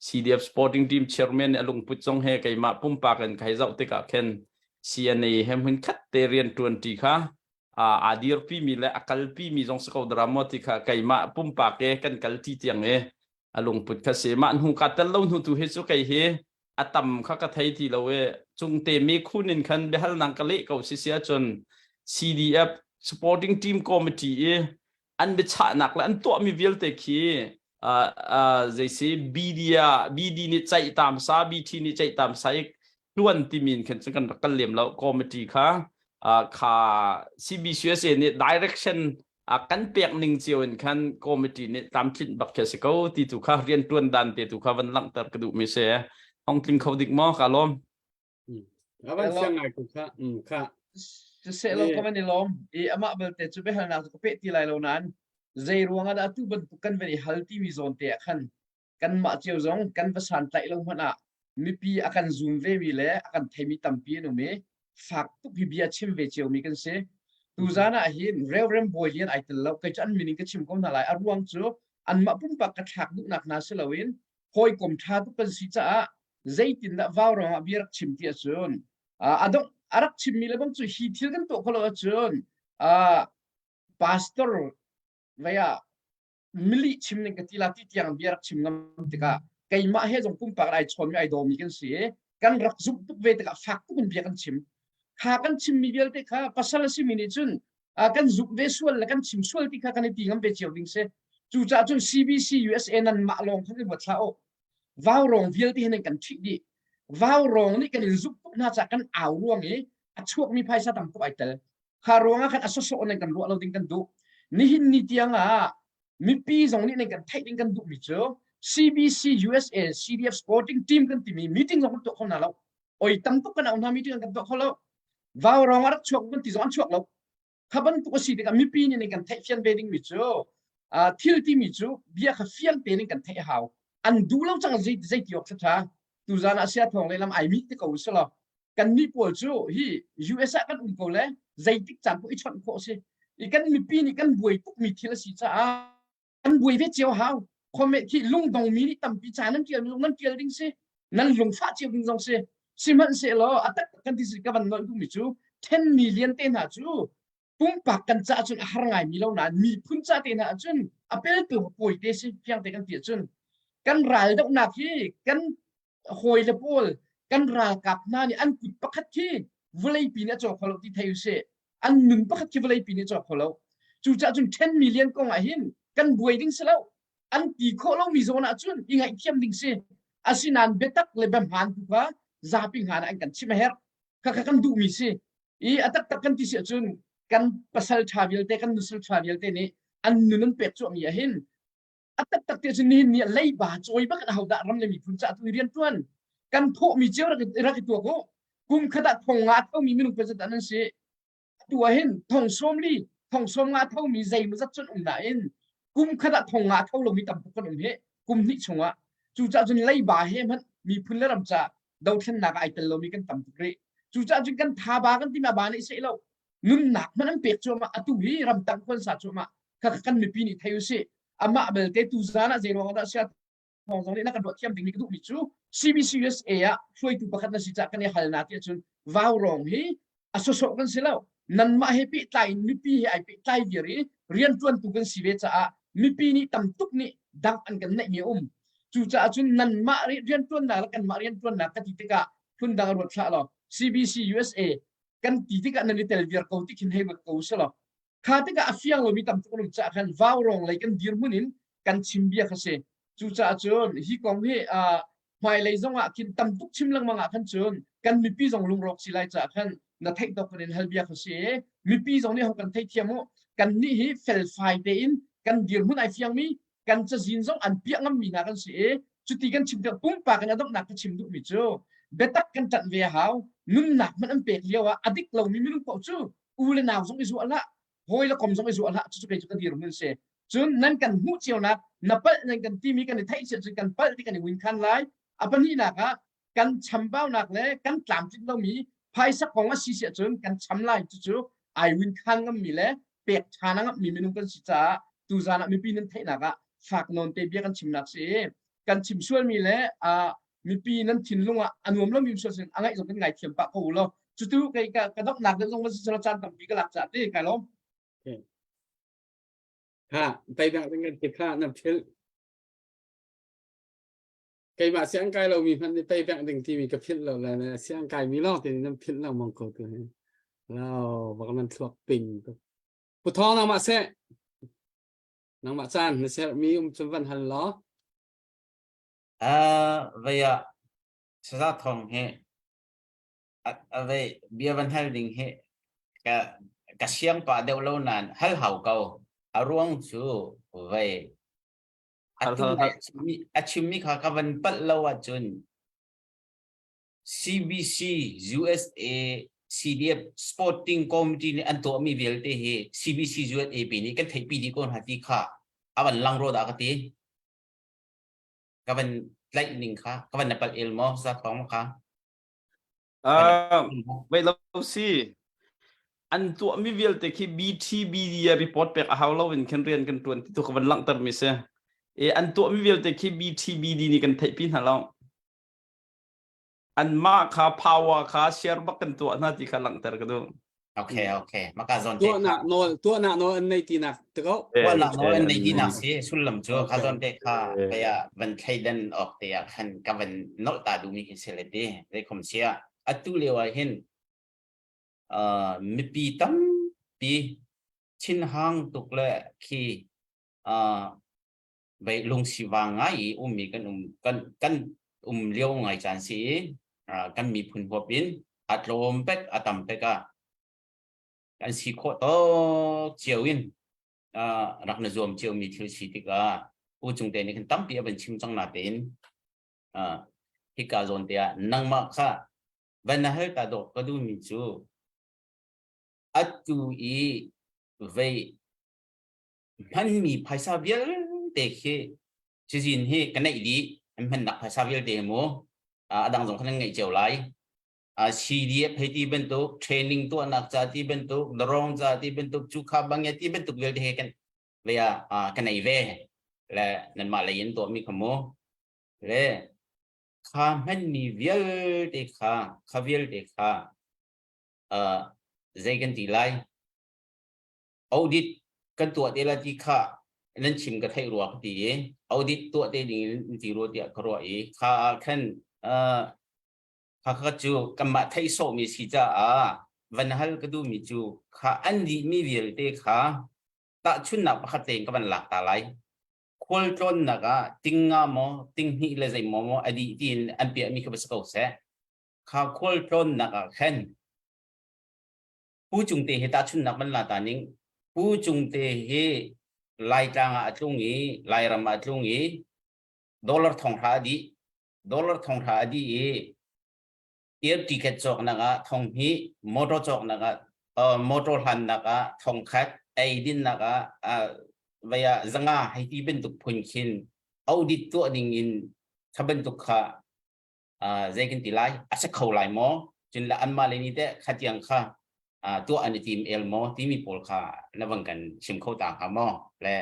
CDF sporting team chairman nih a lungput zong he keimah pumpak in ka hei zoh tikah khin CNA he hmun khat te rian ṭuan ṭi kha aa dirpi mi le a kalpi mi zong si ko dara maw ti kha keimah pumpak e kan kal ti tiang e a lungput kha si mah hnu ka tel lo hnu tu hi cu kei hi a tam kha ka thei ti lo e cungte mi khun in khan biahal nang ka leh ko si sia cun CDF supporting team committee i an biachahnak le an tuahmi vialte khi zei si BD ah BD nih ceih tam sa BT nih ceih tam sa i tuan timi in khan cun kan rak kal lem lo committee kha kha CBCUSA nih direction kan pek ning cio in khan committee nih tlamtlinh bak khi si ko ti tu kha rian tuan dan te tu kha van langhter ka duh mi si hong tling kho dik maw ka lawm Avan siang ngai ko kha kha Siseh lo ka van i lawm i amah belte cu biahalnak cu ka peh ti lai lo nain zei ruang ah dah atu bantuk kan van i hal timi zawn te ah khan kanmah cio zong kan va santlaih lo hmanh ah mipi a kan zum vemi le a kan theimi tampi an um i fak tuk hi bia chim ve ciomi kan si. Tuzan ah hin Reverend Bawi Lian ai tel lo kei cu an min in ka chim ko hna lai a ruang cu anmah pumpak ka thlak duhnak hna si loin hawikom ṭha tuk kan si caah zeitindah vaurawng ah bia rak chim ti ahcun a dongh a rak chimmi le bang cu hi thil kan tuah khawh lo ahcun pastor vei ah mili chim ning ka ti la ti tiang bia rak chim ngam tikah keimah he zong pumpak ai chawnmi ai dawmi kan si i. Kan rak zumh tuk ve tikah fak tuk in bia kan chim. Kha kan chimmi vialte kha pasal a simi nih cun kan zumh ve sual le kan chim sual ti kha kan i ti ngam ve cio ding si. Cucaah cun CBC USA nan mah lawng khan i ruat hlah u. Vaurawng vialte hin an kan ṭhih dih. Vaurawng nih kan in zumh tuk hna caah kan au ruang i a chuakmi phaisa tam tuk ai tel. Kha ruangah khan a sawsawh nan kan ruah lo ding kan duh. Nihin ni tiang ah mipi zong nih nan kan theih ding kan duhmi cu CBC USA CDF Sporting Team kan timi meeting zong kan tuah kho hna lo. Oi tam tuk kan au hna meeting kan tuah kho lo. Vaurawng a rak chuak kan ti zong an chuak lo. Kha bantuk a si tikah mipi nih kan theih fian ve dingmi cu thil timi cu bia kha fiang tein kan theih a hau. An duh lo cang zei zei ti awk ṭha tuzan ah sia thawng lehlam ai mi te ko selaw kan mi pawl cu hi US ah kan um ko le zeitik caan pawh i chawnh khawh si i kan mipi nih kan buai tuk mi thil a si caah kan buai ve cio hau khome khi lungdong mi nih tampi ca nan tial mi nan tial ding si nan lungfah cio ding zong si sihmanhsehlaw a tak kan ti ka van nolh duhmi cu 10 million te hna cu pumpak kan ca cun a har ngai mi lo nain miphun ca te hna cun a peltu pawi te si fiang te kan ti cun kan ral dohnak hi kan hawi le pawl kan ralkap hna nih an kut pakhat khi vawleipi nih a cawk kho lo ti thei usih an nun pakhat khi vawleipi nih a cawk kho lo cucaah cun 10 million kong ah hin kan buai ding si lo an ti khawh lomi zawn ah cun i ngaihthiam ding si asinain biatak le biahmaan tu kha zapi hngan ah an kan chim a herh khakha kan duhmi si i a taktak kan ti si ahcun kan pasal ṭha vialte kan nusal ṭha vialte nih an nun an pek cuahmi ah hin a taktak te cun nihin ni ah leiba cawi bak in ahodah ram le miphun caah tu rian ṭuan kan thawhmi cio rak rak i tuak u kum khat ah thong nga thomi minung pazat an si atu ah hin thong sawm li thong sawm nga thomi zeimawzat cun um nain kum khat ah thong nga tho lomi tam tuk kan um hi kum hnih chungah cucaah cun leiba he hmanh miphun le ram ca dothlennak ai tel lomi kan tam tuk rih cucaah cun kan thaba kan timi ba nih seh lo nunnak hmanh an pek cuahmah atu hi ramtang khuan sa cuahmah kha kan mipi nih thei usih amah belte tu zan ah zei ruang dah sia thawng zong nih na kan ruah thiam ding mi ka duhmi cu CBCUSA ah hruaitu pakhat na si cah kan i hal na ti ahcun vau rong hi a sawsawh kan si lo nanmah he pehtlai in mipi he ai pehtlai viar i rianṭuantu kan si ve caah mipi nih tam tuk nih dang an kan neihmi a um cucaah cun nanmah rianṭuannak le kanmah rianṭuannak ka ti tikah phundang ruat hlah law CBC USA kan ti tikah nan i tel viar ko ti khin hei ruat ko selaw kha tikah a fiang lomi tam tuk an um caah khan vaurawng lei kan dirhmun in kan chim bia kha si cucaah cun hi kong hi hmailei zong ah khin tam tuk chim lengmang ah khan cun kan mipi zong lungrawk si lai caah khan na theih tawk kan in hal bia kha si mipi zong nih ho kan theithiam u kan nih hi felfai tein kan dirhmun ai fiangmi kan cazin zong an piah ngammi hna kan si i cuti kan chim tik pumpak in a donghnak ka chim duhmi cu biatak kan ṭanh ve a hau nunnak hmanh an pek lio ah a dik lomi minung paoh cu u le nau zong i zuah hlah hawi le kom zong i zuah hlah cucu kei cu ka dirhmun si cun nan kan hmuh cionak na palh nan kan timi kan i theih cia cun kan palh ti kan i win khan lai a pahnihnak ah kan chambaunak le kan tlamtlin lomi phaisa kong a si si ahcun kan cham lai cucu ai win khan ngammi le pek ṭhan a ngammi minung kan si caah tuzan ah mipi nan theihnak ah fak nawn te bia kan chimnak si i kan chim sualmi le mipi nan thinlung ah a nuam lomi sual sin a ngaih zong kan ngaithiam pah ko law cutu kei ka ka donghnak deuh zong va si caan tampi ka lak ca ti kai lawm ha pei bang ding kan ti kha na phil keimah siang kai lomi hmanh nih pei bang ding timi ka philh lo le siang kai mi lawng te nan philh lengmang ko tu hi lo bak nan thluak ping pu thawng nangmah seh nangmah caan na ser mi um cun van hal law Uh, vei ah saza thong hi a vei bia van hal ding hi ka ka siang pa deuh lo nan hal hau ko a ruang cu vei atu a chimmi kha ka van palh lo ahcun CBC USA CDF Sporting Committee nih an tuahmi vialte hi CBC USAP nih kan theihpi dih ko hna ti kha a van lang ro dah ka ti ka van tlaih ning kha ka van na palh el maw za thawng kha Uh, wait lo si an tuahmi vialte khi BTBD ah report pek a hau lo in khin rian kan tuan ti tu ka van langhter mi si e an tuahmi vialte khi BTBD nih kan theihpi hna lo anmah kha power kha share bak kan tuah hna ti kha langhter ka duh. Okay, okay. Maka zawn te Tuahnak nawl tuahnak nawl an nei tinak te ko. Tuahnak nawl an nei tinak si sullam cu kha zawn te kha kaya van thleidan ok te ah khan ka van nolh ta duhmi khi si le ti. Zei khom sia atu lio ah hin uh, mipi tampi thinhang tuk le khi uh, bei lungsivang ngai i ummi kan um kan kan um lio ngai caan si i kan miphun huap in a tlawm pek a tam pek ah kan si khawh tawk cio in rak na zuam cio mi thil si tikah u cung te nih khan tampi a van chim cang na tein hika zawn te ah nangmah kha van na hal ta dawh ka duh mi cu atu i vei hmanmi phaisa vialte khi cizin hi ka neih dih an hmannak phaisa vialte mu a dang zong khan an ngeih cio lai CDF hei ti bantuk training tuahnak ca ti bantuk darong ca ti bantuk cu kha bang ti bantuk vialte he kan ve ah ka nei ve le nanmah lei in tuahmi kha mu le kha hmanmi vialte kha kha vialte kha zei kan ti lai audit kan tuah te la ti kha nan chim ka theih rua ka ti i audit tuah te ding in ti rua tiah ka ruah i kha ah khan kha kha cu kanmah theih sawhmi si caah van hal ka duhmi cu kha an dihmi vialte kha tahchunnak pakhat tein ka van lak ta lai khual tlawnnak ah ting nga maw ting hnih le zei maw maw a dih tiin an piahmi kha va si ko seh kha khual tlawnnak ah khan Pu Cungte hi tahchunhnak van la ta ning. Pu Cungte hi Laitlang ah a tlung i Lairam ah a tlung i dollar thonghra a dih. Dollar thonghra a dih i air ticket cawknak ah thong hnih, motor cawknak ah uh, motor hlannak ah thong khat, ei dinnak ah uh, vei ah zanga hei ti bantuk phun khin audit tuah ding in kha bantuk kha zei kan ti lai a si kho lai maw cun le anmah le nih teh khatiang kha tuah an i tim el maw timi pawl kha na van kan chim kho ta hnga maw le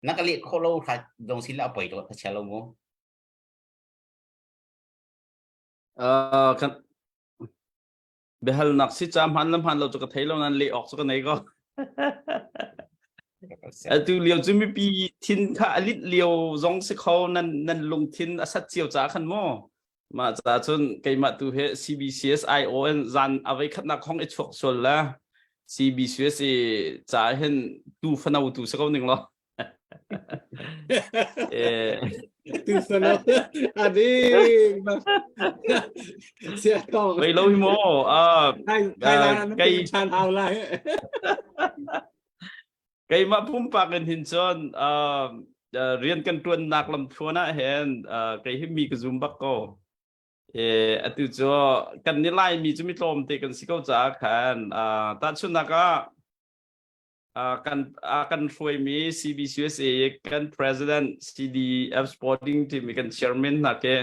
na ka leh khawh lo hra dong sin le a poi to ka chia lo mu kan biahalnak si ca hman le hman lo cu ka thei lo nan leh awk cu ka nei ko atu lio cu mipi thin kha a lit lio zong si kho nan nan lungthin a sat cio ca khan maw mah ca cun keimah tu he CBCS ION zan avei khatnak hong i chuak sual la CBCS i ca hin tu fano tu si ko ning lo Tu fano ading sia tong. Vei lo hi mo. Ah kai chan hau lai. Keimah pumpak in hin cun rian kan tuannak lamthluan ah hin kei hi mi ka zum bak ko. E atu cu kan ni lai mi cu mi tlawm te kan si ko caah khan tahchunhnak ah kan kan hruaimi CBCUSA kan president CDF Sporting team kan chairman hna ke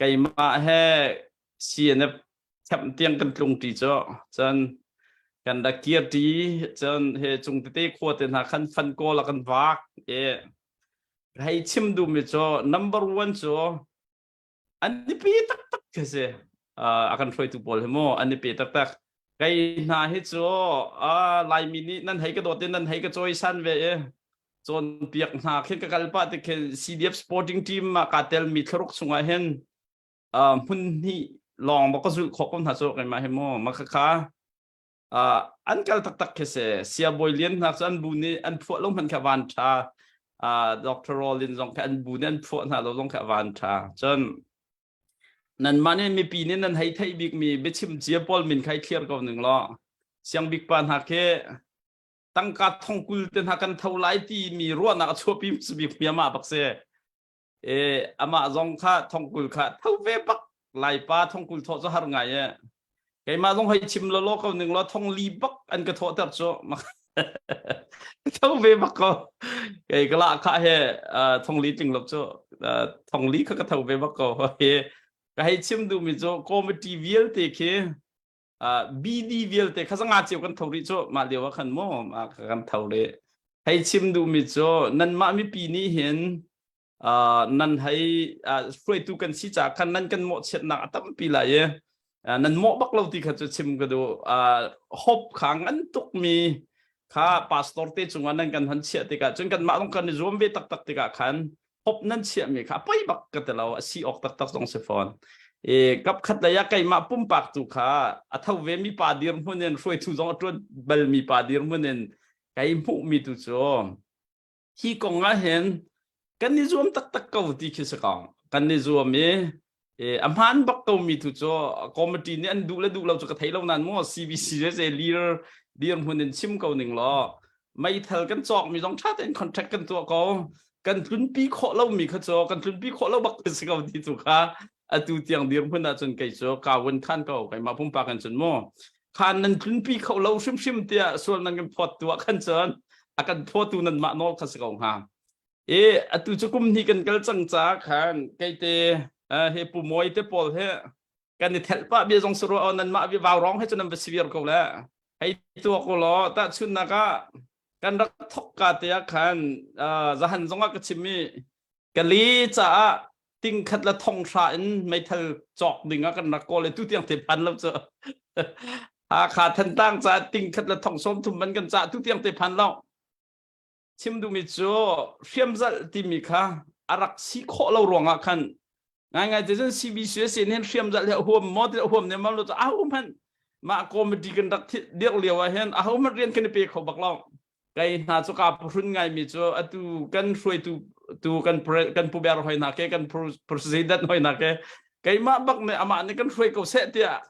keimah he CNF camp tiang kan tlung ṭi cu cun kan rak kir ṭi cun he cung tete khua te hna khan fan kawl a kan vak e hei chim duhmi cu number one cu an i pe taktak khi si a kan hruaitu pawl hi mu an i pe taktak kei hna hi cu Laimi nih nan hei ka dawt in nan hei ka cawisan ve i cawnpiak hna khin ka kal pah ti khin CDF sporting team ah kaa telmi thlaruk chungah hin hmun hnih lawng ba ka zulh khawh ko hna cu keimah hi mu ma kha an kal taktak khi si siabawi lian hna cu an bu nih an phuah lo hmanh kha van ṭha Dr. Rollin zong kha an bu nih an phuah hna lo zong kha van ṭha cun nanmah nih mipi nih nan hei theih bikmi biachim cia pawl min kha i thliar ko ning law siangbik pa hna khi tangka thongkul te hna kan tho lai ti mi ruahnak a chuahpi bik mi amah bak si e amah zong kha thongkul kha tho ve bak laipa thongkul thawh cu har ngai e keimah zong hei chim lo lo ko ning lo thong li bak an ka thawh ter cu tho ve bak ko kei ka la kha he thong li tling lo cu thong li kha ka tho ve bak ko he ka hei chim duh mi cu committee vialte khi BD vialte kha zanga cio kan tho rih cu mah lio ah khan mu kan tho rih hei chim duh mi cu nanmah mipi nih hin nan hei hruaitu kan si caah khan nan kan mawhchiatnak a tampi lai i. Nan mawh bak lo ti kha cu chim ka duh. Hope kha ngan tukmi kha pastor te cungah nan kan hon chiah tikah cun kanmah zong kan i zuam ve taktak tikah khan hope nan chiahmi kha poi bak ka ti lo a si awk taktak zong si fawn. E kap khat lei ah keimah pumpak tu kha a tho ve mi pa dirhmun in hruaitu zong a ṭuan bal mi pa dirhmun in kei hmuhmi tu cu hi kong ah hin kan i zuam taktak ko ti khi si ko kan i zuam i a hmaan bak ko mi tu cu committee nih an duh le duh lo cu ka thei lo nan maw CBC le leader dirhmun in chim ko ning law meithal kan cawk mi zong tha tein contract kan tuah ko kan tlunpi khawh lo mi kha cu kan tlunpi khawh lo bak si ko ti tu kha atu tiang dirhmun ah cun kei cu ka wun khan ko keimah pumpak in cun mu khan nan tlunpi kho lo hrimhrim tiah sual nan kan phawt tu ah khan cun a kan phawtu nan mah nawl kha si ko hnga e atu cu kum hnih kan kal cang ca khan keite he pu moi te pawl he kan i thelh pah bia zong suru nan mah vi vau rong he cu nan va sivir ko le hei tua ko law ta chun nak ah kan rak thok ka te ah khan zahan zong ah ka chim i kali caah ting khat le thong hra in meithal cawk ding ah kan rak kawl i tu tiang te phan lo cu Hakha Thantlang ca ting khat le thong sawm thum man kan ca tu tiang te phan lo chim duhmi cu hriamzalh timi kha a rak si khawh lo ruangah khan ngaingai te cun CBCS in hin hriamzalh he huam maw ti huam ne mam lo cu aho hmanh mah committee kan rak dirh lio ah hin aho hmanh rian kan i pe kho bak lo kai hna cu ka phuhrun ngaimi cu atu kan hruaitu tu kan kan pu ber hoi na ke kan president hoi na ke keimah bak nih amah nih kan hruai ko seh tiah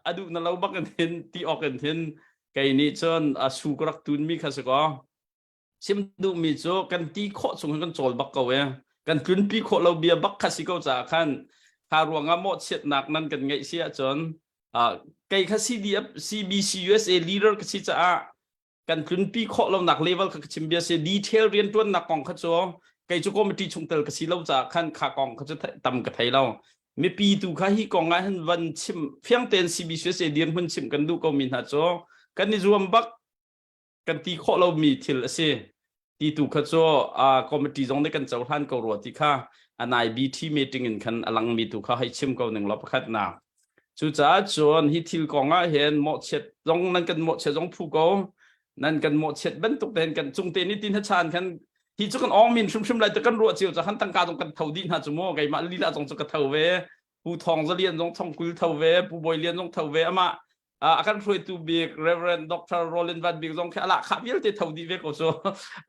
a duh na lo bak in hin ti awk in hin kei nih cun a su ka rak tun mi kha si ko chim duh mi cu kan ti khawh chung hin kan cawl bak ko e kan tlunpi khawh lo bia bak kha si ko caah khan kha ruangah mawhchiatnak nan kan ngeih si ahcun kei kha CDF CBC USA leader ka si caah kan tlunpi khawh lonak level kha ka chim bia si detail riantuannak kong kha cu kei cu committee chungtel ka si lo caah khan kha kong kha cu tam ka thei lo mipi tu kha hi kong ah hin van chim fiang tein CBCSA dirhmun chim kan duh ko mi hna cu kan i zuam bak kan ti khawh lomi thil a si ti tu kha cu committee zong nih kan cohlan ko rua ti kha an IBT meeting in khan a langmi tu kha hei chim ko ning law pakhatnak cucaah cun hi thil kong ah hin mawhchiat zong nan kan mawhchiat zong phu ko nan kan mawhchiat bantuk tein kan cung te nih tin chan khan hi cu kan ong min hrimhrim lai te kan ruah cio ca khan tangka zong kan tho dih hna cu mu keimah lila zong cu ka tho ve Pu Thawng Za Lian zong thong 20 tho ve Pu Bawi Lian zong tho ve amah a kan hruaitu bik Reverend Dr. Roland Van Bik zong khi ala khah vialte tho dih ve ko cu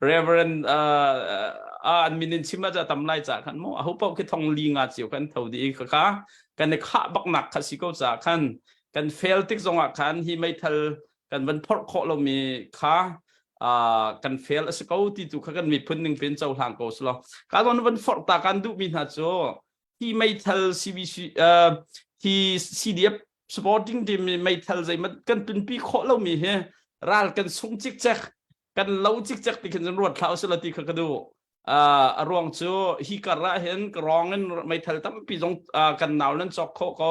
Reverend an min in chim ah tam lai ca khan mu aho paoh khi thong li nga cio kan tho dih kha kha kan i khah bak nak kha si ko ca khan kan fail tik zong ah khan hi meithal kan van phorh khawh lomi kha kan fail a si ko ti tu kha kan miphun ning pin cohlang ko silo ka zon van phorh ta kan duh mi hna cu hi meithal CBC hi CDF supporting team meithal zeimat kan tunpi khawh lomi hi ral kan sung cikcek kan lo cikcek ti khin cun ruat thlah usila ti kha ka duh a ruang cu hi kar ah hin ka rong in meithal tampi zong kan nau nan cawk khawh ko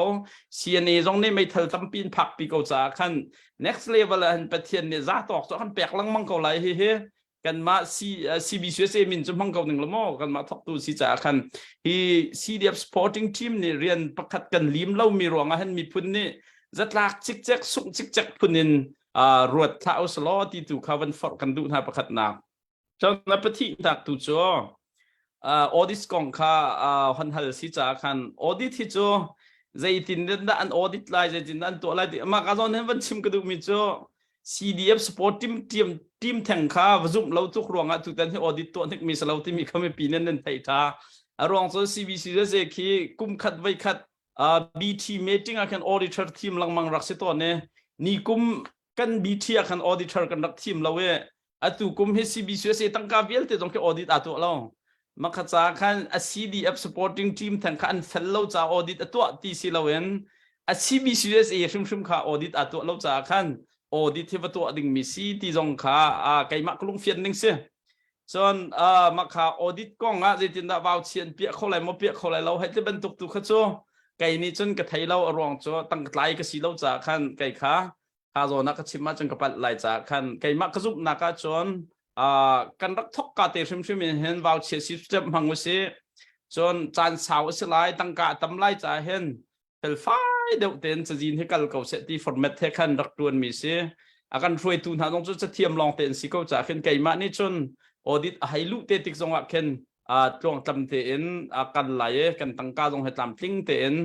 CNA zong nih meithal tampi in phakpi ko caah khan next level ah hin Pathian nih za tawk cu kan pek lengmang ko lai hi hi kanmah C, CBCSA min cu hmang ko ning law kanmah thawktu si caah khan hi CDF supporting team nih rian pakhat kan lim lomi ruangah hin miphun nih zatlak cikcek sungh cikcek phun in ruat thlah usalaw ti tu kha van forh kan duh hna pakhatnak cun a pathihnak tu cu audit kong kha hon hal si caah khan audit hi cu zeitin dah an audit lai zeitin dah an tuah lai ti mah ka zawn hin van chim ka duhmi cu CDF support team team team theng kha va zumh lo tuk ruangah tutan hi audit tuah hnik mi salo timi kha mipi nan nan theih tha a ruang cu CBC ze khi kum khat voi khat BT meeting ah khan auditor team lengmang rak si tawn ne ni kum kan BT ah khan auditor kan rak thim lo e atu kum hi CBCSA tangka vialte zong khi audit aa tuah lo makha ca khan a CDF supporting team theng kha an fel lo ca audit a tuah ti si loin a CBCSA hrimhrim kha audit aa tuah lo caah khan audit hi va tuah ding mi si ti zong kha keimah ka lungfian ning si cun makha audit kong ah zeitindah vau chian piah kho lai maw piah kho lai lo hei ti bantuk tu kha cu kei nih cun ka thei lo a ruang cu tangka ka si lo caah khan kei kha kha zawn ah ka chim ahcun ka palh lai caah khan keimah ka zumhnak ahcun kan rak thok ka te hrimhrim in hin vauchia system hmang usih cun caan sau a si lai tangka a tam lai caah hin felfai. deuh tein cazin hi kal ko seh ti format he khan rak tuan mi si. A kan hruaitu hna zong cu cathiam lawng te an si ko caah khin keimah nih cun audit a hei luh te tik zong ah khin tluangtlam tein a kan lai i kan tangka zong he tlamtling tein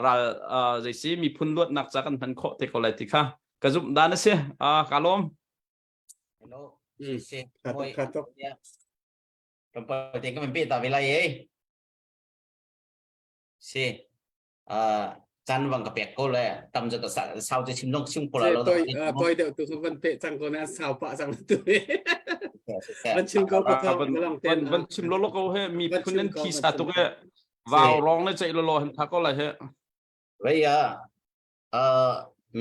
ral zeisi miphun luatnak ca kan hman khawh te ko lai ti kha ka zumh dan a si. Ka lawm. Hello. Si. Moi. Tlawmpal te kan pe ta ve lai e. Si. Caan bang ka pek ko le tam cu ka sau te chim long chim ko la lo. Toi toi deuh tu van pe cang ko na sau pa cang tu. Van chim ko ko thong long ten. Van chim lo lo ko he mi phun nan thi sa tuk e. Vau rong le chei lo lo han tha ko lai he. Vei ya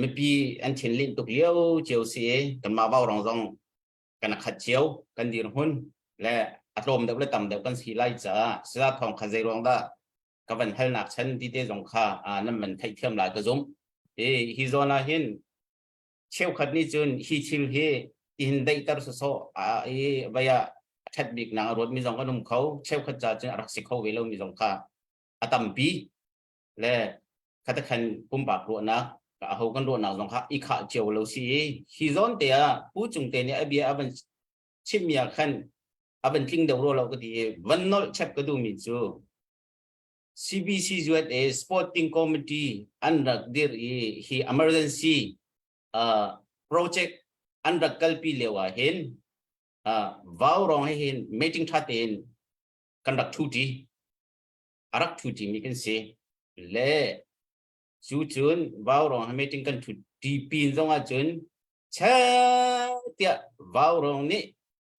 mipi an thin lin tuk lio cio si kan ma vau rong zong kan khat cio kan dir hun le a tlawm deuh le tam deuh kan si lai caah sila thawng kha zei ruang dah ka van halnak chan ti te zong kha nan man theihthiam lai ka zumh. Hi hi zawn ah hin cheukhat nih cun hi thil hi tihin daihter sawsawh i vai ah a ṭhat bik nak a ruat mi zong kan um kho. Cheukhat ca cun a rak si kho ve lo mi zong kha a tampi le khatakhan pumpak ruahnak a ho kan ruahnak zong kha i khah cio lo si i hi zawn te ah Pu Cung te nih a bia a van chimmi ah khan a van tling deuh rua lo ka ti i van nolh chep ka duhmi cu CBC USA Sporting Committee an rak dir i hi emergency uh, project an rak kalpi lio ah hin uh, vau rong he hin meeting tha tein kan rak thu ti a rak thu ti mi kan si le cu cun vau rong he meeting kan thu ti pin zong ah cun che tiah vau rong nih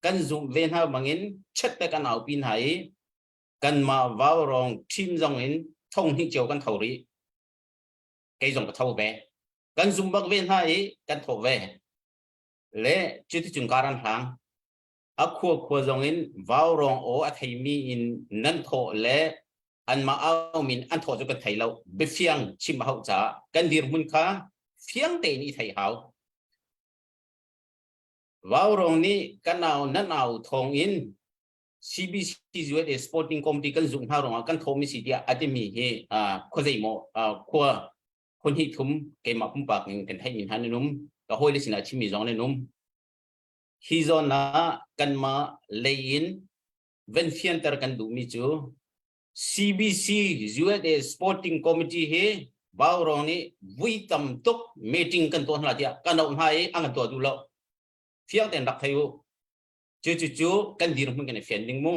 kan zumh ve hna bangin chet te kan aupi hna i kanmah vaurawng team zong in thong hnih cio kan tho rih. Kei zong ka tho ve. Kan zum bak ve hna i kan tho ve. Le cuticun karan hlang. A khua khua zong in vaurawng aw a theimi in nan thawh le anmah au min an thawh cu kan thei lo. Biafiang chim a hauh caah kan dirhmun kha fiang tein i thei hau. Vaurawng nih kan au nan au thawng in CBC USA Sporting Committee kan zumh hna ruangah kan thawhmi si tiah a timi hi khua zeimaw khua khua hnih thum keimah pumpak in kan theihmi hna nan um ka hawile sinah chimmi zong nan um hi zawn ah kanmah lei in van fianter kan duhmi cu CBC USA Sporting Committee hi Vaurawng nih vui tam tuk meeting kan tuah hna tiah kan auh hna i an kan tuah duh lo fiang tein rak thei u Cu cu cu kan dirhmun kan i fian ding mu.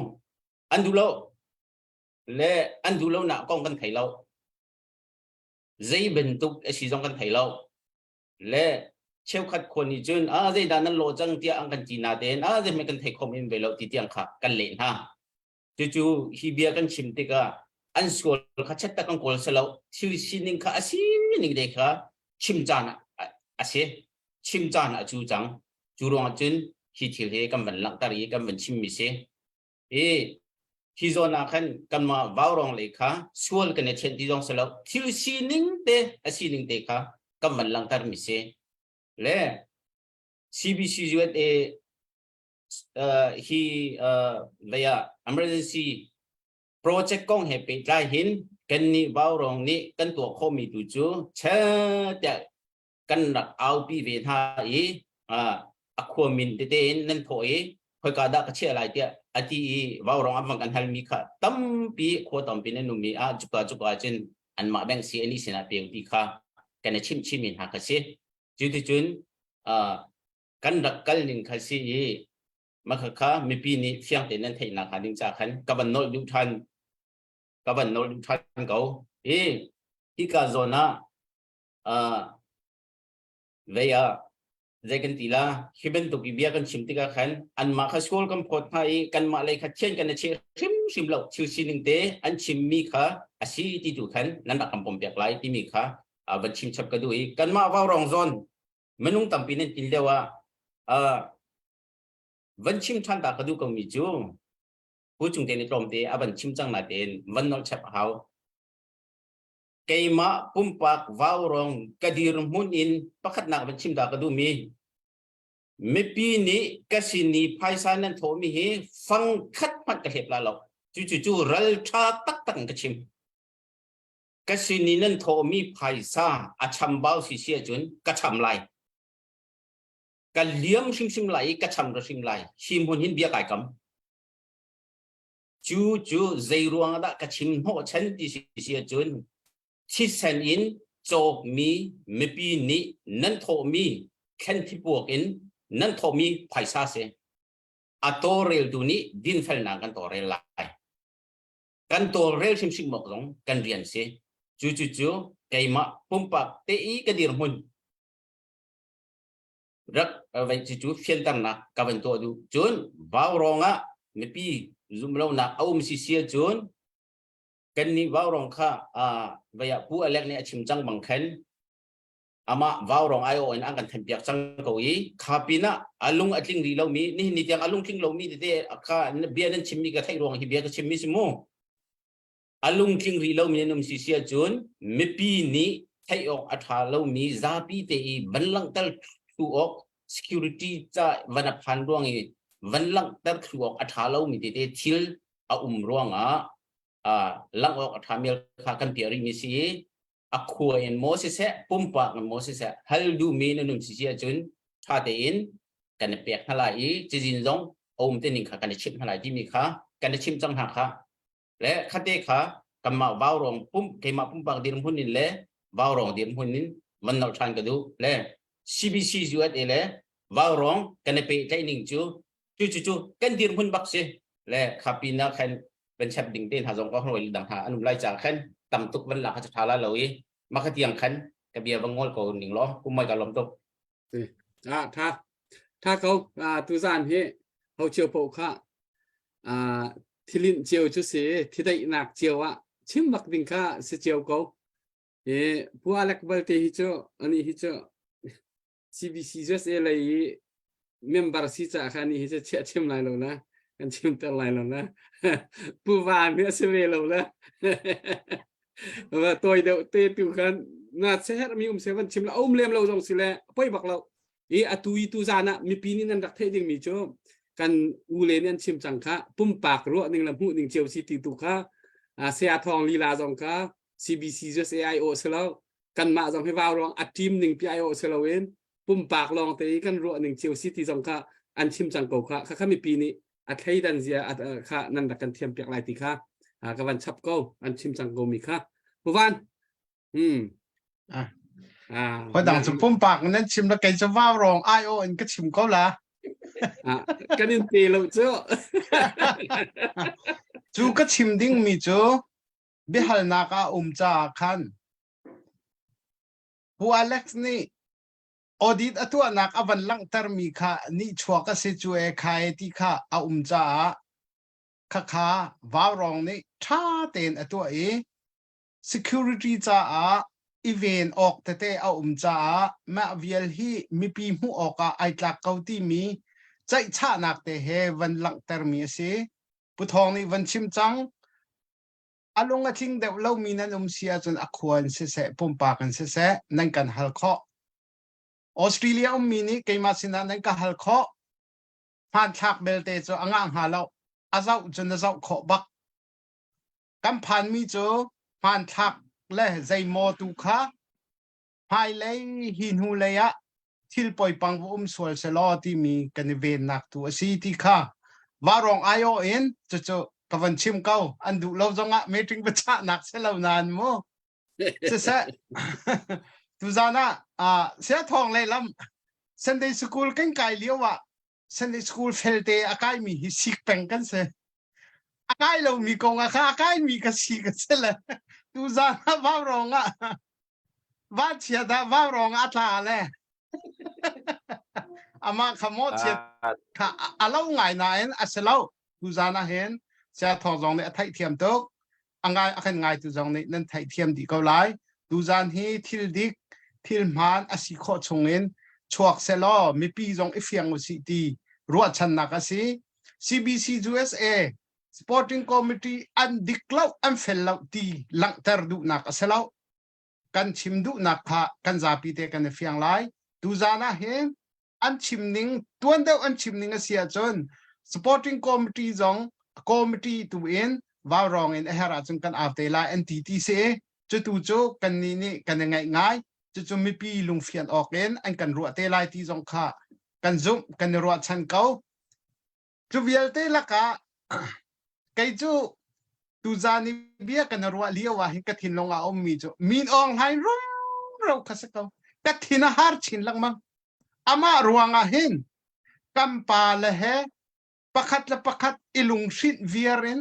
An duh lo. Le an duh lo nak kong kan thei lo. Zei bantuk a si zong kan thei lo. Le cheukhat khua nih cun a zeidah nan lawh cang tiah an kan ti na tein a zeihmanh kan thei khom in ve lo ti tiang kha kan leh hna. Cucu hi bia kan chim tikah an sual kha chet tak kan kawl si lo. Thil sining kha a sining te kha chim caan a si. Chim caan a cu cang. Cu ruangah cun hi thil hi kan van langhter i kan van chimmi si. I hi zawn ah khan kanmah vaurawng lei kha sual kan i thianh ti zong si lo. Thil sining te a sining te kha kan van langhtermi si. Le CBC USA uh, hi uh, lei ah emergency project kong he pehtlai hin kan nih vaurawng nih kan tuah khawhmi tu cu che tiah kan rak aupi ve hna i a khua min tete in nan thawh i khoika dah ka chiah lai tiah a ti i vaurawng an van kan halmi kha tampi khua tampi nan um i ah cuka cuka cun anmah bank si ani sinah peu ti kha kan i chimh chimmi hna kha si. Cuticun kan rak kal ning kha si i makha kha mipi nih fiang tein nan theihnak hnga ding ca khan ka van nolh duh ṭhan ka van nolh duh ṭhan ko. Hi hika zawn ah vei ah zei kan ti la hi bantuk i bia kan chim tikah khan anmah kha sual kan phawt hna i kanmah lei kha thian kan i cheh hrimhrim lo thil sining te an chimmi kha a si ti tu khan nan rak kan pompiak lai timi kha van chim chap ka duh i kanmah vaurawng zawn minung tampi nan tin lio ah van chim ṭhan ta ka duh ko mi cu pu cung te nih tlawmte a van chim cang na tein van nolh chap a hau Keimah pumpak vaurawng ka dirhmun in pakhatnak van chim ta ka duhmi mipi nih ka sin i phaisa nan thawhmi hi fang khat hmanh ka hlep la lo. Cucu cu ral ṭha taktak in ka chim. Ka sin i nan thawhmi phaisa a chambau si si ahcun ka cham lai. Ka liam hrimhrim lai i ka cham hrim lai. Hi hmun hin bia kai kam. Cu cu zei ruang dah ka chim hnawhchan ti si si ahcun thisen in cawkmi mipi nih nan thawhmi thlen thipuak in nan thawhmi phaisa si. A tawlreltu nih dinfelnak kan tawlrel lai. Kan tawlrel hrimhrim awk zong kan rian si. Cu cu cu keimah pumpak te i ka dirhmun rak vai cu cu fianternak ka van tuah duh. Cun vaurawng ah mipi zumlonak a um si si ahcun kannih vaurawng kha vai ah Pu Alek nih a chim cang bang khan amah vaurawng aiawh in an kan thenpiak cang ko i kha pinah a lung a tling rih lomi nihin ni tiang a lung tling lomi tete kha bia nan chimmi ka theih ruang hi bia ka chimmi si mu. A lungtling rih lomi nan um si si ahcun mipi nih theih awk a ṭha lomi zapi te i van langhter thlu awk security ca van a phan ruang i van langhter thlu awk a ṭha lomi tete thil a um ruangah langh awk a ṭha mial kha kan piah rihmi si i a khua in maw siseh pumpak in maw siseh hal duhmi nan um si si ahcun ṭha tein kan i pek hna lai i cazin zong a um te ning kha kan i chimh hna lai timi kha kan i chimh cang hna kha. Le khate kha kanmah vaurawng pum keimah pumpak dirhmun in le vaurawng dirhmun in van nolh ṭhan ka duh. Le CBC USA le vaurawng kan i pehtlaih ning cu cu cu cu kan dirhmun bak si. Le kha pin ah khan van chap ding te hna zong ka hroi dang hna an um lai ca khan tam tuk van lak kha ṭha la lo i mah kha tiang khan ka bia va ngol ko ning law kumai ka lom tuk. Ah tha tha ko. Tu zan hi ho cio po kha thilin cio cu si thidaihnak cio ah chim bak ding kha si cio ko. E pu Alek balte hi cu ani hi cu CBC USA lei i member si ca kha ni hi cu chiah chim lai lo na kan chim ter lai lo na. Pu Van hi a si ve lo na. Va toi deuh te tu khan na seher mi um se van chim la um lem lo zong si le poi bak lo. I atu i tu zan ah mipi nih nan rak theih ding mi cu kan u le nih an chim cang kha pumpak ruah ning le hmuh ning cio si ti tu kha saya thong lila zong kha CBC USAIO si lo kanmah zong hi vau ruang a team ning pi ai si lo in pumpak lawng te i kan ruah ning cio si ti zong kha an chim cang ko kha. Kha kha mipi nih a thleidan zia kha nan rak kan thiam piak lai ti kha ka van chap ko an chim cang ko mi kha. Puvan Ah. Ah, Hoi dang cu pumpak nan chim la kei cu vau rong ai o in ka chim ko la. Ah, kan in pe lo cu. Cu ka chim ding mi cu biahalnak ah um caah khan Pu Alex nih audit a tuahnak a van langhtermi kha nihchuak a si cu e kha e ti kha a um caah khakha vaurawng nih ṭha tein a tuah i security caah i ven awk tete a um caah mah vial hi mipi hmuh awkah ai tlak ko timi ceihchahnak te he van langhtermi a si. Pu Thawng nih van chim cang. A lung a tling deuh lomi nan um si ahcun a khua in siseh, pumpak in siseh, nan kan hal khawh. Australia ummi nih keimah sinah nan ka hal khawh. Hmanthlak belte cu a ngah hnga lo. A zoh cun a zoh khawh bak. Kan phanmi cu hmanthlak le zeimaw tu kha hmailei hi hnulei ah thil poipang va um sual selaw timi kan i vennak tu a si ti kha vaurawng aiawh in cucu ka van chim ko. An duh lo zongah meeting biachahnak si lo nain mu. Siseh tuzan ah sia thawng le lam Sunday school kan kai lio ah Sunday school felte a kaimi hi sik peng kan si. A kai lomi kong ah kha a kaimi ka si ka si le tuzan ah vaurawng ah vanchia dah vaurawng ah a tla le amah kha maw chiat kha a lo ngai nain a si lo. Tuzan ah hin sia thawng zong nih a theihthiam tuk. A ngai a kan ngai tu zong nih nan theihthiam dih ko lai. Tuzan hi thil dik thil hmaan a si khawh chungin chuak selaw mipi zong i fiang usih ti ruahchannak a si. CBC USA Sporting Committee an dik lo an fel lo ti langhter duhnak a si lo. Kan chim duhnak kha kan zapi te kan i fiang lai. Tuzan ah hin an chim ning tuan deuh an chim ning a si ahcun Sporting Committee zong committee tu in vaurawng in a herh ahcun kan au te lai an ti ti si. Cutu cu kannih nih kan i ngaih ngai. Cucu mipi lungfian awk in an kan ruah te lai ti zong kha kan zumh, kan i ruahchan ko. Cu vialte lakah kei cu tuzan i bia kan i ruah lio ah hin ka thinlung ah a ummi cu Min Aung Hlaing rumro kha si ko. Ka thin a har chin lengmang. Amah ruangah hin kan pa le he pakhat le pakhat i lunghrinh viar in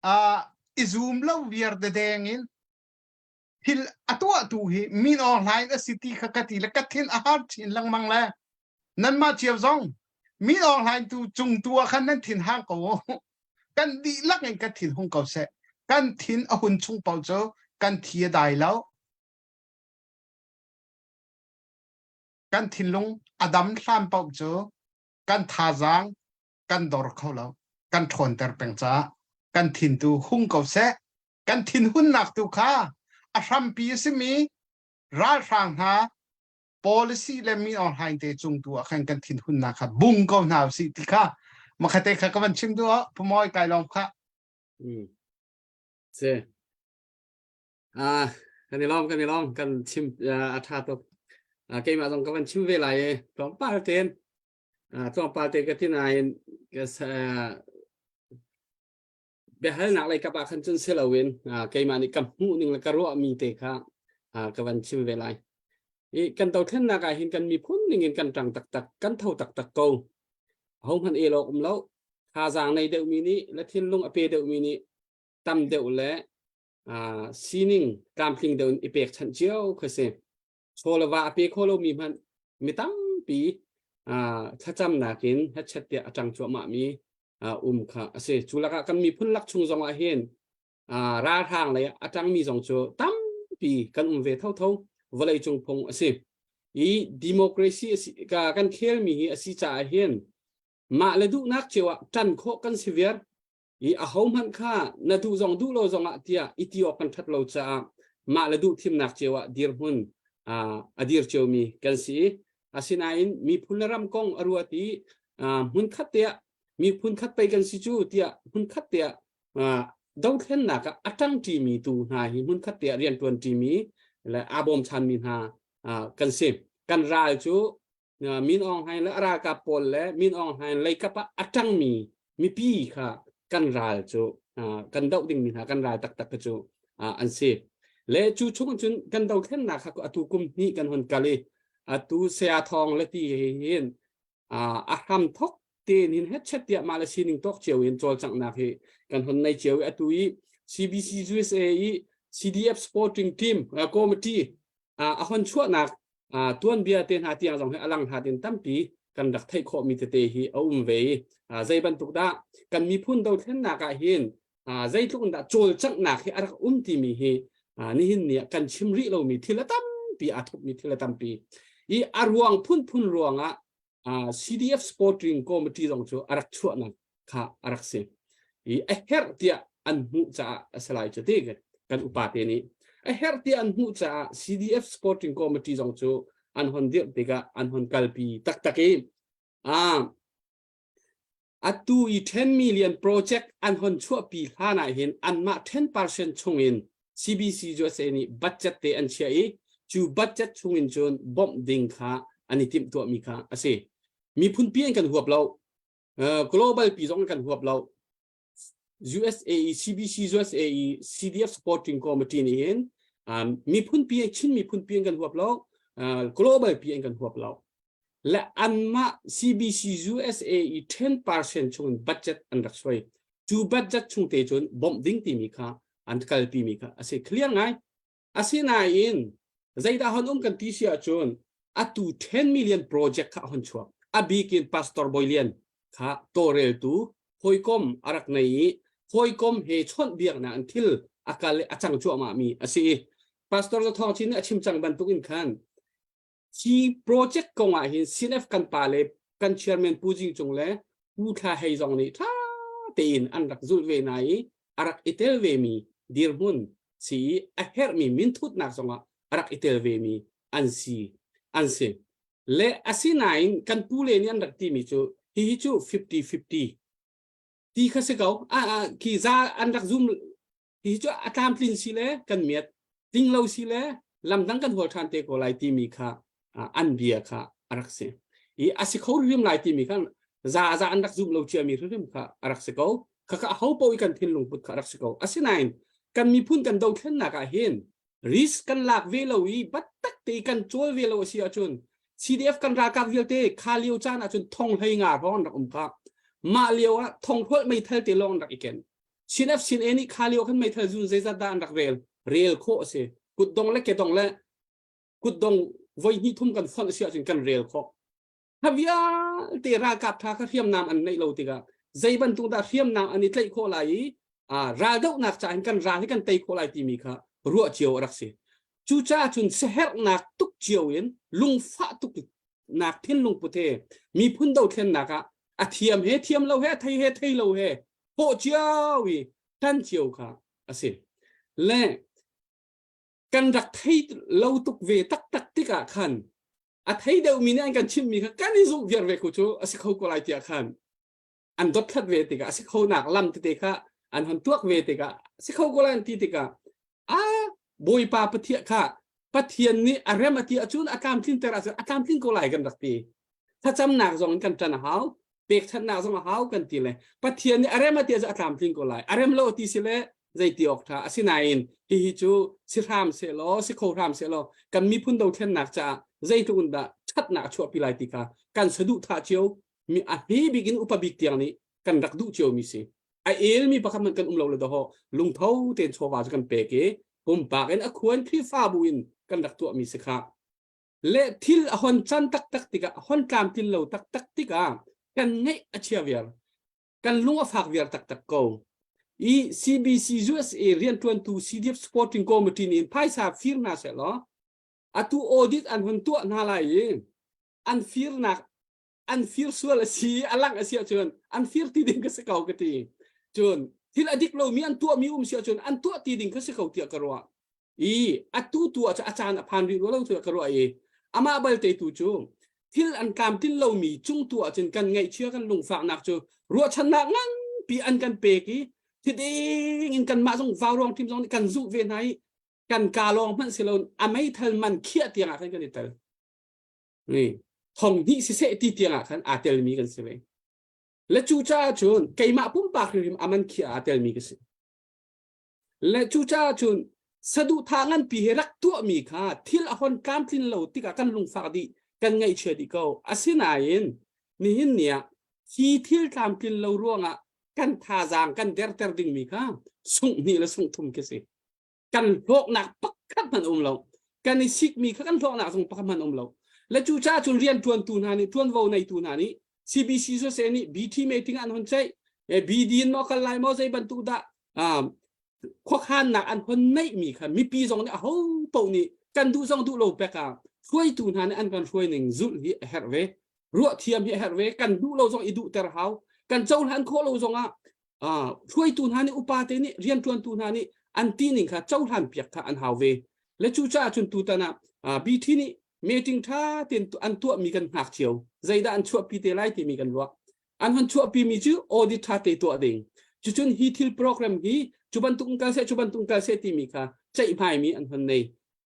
uh, i zum lo viar dedeng in thil a tuahtu hi Min Aung Hlaing a si ti kha ka ti le ka thin a har chin lengmang le nanmah cio zong Min Aung Hlaing tu cung tu ah khan nan thin hang ko kan dihlak in kan thin hung ko seh kan thin a hun chung paoh cu kan thi a dai lo kan thinlung a dam hlan paoh cu kan thazaang kan dor kho lo kan ṭhawnter peng caah kan thin tu hung ko seh kan thin hunnak tu kha a hrampi a simi ralhrang hna policy le mi online te cung tu ah khan kan thin hunnak kha bung ko hna usih ti kha makhate kha ka van chim duh ah pumawi kai lawm kha mm. Se ah kan i lawm kan i lawm kan chim a tha tuk keimah zong ka van chim ve lai e tlawmpal ten tlawmpal te ka ti nain biahalnak lei kap ah khan cun si loin keimah nih ka hmuh ning le ka ruahmi te kha ka van chim ve lai. I kan dothlennak ah hin kan miphun ning in kan ṭang taktak, kan tho taktak ko. Ahohmanh el awk um lo. Thazaang nei deuhmi nih le thinlung a pe deuhmi nih tam deuh le sining tlamtling deuh in i pekchanh cio kha si. Chaw le va a pe kho lomi hmanh mi tampi thlacamnak in hetchet tiah a ṭang cuahmahmi um kha a si. Cu lakah kan miphun lak chung zong ah hin ralhrang lei a ṭangmi zong cu tampi kan um ve thotho vawlei cung phung a si. I democracy kan khelmi hi a si caah hin mah le duhnak cio ah ṭan khawh kan si viar. I ahohmanh kha na duh zong duh lo zong ah tiah i ti awk kan ṭhat lo caah mah le duh thimnak cio ah dirhmun a dir ciomi kan si. Asinain miphun le ram kong a ruat i hmunkhat te ah miphun khat pei kan si cu tiah hmunkhat te ah dothlennak ah a ṭangṭimi tu hna hi hmunkhat te ah rianṭuanṭimi le aa bawmchanmi hna kan si. Kan ral cu Min Aung Hlaing le a ralkap pawl le Min Aung Hlaing leikap ah a ṭangmi mipi kha kan ral cu kan doh dingmi hna kan ral taktak kha cu an si. Le cu chung cun kan dothlennak kha atu kum hnih kan hon kal i atu saya thawng le ti hin a hram thok tein hin hetchet tiah mah le sining tawk cio in cawlcanghnak hi kan hon nei cio i atu i CBC USA i CDF supporting team committee a hon chuahnak tuanbia te hna tiang zong hi a lang hlat in tampi kan rak theih khawhmi tete hi a um ve i zei bantuk dah kan miphun dothlennak ah hin zeitluk in dah cawlcanghnak hi a rak um timi hi nihin ni ah kan chim rih lomi thil a tampi aa thupmi thil a tampi i a ruang phunphun ruangah CDF Supporting Committee zong cu a rak chuahnak kha a rak si i a herh tiah an hmuh caah a si lai cu ti kan upa te nih a herh tiah an hmuh caah CDF Supporting Committee zong cu an hon dirh tikah an hon kalpi taktak i atu i 10 million project an hon chuahpi hlan ah hin anmah 10% chungin CBC USA nih budget te an chiah i cu budget chungin cun bawmh ding kha an i timhtuahmi kha a si. Miphun pi an kan huap lo. Global pi zong an kan huap lo. USA i CBC USA i CDF Supporting Committee nih hin um, miphun pi Chin miphun pi an kan huap lo. Global pi an kan huap lo. Le anmah CBC USA i 10% chung in budget an rak suai. Cu budget chung te cun bawmh ding timi kha an kalpi mi kha a si clear ngai. Asinain zeidah hon um kan ti si ahcun atu 10 million project kha hon chuak. A bik in Pastor Bawi Lian kha tawlreltu hawikom a rak nei i hawikom he chawnh biaknak in thil a kal i a cang cuahmah mi a si i Pastor Za Thawng Chin nih a chim cang bantuk in khan Hi project kong ah hin CNF kan pa le kan chairman Pu Jing Cung le Pu Thla Hei zong nih ṭha tein an rak zulh ve hna i a rak i tel vemi dirhmun si i a herhmi minthutnak zongah a rak i tel vemi an si an si. Le asinain kan pu le nih an rak timi cu hihi cu 50-50 ti kha si ko. Ah, ah, khi za an rak zum. Hi cu a tlamtlin si le kan miat tling lo si le lamdang kan hawl ṭhan te ko lai timi kha an bia kha a rak si. I a si kho hrim lai timi kha za za an rak zum lo ciami hrim kha a rak si ko. Khakha ho paoh i kan thinlung put kha a rak si ko. Asinain kan miphun kan dothlennak ah hin risk kan lak ve lo i battak te kan cawl ve lo a si ahcun CDF kan ralkap vialte kha lio caan ahcun thong hlei nga hrawng an rak um kha. Mah lio ah thong hrual meithal te lawng an rak i ken. CNF CNA nih kha lio khan meithal zun zeizat dah an rak rel rel khawh a si. Kutdong le kedong le kutdong voi hnih thum kan fonh a si ahcun kan rel khawh. Kha vialte ralkap tha kha hriamnam an neih lo tikah zei bantuk dah hriamnam an i tlaih khawh lai i raldohnak ca in kan ral hi kan tei khawh lai timi kha ruah cio a rak si. Cucaah cun siaherhnak tuk cio in lungfah tuk nak thinlung put he miphun dothlennak ah a thiam he thiam lo he a thei he thei lo he pawh cio i tan cio kha a si. Le kan rak thei lo tuk ve taktak tikah khan a thei deuhmi nih an kan chimhmi kha kan i zumh viar ve ku cu a si kho ko lai tiah khan an dothlat ve tikah a si kho nak lam tete kha an hon tuak ve tikah a si kho ko lai an ti tikah a bawipa pathian kha pathian nih a rem a ti ahcun a tlamtlinter ahcun a tlamtling ko lai kan rak ti thlacamnak zong in kan ṭan a hau pekchanhnak zong a hau kan ti le pathian nih a rem a ti ahcun a tlamtling ko lai a rem lo ti si le zei ti awk ṭha asinain hihi cu si hram sehlaw si kho hram sehlaw kan miphun dothlennak caah zeitluk in dah ṭhatnak a chuahpi lai ti kha kan saduhthah cio mi a hme bik in upa bik tiang nih kan rak duh cio mi si a elmi pakhat hmanh kan um lo le dawh lungtho tein chawva cu kan pek i pumpak in a khuan Khrihfabu in kan rak tuahmi si kha le thil a hon can taktak tikah a hon tlamtlin lo taktak tikah kan ngeih a chia viar kan lung a fak viar taktak ko i CBC USA riantuantu CDF Supporting Committee nih phaisa fir hna seh law atu audit an hun tuah hna lai i an firnak an fir sual a si a lang a si ahcun an fir ti ding ka si ko ka ti cun thil a dik lomi an tuahmi um si ahcun an tuah ti ding ka si ko tiah ka ruah i atu tu ah a caan a phan rih lo tiah ka ruah i amah balte tu cu thil an tlamtlin lomi cung tu ahcun kan ngaihchia kan lungfaknak cu ruahchannak nganpi an kan pek i thiding in kanmah zong vauruang team zong nih kan zumh ve hna i kan ka lawng hmanh si lo a meithal man khiah tiang ah khan kan i tel ni thong hnih siseh ti tiang ah khan aa telmi kan si ve le cu caah cun keimah pumpak hrimhrim a man khiah aa telmi ka si Le cucaah cun saduhthah nganpi he rak tuahmi kha thil a hon tlamtlin lo tikah kan lungfak dih, kan ngaihchia dih ko. Asinain nihin ni ah hi thil tlamtlin lo ruangah kan thazaang kan derter dingmi kha sunghnih le sunghthum khi si. Kan hlawknak pakhat hmanh um lo. Kan i sikmi kha kan hlawknak zong pakhat hmanh um lo. Le cucaah cun rianṭuantu hna nih, ṭuanvo neitu hna nih CBC soseh nih BT meeting an hon ceih. BD in maw kal lai maw zei bantuk dah khuakhannak an hon neihmi kha mipi zong nih aho paoh nih kan duh zong duh lo pek ah hruaitu hna nih an kan hruai ning zulh hi a herh ve ruah thiam hi a herh ve kan duh lo zong i duhter hau kan cohlan khawh lo zong ah hruaitu hna nih upa te nih rianṭuantu hna nih an ti ning kha cohlan piak kha an hau ve le cucaah cun tutan ah BT nih meeting ṭha tein an tuahmi kan hngak cio zeidah an chuahpi te lai timi kan ruah an hon chuahpi mi cu audit ṭha te tuah ding cucun hi thil program hi cu bantuk in kal seh cu bantuk in kal seh timi kha ceihmai mi an hon nei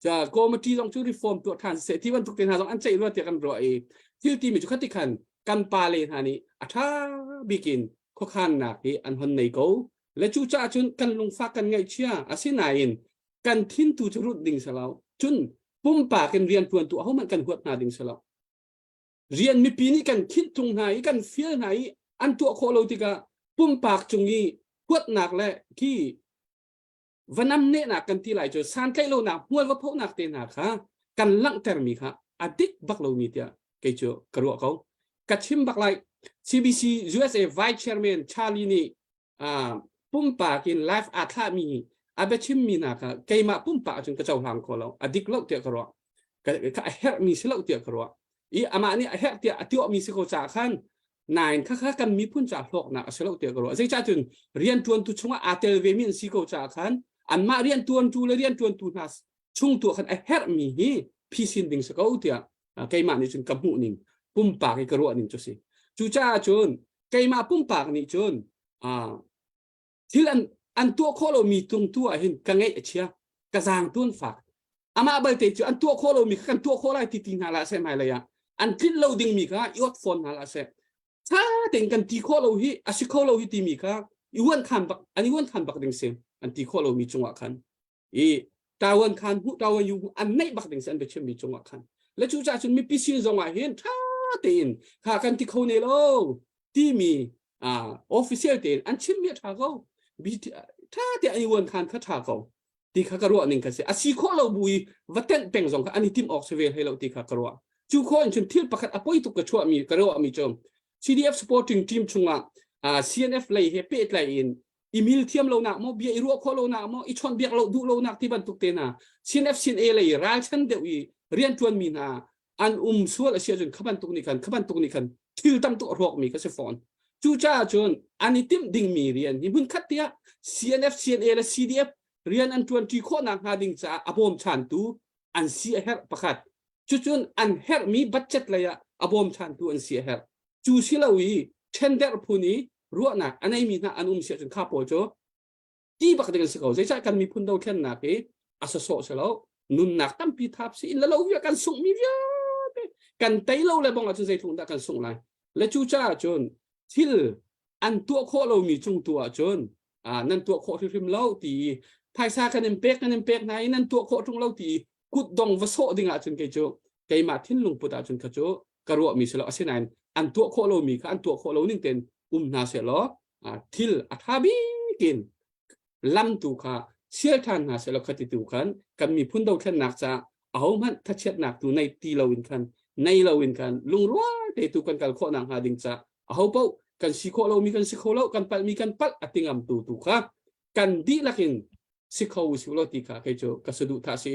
ca committee zong cu reform tuah ṭhan seh ti bantuk te hna zong an ceih rua tiah kan ruah i thil timi cu khati khan kan pa le hna nih a ṭha bik in khuakhannak hi an hon nei ko le cu caah cun kan lungfak kan ngaihchia asinain kan thin tu cu rut ding selo cun pumpak in rian ṭuan tu ahohmanh kan huat hna ding selo rian mipi nih kan khinh tung hna i kan fial hna i an tuah khawh lo tikah pumpak cung i huatnak le khi vanam nehnak kan ti lai cu santlaih lonak hmual va phonak te hna kha kan langhtermi kha a dik bak lomi tiah kei cu ka ruah ko ka chim bak lai CBC USA Vice Chairman Charlie nih pumpak in live aa thlahmi a biachimmi hna kha keimah pumpak cun ka cohlang kho lo a dik lo tiah ka ruah ka a herhmi si lo tiah ka ruah i amah nih a herh tiah a tuahmi si ko caah khan nain kha kha kan miphun ca hlawknak a si lo tiah ka ruah zeicah cun rianṭuantu chungah aa tel vemi an si ko caah khan anmah rianṭuantu le rianṭuantu hna chung tu khan a herhmi hi phisin ding si ko tiah keimah nih cun ka hmuh ning pumpak i ka ruah ning cu si cucaah cun keimah pumpak nih cun thil an. An tuah khawh lomi tung tu ah hin ka ngeih a chia, ka zaang tuan fak. Amah balte cu an tuah khawh lomi kha kan tuah khawh lai ti ti hna hlah seh hmailei ah. An tlinh lo dingmi kha i ot fawn hna hlah seh. Tha tein kan ti khawh lo hi a si kho lo hi timi kha i huan khan bak an i huan khan bak ding si an ti khawh lomi cungah khan i tawan khan hu tawan yu an neih bak ding si an biachim mi cungah khan le cu caah cun mipi sin zongah hin tha tein kha kan ti kho ne lo timi official tein an chim mi a tha ko tha te an i uan khan kha tha ko ti kha ka ruah ning kha si a si khawh lo bu i va tenh peng zong kha an i tim awk si ve hlei lo ti kha ka ruah cu khawh in cun thil pakhat a poi tuk ka chuah mi ka ruah mi cu CDF supporting team chungah CNF lei he pehtlai in email thiam lo nak maw bia i ruah khawh lo nak maw i chawnh biak lo duh lo nak ti bantuk te hna CNF CNA lei ralchan deuh i rian tuan mi hna an um sual a si ahcun kha bantuk nih khan kha bantuk nih khan thil tam tuk a hrawk mi kha si fawn cucaah cun an i timh dingmi rian hi hmun khat tiah CNF CNA le CDF rian an ṭuan ṭi khawhnak hnga ding caah a bawmchantu an si a herh pakhat cucun an herhmi budget lei ah a bawmchantu an si a herh cu si lo i ṭhenderh phun i ruahnak a neimi hna an um si ahcun kha pawl cu ti bak ding an si ko zeicah kan miphun dothlennak hi a sawsawh si lo nunnak tampi thap si in la lo vial kan sungh mi vialte kan tei lo le bong ahcun zeitluk dah kan sungh lai le cu caah cun thil an tuah khawh lomi cung tu ahcun nan tuah khawh hrimhrim lo ti phaisa kan in pek kan in pek hna i nan tuah khawh ṭung lo ti kut dong va sawh ding ahcun kei cu keimah thinlung put ahcun kha cu ka ruahmi si lo asinain an tuah khawh lomi kha an tuah khawh lo ning tein um hna seh law thil a ṭha bik in lam tu kha sial ṭhan hna seh law khati tu khan kan miphun dothlennak caah ahohmanh thachiatnak tu nei ti lo in khan nei lo in khan lungrual te tu kan kal khawh nak hnga ding ca aho paoh kan si khawh lomi kan si kho lo kan palhmi kan palh a tingam tu tu kha kan dihlak in si kho usih law ti kha kei cu ka saduh thah si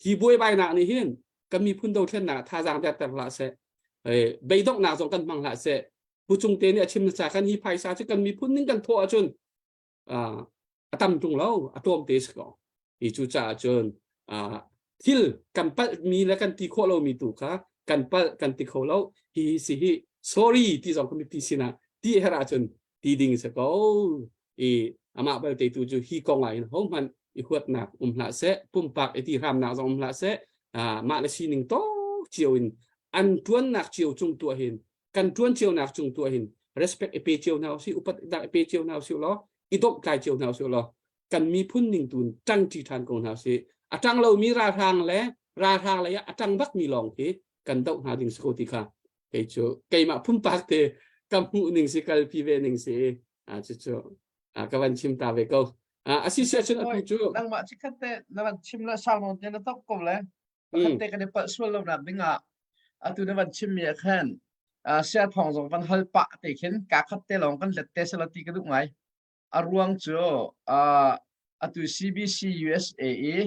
hi buaibainak nih hin kan miphun dothlennak thazaang derter hlah seh beidonghnak zong kan hmang hlah seh Pu Cung te nih a chim na ca kan hi phaisa cu kan miphun ning kan thawh ahcun a tam tung lo a tlawm te si ko hi cu caah cun thil kan palh mi le kan ti khawh lomi tu kha kan palh kan ti kho lo hi si hi sorry ti zong kan mipi sinah ti her ahcun ti ding si ko i amah balte tu cu hi kong ah hin hohmanh i huatnak um hlah seh pumpak i ti hramnak zong um hlah seh mah le sining tawk cio in an tuannak cio cung tuah hin kan tuan cionak cung tuah hin respect i pe cio hna usih upat dak i pe cio hna usih law i dawmh tlai cio hna usih law kan miphun ning tun ṭang ṭi ṭhan ko hna usih a ṭang lomi ralhrang le ralhrang lei ah a ṭang bakmi lawng khi kan doh hna ding si ko ti kha kei cu keimah pumpak te ka hmuh ning si kalpi ve ning si a cucu ka van chim ta ve ko a si si ahcun atu cu nangmah chikhat te na van chim le sau nawn te na tok ko le pakhat te kan i palh sual lo nak ding ah atu na van chim mi ah khan sia thawng zong van hal pah te khin ka khat te lawng kan let te sela ti ka duh ngai a ruang cu atu CBC USA i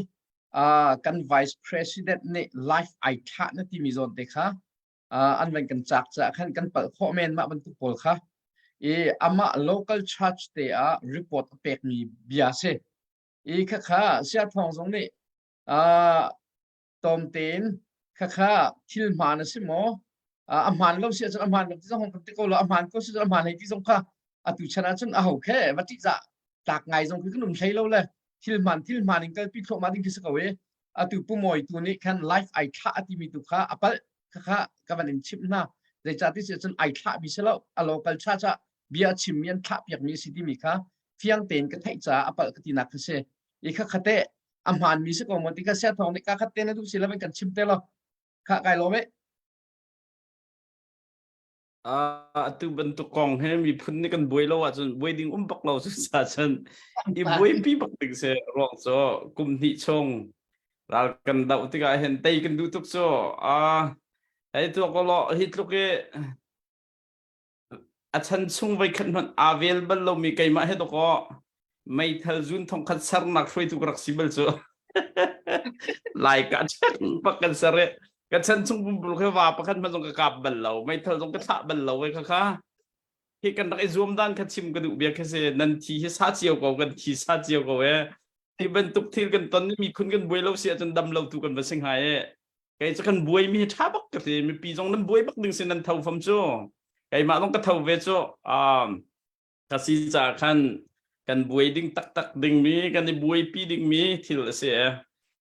kan vice president nih life ai thlah na timi zawn te kha an van kan cak caah khan kan palh khawh men mah bantuk pawl kha i amah local church te ah report a pekmi bia si i khakha sia thawng zong nih Tom tein khakha thil hmaan a si maw? A hmaan lo si ahcun a hmaan lo ti zong hong kan ti ko lo, a hmaan ko si cun a hmaan hei ti zong kha atu chan ahcun aho khe va ṭihzah tlak ngai zong khi kan um hlei lo le thil hmaan thil hmaan in kalpi thluahmah ding khi si ko i atu Pu Mawi tu nih khan life ai thlah a timi tu kha a palh khakha ka van in chimh hna zeicah ti si ahcun ai thlah mi si lo a local church ah bia a chimmi an thlah piakmi a si timi kha fiang tein ka theih caah a palh ka tinak kha si i kha khate a hmaan mi si ko maw ti kha sia thawng nih ka khat te na duh si lo in kan chim te lo kha kai lawm e atu bantuk kong he miphun nih kan buai lo ahcun buai ding um bak lo cu sa cun i buaipi bak ding si ruang cu kum hnih chung ral kan doh tikah hin tei kan duh tuk cu a hei tuak ko law hi tluk i A chan chung voikhat hmanh aa vel bal lomi keimah he dawkaw meithal zun thongkhat sernak hruaitu ka rak si bal cu. Lai ka chek bak kan ser i ka chan chung pumpuluk hi va pakhat hmanh zong ka kap bal lo meithal zong ka thlah bal lo wei kha kha hi kan rak i zuam dan kha chim ka duh bia kha si nan thi hi sa cio ko kan thi sa cio ko e hi bantuk thil kan ton i miphun kan buai lo si ahcun dam lo tu kan va si hnga e Kei cu kan buaimi hi ṭha bak ka ti. Mipi zong nan buai bak ding si nan tho fam cu. Keimah zong ka tho ve cu. Um, ka si caah khan Kan buai ding taktak dingmi, kan i buaipi dingmi thil a si.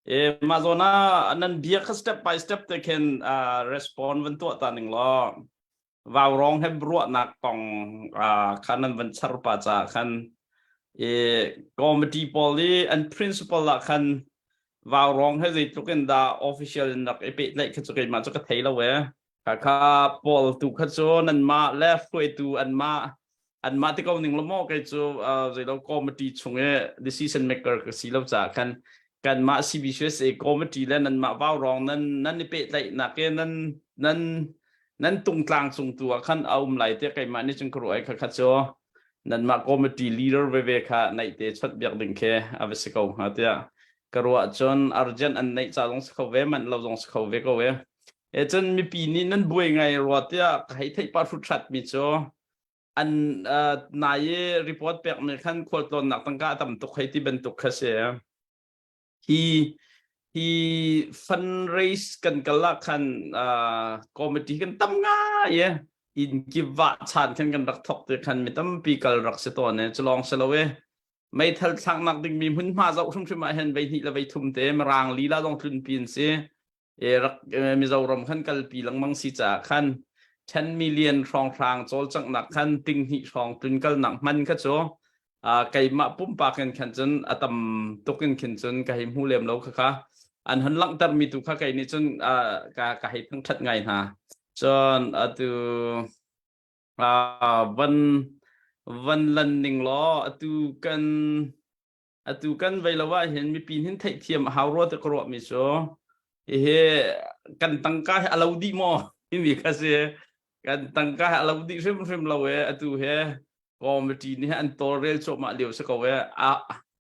E mah zawn ah nan bia kha step by step te khin uh, respond van tuah ta ning law vaurong he ruahnak kong uh, kha nan van char pa ca khan e committee pawl i an principal ah khan vaurong he zeitluk in dah official in rak i pehtlaih kha cu keimah cu ka thei lo e Kha pawl tu kha cu nanmah le hruaitu anmah anmah ti ko ning lo maw kei cu zeilo committee chung i decision maker ka si lo caah khan kanmah CBCUSA committee le nanmah vaurawng nan nan i pehtlaihnak i nan nan nan tungtlang cung tu ah khan a um lai tiah keimah nih cun ka ruah i kha kha cu nanmah committee leader veve kha naih te chawnh biak ding khi a va si ko hnga tiah ka ruah cun urgent an neih ca zong si kho ve manh lo zong si kho ve ko e E cun mipi nih nan buai ngai rua tiah ka hei theih pah hrut mi cu an uh, nai i report pek mi khan khualtlawnnak tangka a tam tuk hei ti bantuk kha si. Hi hi fundraise kan kal ah khan uh, committee kan tam ngai e in kip va chan khan kan rak thok te khan mi tampi kal rak si tawn e culong si lo e meithal thlaknak ding mi hmunhma zoh hrimhrim ah hin vei hnih le vei thum te mirang lila zong tlun pin si e rak Mizoram khan kalpi lengmang si caah khan 10 million hrawnghrang cawlcanghnak khan ting hnih hrawng tlun kalnak hman kha cu keimah pumpak in khan cun a tam tuk in khin cun ka hei hmu lem lo kha kha an hon langhter mi tu kha kei nih cun ka ka hei thangthat ngai hna cun atu van van lan ning law atu kan Atu kan vei lo ah hin mipi hin theihthiam a hau rua ti ka ruahmi cu hihi kan tangka hi a lo dih maw timi kha si. Kan tangka hi a lo dih hrimhrim lo e atu he committee nih an tawlrel cuahmah lio si ko e a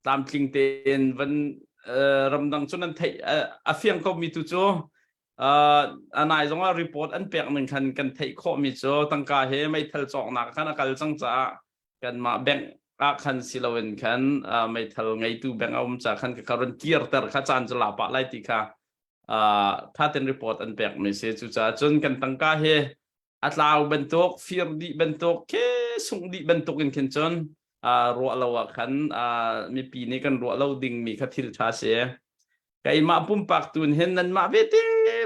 tlamtling tein van ramdang cu nan theih a fiang ko mi tu cu a nai zongah report an pek ning khan kan theih khawh mi cu tangka he meithal cawknak khan a kal cang caah kanmah bank ah khan si loin khan meithal ngeitu bank a um ca khan ka ron kirter kha caan cu la pah lai ti kha tha ten report an pek mi si cucaah cun kan tangka hi a tlau bantuk fir dih bantuk ke sungh dih bantuk in khin cun ruah lo ah khan mipi nih kan ruah lo ding mi kha thil tha si keimah pumpak tun hin nanmah vete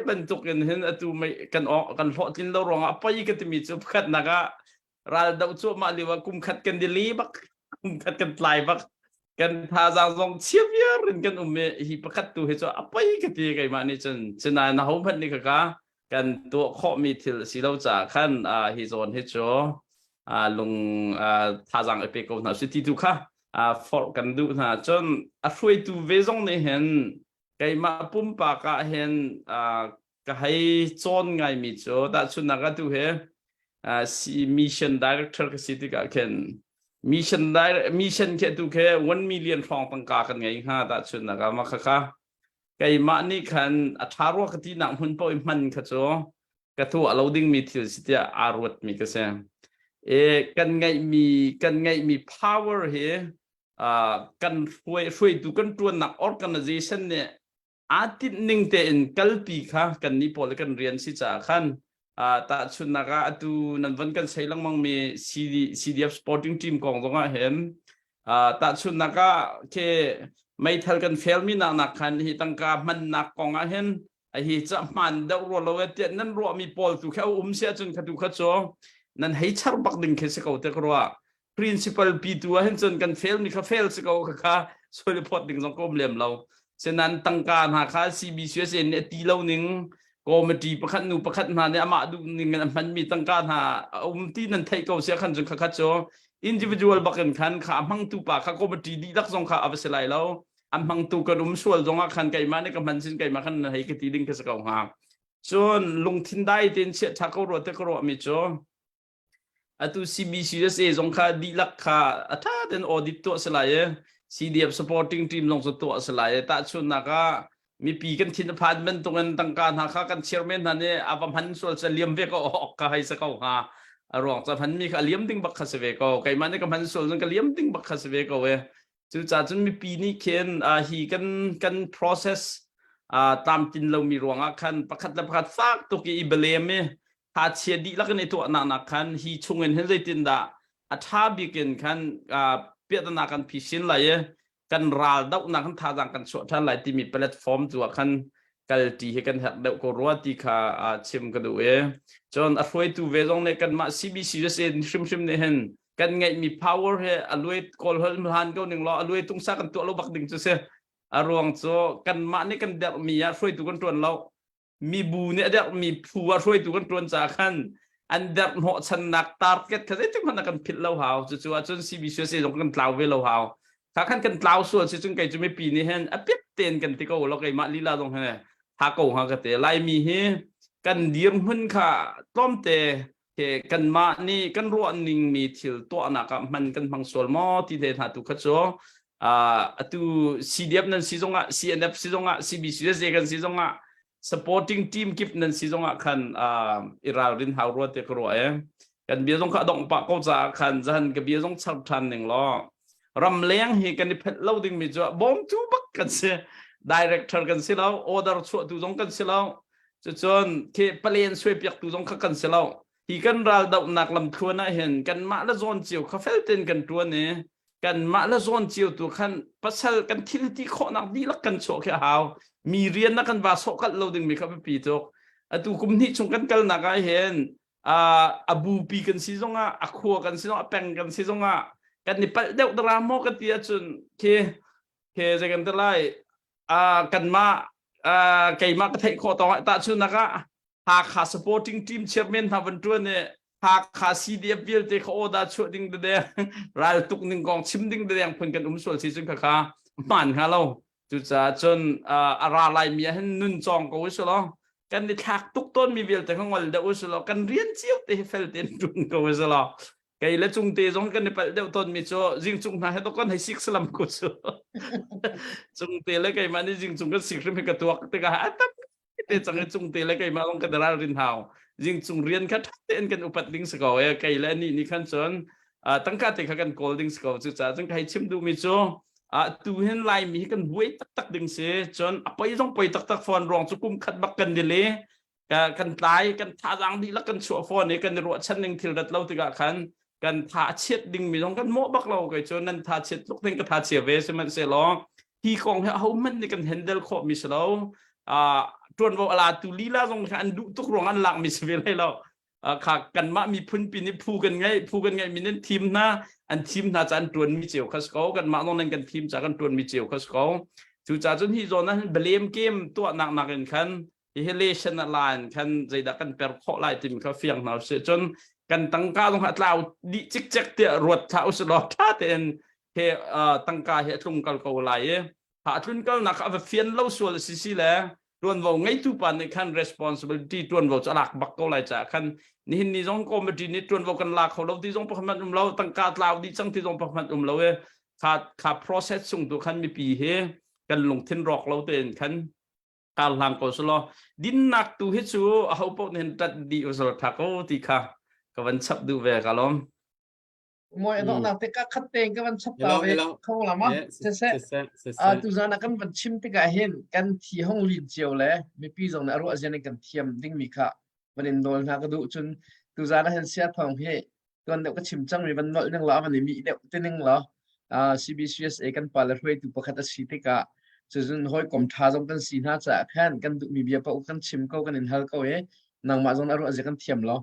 bantuk in hin atu kan kan hlawhtlin lo ruangah poi ka timi cu pakhatnak ah ral doh cuahmah lio ah kum khat kan dili bak kum khat kan tlai bak kan thazaang zong chia viar in kan um i hi pakhat tu hi cu a poi ka ti keimah nih cun sinain aho hmanh nih kaka kan tuah khawhmi thil si lo caah khan hi zawn hi cu lung thazaang i pe ko hna si ti tu kha forh kan duh hna cun a hruaitu ve zong nih hin keimah pumpak ah hin ka hei cawn ngaimi cu tahchunhnak atu he si mission director ka si tikah khin mission mission khi atu khi 1 million hrawng tangka kan ngei hnga tahchunhnak ah mah khakha keimah nih khan a ṭha rua ka ti nak hmun paoh i hman kha cu ka tuah lo dingmi thil si tiah aa ruatmi ka si e kan ngeihmi kan ngeihmi power hi kan hruai hruaitu kan ṭuannak organization nih aa tinh ning tein kalpi kha kannih pawl kan rian si caah khan tahchunhnak ah atu nan von kan sei lengmang mi CD, CDF sporting team kong zong ah hin tahchunhnak ah khi meithal kan fail mi nak nak khan hi tangka hmannak kong ah hin hi ca hman deuh rua lo tiah nan ruah mi pawl tu kha um si ahcun kha tu kha cu nan hei char bak ding khi si ko te ka ruah principal pi tu ah hin cun kan fail mi kha fail si ko kha kha soi phot ding zong ko um lem lo senan tangka hna kha CBCUSA nih a ti lo ning committee pakhat nu pakhat hna nih amah duh ning in a hman mi tangka hna a um ti nan theih ko sia khan cun kha kha cu individual bakin khan kha a hmangtu pa kha committee dihlak zong kha a va si lai lo a hmangtu kan um sual zong ah khan keimah nih ka hman sin keimah khan hei ka ti ding ka si ko hnga cun lungthin dai tein chiah tha ko ruah te ka ruah mi cu Atu CBCUSA zong kha dihlak kha a ṭha tein audit tuah si lai i CDF supporting team zong cu tuah si lai i tahchunhnak ah mipi kan thin a phan bantukin tangka hna kha kan chairman hna nih a va hman sual cu a liam ve ko awk ka hei si ko hnga. A ruang cu a hmanmi kha a liam ding bak kha si ve ko. Keimah nih ka hman sual cun ka liam ding bak kha si ve ko i cucaah cun mipi nih khin uh, hi kan kan process uh, tlamtlin lomi ruangah khan pakhat le pakhat fak tuk i i blame i thachia dihlak in i tuahnak nak khan hi chungin hin zeitindah a ṭha bik in khan uh, piahtana kan phisin lai i kan ral dohnak kan thazaang kan chuah ṭhan lai timi platform tu ah khan kalṭi hi kan herh deuh ko rua ti kha chim ka duh i cun a hruaitu ve zong nih kanmah CBC USA hrimhrim nih hin kan ngeihmi power he a luai kawl hol hlan ko ning law a luai tungsa kan tuah lo bak ding cu si a ruang cu kanmah nih kan derhmi ah hruaitu kan ṭuan lo mibu nih a derhmi phu ah hruaitu kan ṭuan caah khan an derh hnawhchannak target kha zeitik hmanh ah kan philh lo hau cucu ahcun CBCUSA zong kan tlau ve lo hau kha khan kan tlau sual si cun kei cu mipi nih hin a piat tein kan ti ko lo keimah lila zong hin tha ko ha ka te laimi hi kan dirhmun kha tlawmte ke kanmah nih kan ruah ning mi thil tuahnak ah hman kan hmang sual maw ti te hna tu kha cu atu CDF nan si zongah CNF si zongah CBCUSA kan si zongah supporting team kip nan si zongah khan i ralrin hau rua te ka ruah e kan bia zong kha dong pah ko caah khan zahan ka bia zong char than ning law ramleng hi kan i phet lo ding mi cu bawmtu bak kan si director kan si lo order chuahtu zong kan si lo cucun khi palen suai piaktu zong kha kan si lo hi kan ral dohnak lamthluan ah hin kanmah le zawn cio kha fel tein kan tuan i kanmah le zawn cio tu khan pasal kan thil ti khawhnak dihlak kan chuah khi a hau mi rian na kan va sawh kalh lo ding mi kha biapi tuk atu kum hnih chung kan kalnak ah hin a bupi kan si zongah a khua kan si zongah a peng kan si zongah kan i palh deuh dara maw ka ti ahcun khi khi zei kan ti lai kanmah keimah ka theih khawh tawng tahchunnak ah Hakha supporting team chairman hna van tuan i Hakha CDF vialte kha order chuah ding dedeng ral tuk ning kong chim ding dedeng phun kan um sual si cun khakha hmaan hnga lo cucaah cun a ra lai mi ah hin nun cawng ko usih law kan i thlak tuk tawn mi vialte kha ngol deuh usih law kan rian cio te hi fel tein ṭuan ko usih law kei le cung te zong kan i palh deuh tawn mi cu zingcung hna he to kan hei sik salam ko cu cung te le keimah nih zingcung kan sik hrim hi ka tuak tikah a tam te cang i cung te le keimah zong kan ral rin hau zingcung rian kha ṭha tein kan upat ding si ko e kei le nih nih khan cun tangka te kha kan kawl ding si ko cucaah cun ka hei chim duhmi cu tu hin laimi hi kan buai taktak ding si cun a poi zong poi taktak fawn ruang cu kum khat bak kan dili kan tlai kan thazaang dihlak kan chuah fawn i kan i ruahchan ning thil rat lo tikah khan kan tha a chiat ding mi zong kan mawh bak lo kei cu nan tha chiat tluk ding ka tha chia ve sihmanhsehlaw hi kong hi ahohmanh nih kan handle khawh mi si lo tuanvo ala tu lila zong kha an duh tuk ruang an lak mi si ve lai lo kha kanmah miphun pi nih phu kan ngeih phu kan ngeih mi nan thim hna an thim hna ca an tuan mi cio kha si ko kanmah zong nan kan thim ca kan tuan mi cio kha si ko cu ca cun hi zawn ah blame game tuahnak nakin khan hihi lesson a la in khan zeidah kan per khawh lai timi kha fiang hna usih cun kan tangka zong a tlau dih cikcek tiah ruat thlah usih law tha tein he tangka hi a tlung kal ko lai i ha tlun kalnak kha a va fian lo sual si si le tuanvo ngeitu pa nih khan responsibility tuanvo cu a lak bak ko lai caah khan nihin ni zong committee nih tuanvo kan la kho lo ti zong pakhat hmanh um lo tangka tlau dih cang ti zong pakhat hmanh um lo i kha kha process chung tu khan mipi hi kan lungthin rawk lo tein khan kar hlang ko selaw dinnak tu hi cu aho paoh nih hin ṭanh dih usal tha ko ti kha ka van chap duh ve ka lawm. Moi adawhnak te ka khat tein ka van chap ta ve kho la ma siseh tu zan ah kan van chim tikah hin kan thi hong lin cio le mipi zong nih a ruah zian in kan thiam ding mi kha van in nawl hna ka duh cun tu zan ah hin sia thawng hi tuan deuh ka chim cangmi van nolh ning law van i mih deuh ti ning law CBCUSA kan pa le hruaitu pakhat a si tikah cuzun hawikom ṭha zong kan si hna caah khan kan duhmi bia paoh kan chim ko kan in hal ko i nangmah zong a ruah zia kan thiam lo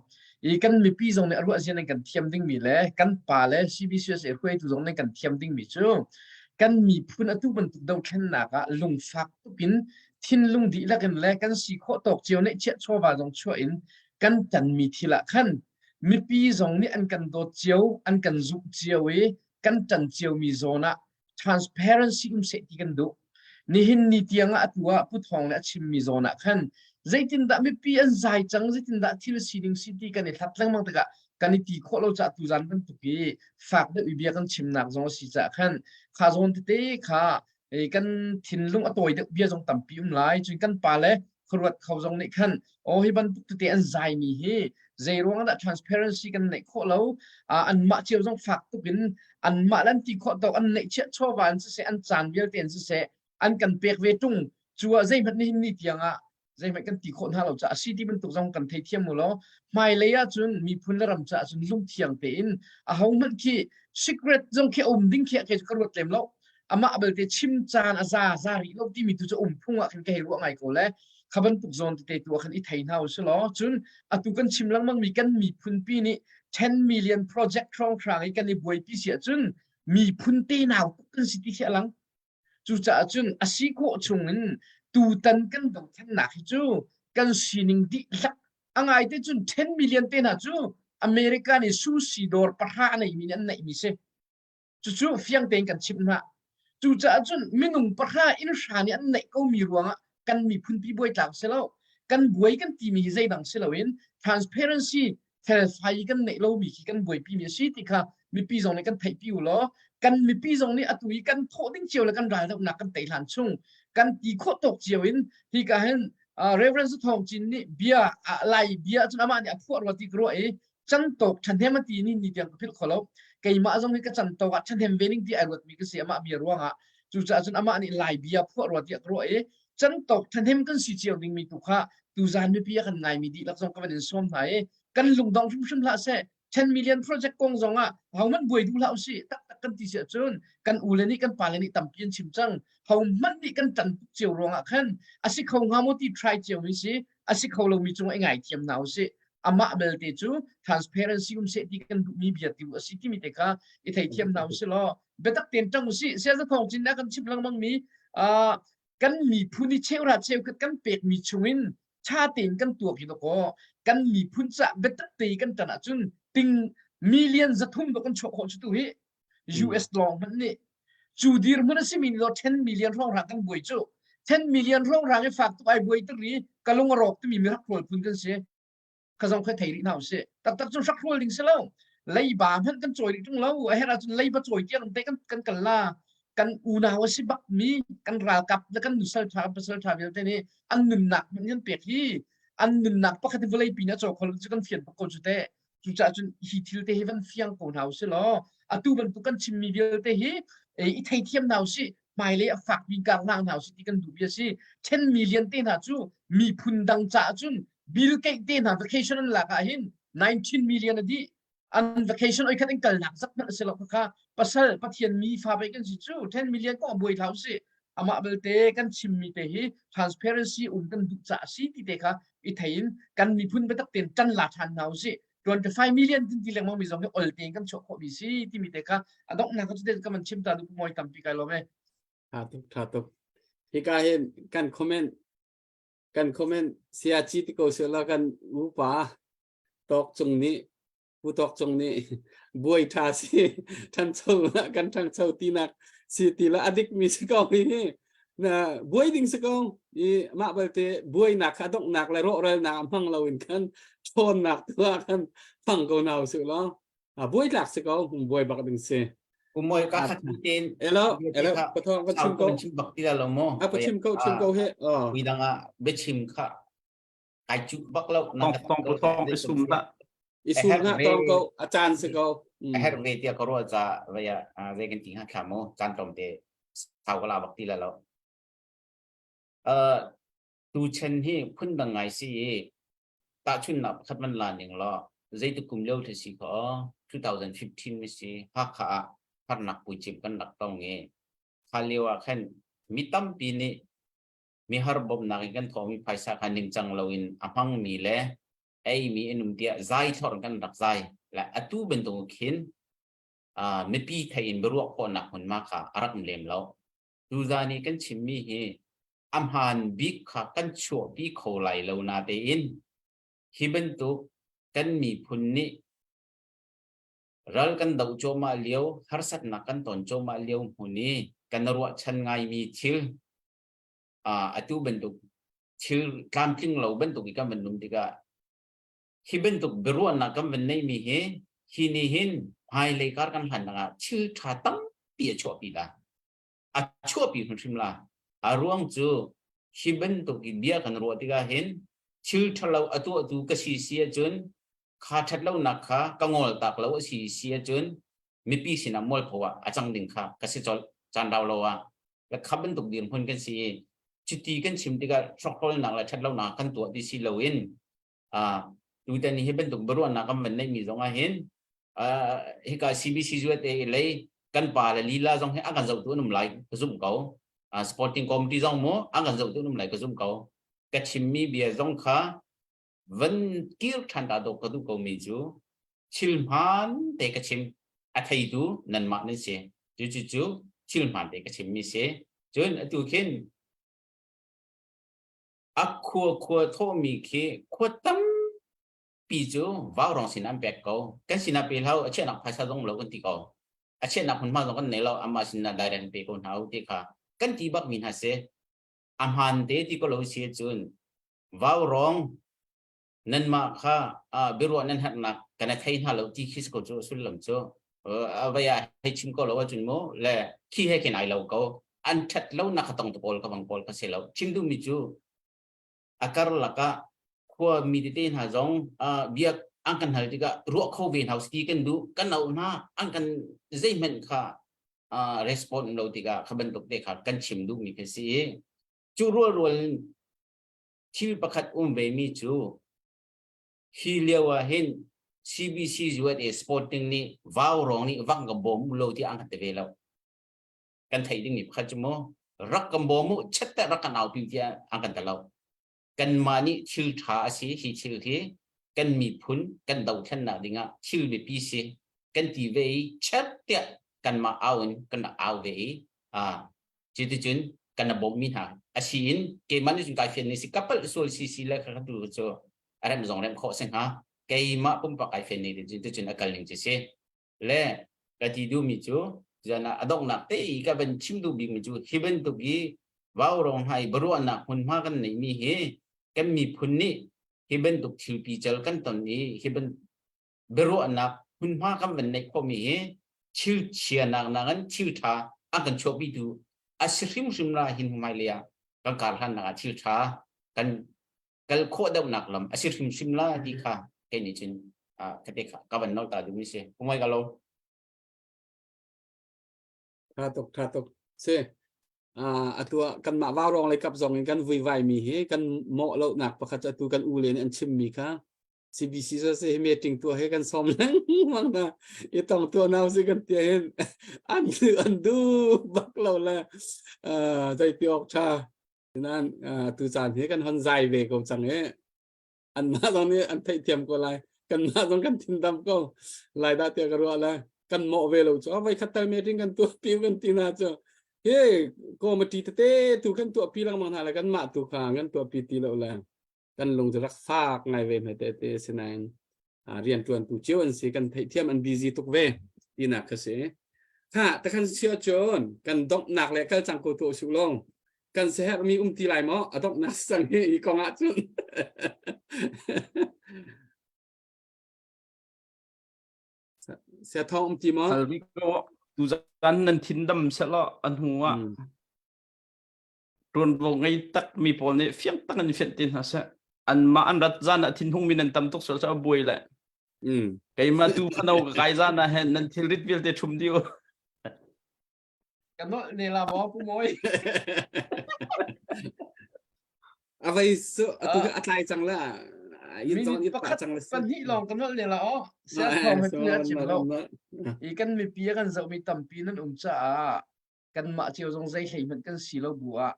i kan mipi zong nih a ruah zia nan kan thiam dingmi le kan pa le CBCUSA hruaitu zong nih kan thiam dingmi cu kan miphun atu bantuk dothlennak ah lungfak tukin thinlung dihlak in le kan si khawh tawk cio nih chiah chawva zong chuah in kan tanmi thil ah khan mipi zong nih an kan dawt cio, an kan zumh cio i kan ṭan ciomi zawn ah transparency um seh ti kan duh. Nihin ni tiang ah atu ah Pu Thawng nih a chimmi zawn ah khan zeitindah mipi an zai cang, zeitindah thil sining si ti kan i hlat lengmang tikah kan i ti khawh lo caah tuzan bantuk i fak deuh i bia kan chimnak zong a si caah khan kha zawn tete kha kan thinlung a tawi deuh bia zong tampi um lai cun kan pa le khuaruat kho zong nih khan aw hi bantuk tete an zaimi hi zei ruang dah transparency kan neih khawh lo anmah cio zong fak tuk in anmah lan ti khawh tawk an neih chiah chawva an siseh an caan vialte an siseh an kan pek ve tung cu ah zeihmanh nihin ni tiang ah. Zeihmanh kan ti khawh hna lo caah a si ti bantuk zong kan theithiam mu law hmailei ahcun miphun le ram caah cun lungthiang tein ahohmanh khi secret zong khi a um ding khi kei cu ka ruat lem lo. Amah belte chim caan a za za rih lo timi tu cu um phung ah khin ka hei ruah ngai ko le kha bantuk zawn tete tu ah khan i thei hna u law cun atu kan chim lengmang mi kan miphun pi nih 10 million project hrawnghrang i kan i buaipi si ahcun miphun tenau tuk kan si ti khi a lang. Cucaah cun a si khawh chungin tutan kan dothlennak hi cu kan sining dihlak a ngaite cun 10 million te hna cu America nih sushi dawr pahra a neimi nih an neihmi si. Cucu fiang tein kan chimh hna. Cucaah cun minung pahra inn hra nih an neih komi ruangah kan miphun pi buai tlak si lo. Kan buai kan timi hi zeidang si loin transparency felfai kan neih lomi khi kan buaipi mi a si ti kha mipi zong nih kan theihpi u law kan mipi zong nih atu i kan thawh ding cio le kan raldohnak kan tei hlan chung kan ti khawh tawk cio in hi ka hin Reverend Thawng Cin nih bia lai bia cun amah nih a phuah rua ti ka ruah i cantawk ṭhahnem a ti ni ni tiang ka philh kho lo keimah zong hi ka cantawk ah ṭhahnem ve ning ti ai ruatmi ka si amah bia ruangah cucaah cun amah nih lai bia phuah rua tiah ka ruah i cantawk ṭhahnem kan si cio dingmi tu kha tuzan mipi a kan ngaimi dihlak zong ka van in sawm hna i kan lungdong hrimhrim hlah seh 10 million project kong zong ah hohmanh buai duh hlah usih taktak kan ti si ahcun kan u le nih kan pa le nih tampi an chim cang hohmanh nih kan ṭan tuk cio ruangah khan a si kho hnga maw ti try cio mi si a si kho lomi cung i ngaithiam hna usih amah belte cu transparency um seh ti kan duhmi bia ti a si timi te kha i theithiam hna usih law biatak tein ṭang usih siaza thawng cin a kan chim lengmang mi kan miphun i cheuhra cheukhat kan pekmi chungin ṭha tein kan tuak hi dakaw kan miphun ca biatak te kan ṭan ahcun ting million 300 dok kan chuah khawh cu tu hi US lawng hmanh nih cu dirhmun a simi lo 10 million hrawnghrang kan buai cu 10 million hrawnghrang i fak tuk ai buai tir i ka lung a rawk timi mi rak rawl phun kan si kha zong kha thei rih hna usih taktak cun hrak hrual ding si lo leiba hmanh kan cawi rih ṭung lo a herh ahcun leiba cawi tiang te kan kan kal la kan unau a si bak mi kan ralkap le kan nusal ṭha pasal ṭha vialte nih an nunnak hmanh kan pek hi an nunnak pakhat hi vawlei pi nih a caw kho lo cu kan fian bak ko cu teh cucaah cun hi thil te hi van fiang ko hna usih law atu bantuk kan chimmi vialte hi i theithiam hna usih hmailei a fak bik kar hna usih ti kan duh bi a si 10 million te hna cu miphun dang caah cun Bill Gates te hna vacation an lak ah hin 19 million a dih an vacation oi khat in kalnak zak hmanh a si lo kha pasal pathian mi fa pe kan si cu 10 million ko buai thlau si amah belte kan chimmi te hi transparency um kan duh ca si ti te kha i thein kan miphun biatak ten tan la than hna usih 25 million tin ti lengmang mi zong hi ol tein kan chuah khawh mi si timi te kha a donghnak cu te ka man chim ta du moi tampi kai lawm e tha tuk tha tuk hika hin kan comment kan comment sia chi ti ko se la kan upa tawk cung nih Pu Tawk Cung nih buai ṭha si ṭhancho kan ṭhangcho tinak si ti la a dik mi si ko hi na buai ding si ko i mah balte buainak kha donghnak le rawhralnak a hmang lo in khan ṭhawnnak tu ah khan hmang ko na usih law a buai tlak si ko buai bak ding si Kumoi ka khat ten elo elo pathong ka chim ko chim bak ti la lo mo a pa chim ko chim ko he wi dang ah biachim kha ai cu bak lo tong tong ko tong i sum dah i sum na tong ko a caan si ko a herh ve tia ka ruah ca vai a ve kan ti ha thla mo caan tlawm te sau ka la bak ti la lo uh tu chen hi phun dang ngai si i tahchun nak pakhat man la ning lo zeitu kum lio the si ko 2015 mi si Hakha ah harnak puicim kan rak tong i kha lio ah khan mi tampi nih mihar bawmhnak in kan thawhmi phaisa kha ningcang loin a hmangmi le eimi an um tiah zai thlor kan rak zai le atu bantuk khin uh, mipi thei in biaruah khawhnak hmunhma kha a rak um lem lo tuzan i kan chimmi hi a hmaan bik kha kan chuahpi kho lai lo na tein hi bantuk kan miphun nih ral kan doh cuahmah lio harsatnak kan ton cuahmah lio hmun i kan ruahchan ngaimi thil atu bantuk thil tlamtling lo bantuk i kan van num tikah hi bantuk biaruahnak kan van neihmi hi hi nih hin hmailei kar kan hlan ah thil ṭha tampi a chuahpi la a chuahpi hrimhrim la a ruang cu hi bantuk i bia kan ruah tikah hin thil ṭhalo a tuahtu ka si si ahcun kha ṭhatlonak kha ka ngol tak lo a si si ahcun mipi sinah mualpho ah a cang ding kha ka si colh caan rau lo ah le kha bantuk dirhmun kan si i. Cuti kan chim tikah hrokhrawlnak le ṭhatlonak kan tuah ti si loin tutan hi bantuk biaruahnak kan van neihmi zong ah hin hika CBC USA lei kan pa le lila zong hi a kan zohtu an um lai ka zumh ko. Sporting committee zong mu an kan zohtu an um lai ka zumh ko. Ka chimmi bia zong kha van kir ṭhan ta dawh ka duh ko mi cu thil hmaan te ka chim a theitu nanmah nan si. Cu cu cu thil hmaan te ka chimmi si. Cun atu khin a khua khua thawhmi khi khua tampi cu vaurong sin an pek ko. Kan sinah pe hlah u, a chiahnak phaisa zong lo kan ti ko. A chiahnak hmunhma zong kan nei lo, amah sinah direct pe ko hna u ti kha kan ti bakmi hna si. A hmaan te ti ko lo si cun vaurong nanmah kha biaruah nan herhnak kan thei hna lo ti khi ko cu sullam cu avei ah hei chim ko lo ahcun mu le khi he khin ai lo ko an ṭhat lo nak ka tong tu pawl ka bang pawl ka si lo chim duhmi cu a karlak ah khua mi tete hna zong biak an kan hal tikah ruah kho ve hna ti kan duh kan auh hna an kan zeihmanh kha respond lo tikah kha bantuk te kha kan chim duhmi khi si i cu rual rual Thil pakhat um vemi cu hi lio ah hin CBC USA Sporting nih vaurawng nih vak kan bawm u lo ti an kan ti ve lo. Kan theih dingmi pakhat cu mu rak kan bawm u chet rak kan aupi tiah an kan ti lo. Kanmah nih thil ṭha a si hi thil hi kan miphun kan dothlennak dingah thil biapi si kan ti ve i chet tiah kanmah au in kan rak au ve i Cuticun kan bawmhmi hna a si in keimah nih cun kai fian ni si ka palh sual si si le kha tu cu a rem zong rem khawh si hnga keimah pumpak kai fian ni cuticun a kal ning cu si le ka ti duhmi cu zan ah a donghnak te i ka van chim duh bikmi cu hi bantuk i vaurawng hna i biaruahnak hmunhma kan neihmi hi kan miphun nih hi bantuk thil pical kan ton i hi ban biaruahnak hmunhma kan van neih khawhmi hi thil chianak nakin thil ṭha a kan chuahpitu a si hrimhrim la hin hmailei ah kan kar hlannak ah thil ṭha kan kal khawh deuhnak lam a si hrimhrim la ti kha kei nih cun ka te ka van nol ta duhmi si kumai ka lo Tha tuk tha tuk si atu ah kanmah vaurawng lei kap zong in kan vuivai mi hi kan mawh lonak pakhat atu kan u le nih an chim mi kha CBC so se hi meeting tuah he kan som lengmang na i tong tua nau si kan tia hin an an du bak lo le zei ti ok tha nan tu caan hi kan hon zai ve ko cang e an mah zong nih an theih thiam ko lai kan mah zong kan thin dam ko lai dah tia ka ruah le kan mawh ve lo chu voi khat tal meeting kan tuah pi kan ti na chu he committee tete tu kan tuah pi lengmang hna le kan mah tu kha kan tuah pi ti lo le kan lung cu rak fak ngai ve hme te te sinain rian tuan tu cio an si kan theihthiam an busy tuk ve tinak kha si ha takhan sia cun kan donghnak le kal cang ko tu su long kan seher mi um ti lai maw a donghnak sang hi hi kong ah cun sia thong um ti maw Hal ri ko tu zan nan thin dam selo an hu ah ṭuanvo ngei takmi pawl nih fiang tak in fianh te hna seh. Anmah an rat zan ah thinhung mi nan tam tuk sual cu a buai le. Keimah tu fano ka kai zan ah hin nan thilrit vialte ṭhum dih u. Ka nolh ne la maw Pu Mawi? A vei su atu a tlai cang la. Yin zong Minute pakhat cang la. pahnih lawng ka nolh ne la aw. Sia thawng he pi a chim lo. I kan mipi a kan zohmi tampi nan um caah kanmah cio zong zei hlei hmanh kan si lo bu ah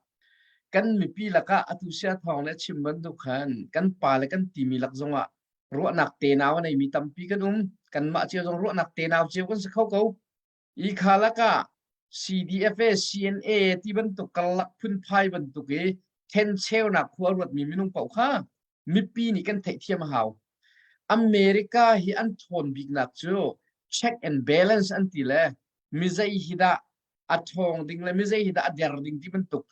kan mipi lakah atu sia thawng le chim bantuk khan kan pa le kan timi lak zongah ruahnak tenau a neimi tampi kan um kanmah cio zong ruahnak tenau cio kan si kho ko i kha lakah CDFA CNA ti bantuk karlak phunphai bantuk i thencheunak khua ruatmi minung paoh kha mipi nih kan theihthiam a hau America hi an ṭhawn biknak cu check and balance an ti le mizei hi dah a ṭhawng ding le mizei hi dah a der ding ti bantuk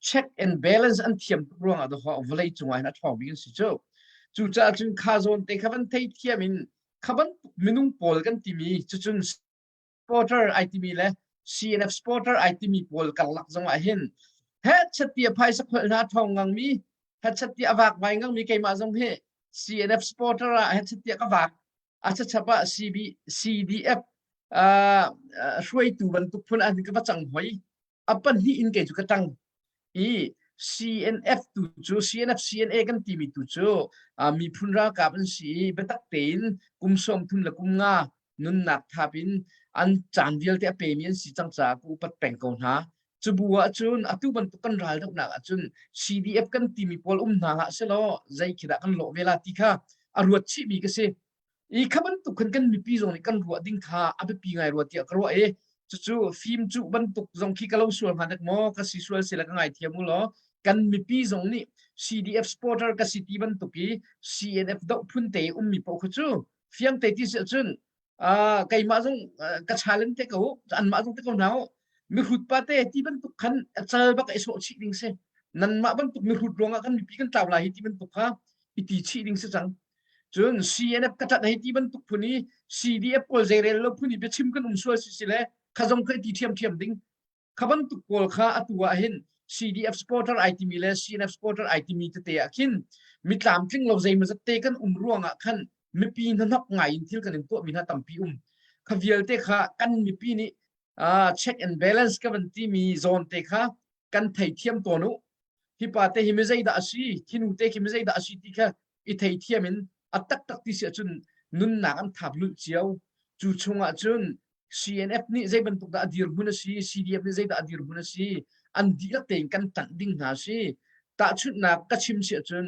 check and balance an thiam tuk ruangah dawh vawlei cungah hin a ṭhawng bik an si cu. Cucaah cun kha zawn te kha van theithiam in kha bantuk minung pawl kan timi cucun supporter ai timi le CNF supporter ai timi pawl karlak zongah hin headset ti a phaisa kholh hna ṭhawng ngangmi headset ti a vak vai ngangmi keimah zong hi CNF supporter ah headset ti ka vak a chachap ah CB CDF uh, hruaitu bantuk phun an ka va cang hoi a pahnih in kei cu ka tang i. CNF tu cu CNF CNA kan timi tu cu miphun ralkap an si i biatak tein kum 30 le kum nga nunnak thap in an caan vialte a pemi an si cang caah ka upat peng ko hna. Cubu ahcun atu bantuk kan ral dohnak ahcun CDF kan timi pawl um hna hlah selaw zei khi dah kan lawh ve la ti kha a ruat chihmi ka si. I kha bantuk khan kan mipi zong nih kan ruah ding kha a biapi ngai rua tiah ka ruah i cucu fim cuh bantuk zong khi ka lo sual hnga dek maw ka si sual sila ka ngaithiam u law kan mipi zong nih CDF supporter ka si ti bantuk i CNF doh phun te ummi paoh kha cu fiang te ti si ahcun uh, keimah zong uh, ka challenge te ko anmah zong te ko hna u mihrut pa te ti bantuk khan cal bak i sawh chih ding si nanmah bantuk mihrut ruangah kan mipi kan tlau lai hi ti bantuk kha i ti chih ding si cang cun CNF ka tat hei ti bantuk phun i CDF pawl zeirel lo phun i biachim kan um sual si si le kha zong kha i ti ṭhiamṭhiam ding Kha bantuk pawl kha atu ah hin CDF supporter ai timi le CNF supporter ai timi tete ah khin mi tlamtling lo zeimawzat te kan um ruangah khan mipi hnahnok ngai in thil kan in tuahmi hna tampi um. Kha vialte kha kan mipi nih uh, check and balance ka van timi zawn te kha kan theithiam tawn u. Hi pa te hi mi zeidah a si, khi nu te khi mi zeidah a si ti kha i theithiam in a taktak ti si ahcun nunnak an thap lulh cio. Cu chungah cun CNF nih zei bantuk dah a dirhmun a si, CDF nih zeidah a dirhmun a si, an dihlak tein kan tanh ding hna a si. Tahchunhnak ka chim si ahcun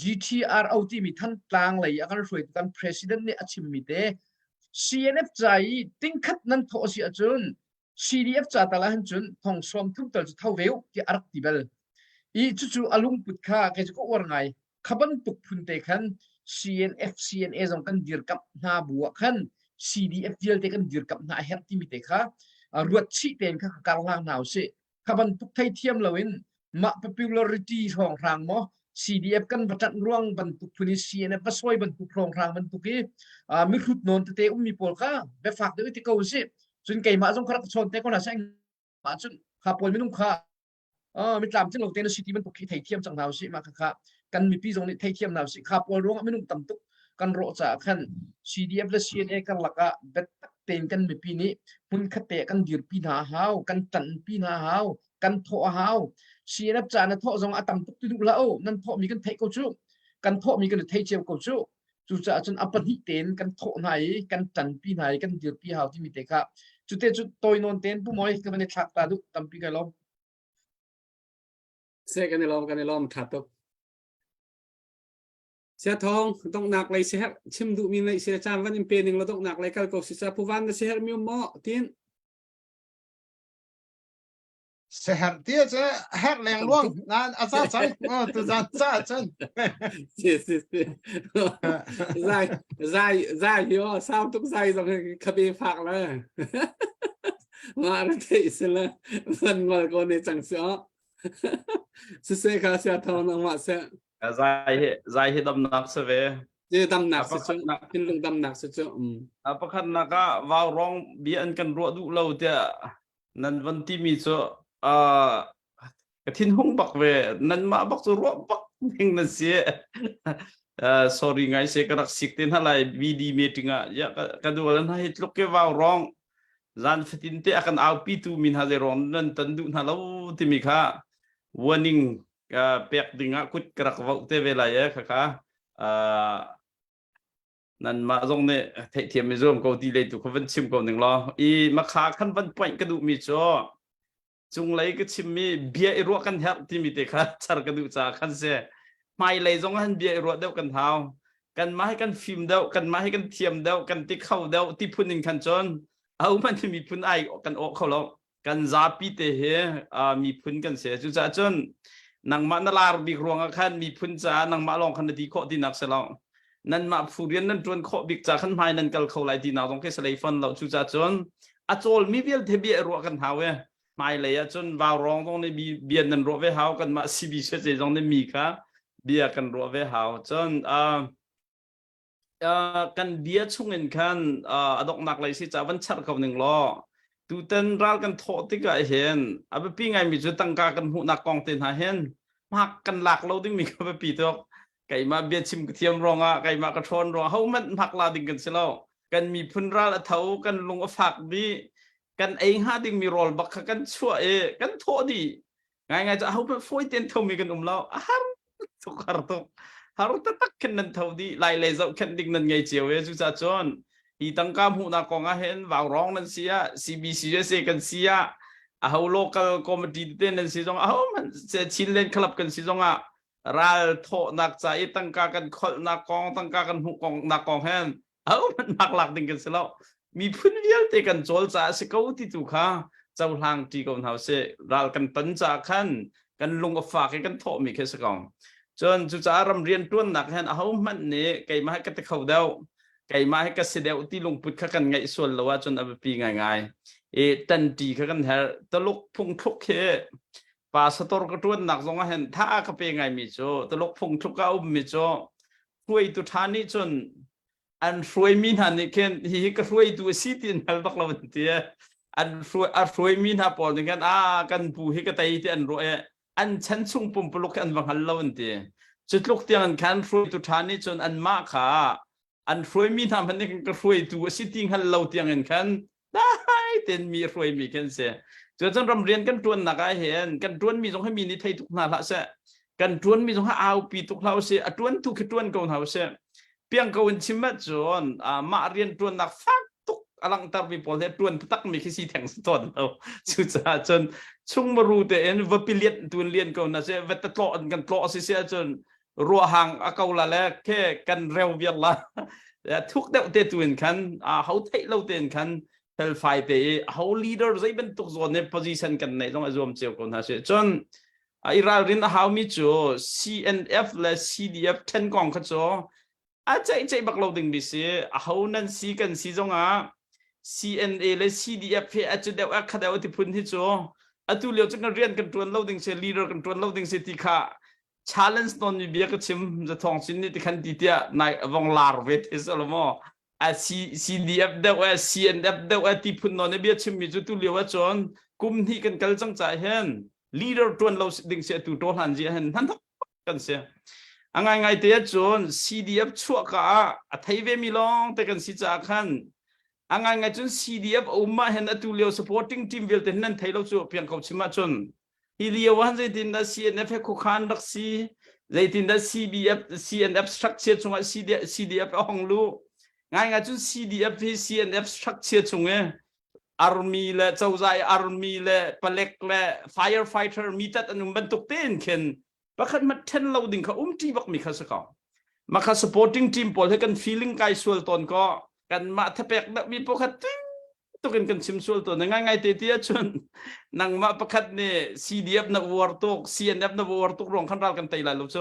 GTRO timi Thantlang lei a kan hruaitu kan president nih a chimmi te CNF ca i tingkhat nan thawh a si ahcun CDF ca tal ahhin cun thong sawm thum tal cu tho ve u tiah a rak ti bal. I cucu a lungput kha kei cu ka uar ngai. Kha bantuk phun te khan CNF CNA zong kan dirkamh hna bu ah khan CDF vialte kan dirkamh hna a herh timi te kha ruat chih tein kha ka karhlang hna usih. Kha bantuk theithiam loin mah popularity hrawnghrang maw CDF kan va ṭanh ruang bantuk phun i CNF va sawi bantuk hrawnghrang bantuk i mihrut nawn tete ummi pawl kha biafak deuh i ti ko usih. Cun keimah zong kha rak chawn te ko hna seh mah cun kha pawl minung kha mi tlamtling lo te na si ti bantuk khi theithiam cang hna usih mah kha kan mipi zong nih theithiam hna usih kha pawl ruangah minung tam tuk kan rawh caah khan CDF le CNA karlak ah biatak tein kan mipi nih hmunkhat te kan dirpi hna hau kan ṭanpi hna hau kan thawh a hau CNF ca na thawh zong a tam tuk ti duh hlah u nan thawh mi kan theih ko cu kan thawh mi kan i thei cio ko cu cucaah cun a pahnih tein kan thawh hna i kan ṭanpi hna i kan dirpi hau timi te kha cute cu tawi nawn tein pu moi ka van i thlak ta duh tampi kai lawm Se kan i lawm kan i lawm tha tuk Sia thong donghnak lei si herh chim duh mi nei si caan van in pe ning la donghnak lei kal ko si sa puvan na si herh mi um maw tin Seher tia cu herh leng luang nan a za cang tu zan ca cun si si si zai zai zai hi o sau tuk zai zong khabe fak la ma ra thei se la van ngol ko ne chang se o si se kha sia thong nang ma se zai hi zai hi damnak se ve je damnak se chu thinlung damnak se chu a pakhat nak ah vau rong bia an kan ruah duh lo tiah nan van timi cu uh, ka thinhung bak ve nanmah bak cu ruah bak ding nan si uh, sorry ngai se ka rak sik te hna lai BD meeting ah ya ka, ka dual hna hi tluk ke vau rong zan fatin te akan aupi tu min ha ze rong nan tan duh hna lo timi kha warning ka pek ding ah kut ka rak vau te ve lai e kha kha uh, Nanmah zong nih theihthiam i zuam ko ti lei tu kha van chim ko ning law i makha khan van point ka duhmi cu cunglei ka chimmi bia i ruah kan herh timi te kha char ka duh caah khan si hmailei zong han bia i ruah deuh kan hau kanmah hi kan fim deuh kanmah hi kan thiam deuh kan ti kho deuh ti phun in khan cun ahohmanh hi miphun ai kan awh kho lo kan zapi te hi uh, miphun kan si cucaah cun nangmah na lar bik ruangah khan miphun caah nangmah lawng khan na ti khawh tinak si lo nanmah phu rian nan ṭuan khawh bik ca khan hmai nan kal kho lai tinak zong khi salei fon lo cucaah cun a cawlmi vialte bia ruah kan hau e hmailei ah cun vaurawng zong nih bia nan ruah ve hau kanmah CB zong nih mi kha bia kan ruah ve hau cun uh, kan bia chungin khan a donghnak lei si ca van char ko ning law tutan ral kan thawh tikah hin a biapi ngaimi cu tangka kan hmuhnak kong te hna hin hmak kan lak lo dingmi ka biapi tuk keimah bia chim ka thiam ruangah keimah ka ṭhawn ruangah hohmanh hmak la ding kan si lo kan miphun ral a tho kan lung a fak dih kan ei hnga dingmi rawl bak kha kan chuah i kan thawh dih. Ngai ngai cu aho hmanh fawi tein thomi kan um lo. A har tuk har tuk. Har taktak khin nan tho dih. Lai lei zohkhenh ding nan ngei cio e. Cucaah cun hi tangka hmuhnak kong ah hin vaurawng nan si ah CBC USA kan si ah aho local committee te nan si zong aho hmanh Chinland Club kan si zong ah ral thawhnak ca i tangka kan kholhnak kong tangka kan hmuh kong nak kong hen ahohmanh nak lak ding kan si lo miphun vialte kan cawl caah si ko ti tu kha cohlang ṭi ko hna usih ral kan ton caah khan kan lung a fak i kan thawhmi khi si ko cun cucaah ram rian ṭuannak hen ahohmanh nih keimah hi ka ti kho deuh keimah hi ka si deuh ti lungput kha kan ngeih sual lo ahcun a biapi ngaingai i ṭanṭi kha kan herh Tuluk phungthluk hi pastor ka ṭuannak zong ah hin tha ka pe ngaimi cu Tuluk phungthluk a ummi cu hruaitu ṭha nih cun an hruaimi hna nih khin hihi ka hruaitu a si ti an hal bak lo an ti an hruai a hruaimi hna pawl nih khan a kan pu hi ka tei ti an ruah i an chan chung pumpuluk hi an va hngal lo an ti cu tluk tiang an khan hruaitu ṭha nih cun anmah kha an hruaimi hna hmanh nih khan ka hruaitu a si ti hngal lo tiang in khan dai tein mi a hruaimi khi an si. Cucun ram rian kan ṭuannak ah hin kan ṭuanmi zong hi mi nih thei tuk hna hlah seh. Kan ṭuanmi zong hi aupi tuk hlah usih. A ṭuantu khi ṭuan ko hna usih. Piang ko in chim ahcun mah rian ṭuannak fak tuk a langhtermi pawl hi ṭuan takmi khi si theng si tawn lo. Cucaah cun chungmaru tein va pilian tu in lian ko hna seh, va tatlawh in kan tlawh si si ahcun ruahang a ko la le ke kan reu viar la thuk deuh te tu in khan ho theih lo te in khan felfai te i ho leader zei bantuk zawn ne position kan nei zong a zuam cio ko hna si cun i ralrin a haumi cu CNF le CDF then kong kha cu a ceih ceih bak lo ding mi si a ho nan si kan si zong ah CNA le CDF he a cu deuh a kha deuh ti phun hi cu atu lio cu kan rian kan tuan lo ding si leader kan tuan lo ding si ti kha challenge non mi bia ka chim za thong sin nih tikhan ti tiah nai vong lar ve te salomo a C CDF deuh e CNF deuh e ti phun non e bia chim mi cu tu lio ah cun kum hnih kan kal cang ca hin leader tuan lo ding si atu to hlan ji hin hnan kan si a ngai ngai te cun CDF chuah ka ah a thei ve mi long te kan si ca khan a ngai ngai cun CDF a um ah hin atu lio supporting team vialte hin nan thei lo cu piang ko chim ah cun Hi lio ah zeitindah CNF he khuakhan rak si, zeitindah CBF, CNF structure chungah CDF a hong lu. Ngaingai cun CDF hi CNF structure chung i army le cozah i army le palek le firefighter mi tat an um bantuk tein khin pakhat hmanh ṭhen lo ding kha um ṭi bak mi kha si ko. Mah kha supporting team pawl he kan feeling kai sual tawn ko. Kanmah thapek deuh mi pawl kha tuk in kan chim sual tawn ngai ngai te ti ahcun nangmah pakhat nih CDF na uar tuk CNF na uar tuk ruang khan ral kan tei lai lo cu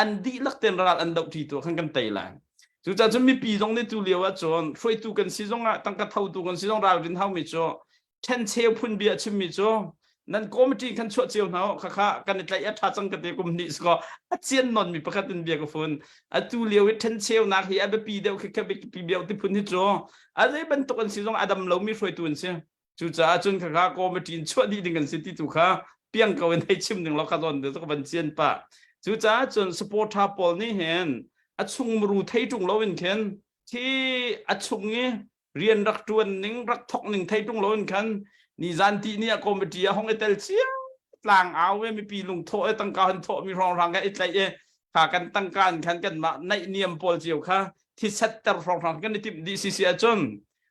an dihlak ten ral an doh ṭi tu khan kan tei lai cucaah cun mipi zong nih tu lio ahcun hruaitu kan si zong ah tangka thotu kan si zong ralrin haumi cu ṭhencheu phun bia chimmi cu nan committee khan chuah cio hna kha kha kan i tlaih a ṭha cang ka ti kum hnih sikaw a cian non mi pakhat in bia ka fun atu lio i ṭhencheunak hi a biapi deuh khi kha biapi deuh ti phun hi cu a zei bantuk an si zong a dam lomi hruaitu an si cucaah cun kha kha committee in chuah dih ding an si ti tu kha piang ko in hei chim ding lo kha zawn te ka van cian pah cucaah cun supporter pawl nih hin a chung muru thei ṭung lo in khin khi a chung i rian rak ṭuan ning rak thok ning thei ṭung lo in khan nizan ti ni ah committee ah hong i tel cia tlang au e mipi lungthawh e tangka han thawh mi hrawnghrang ka i tlaih e kha kan tangka in khan kan mah naih niam pawl cio kha thiset ter hrawnghrang kan i timh dih si si ahcun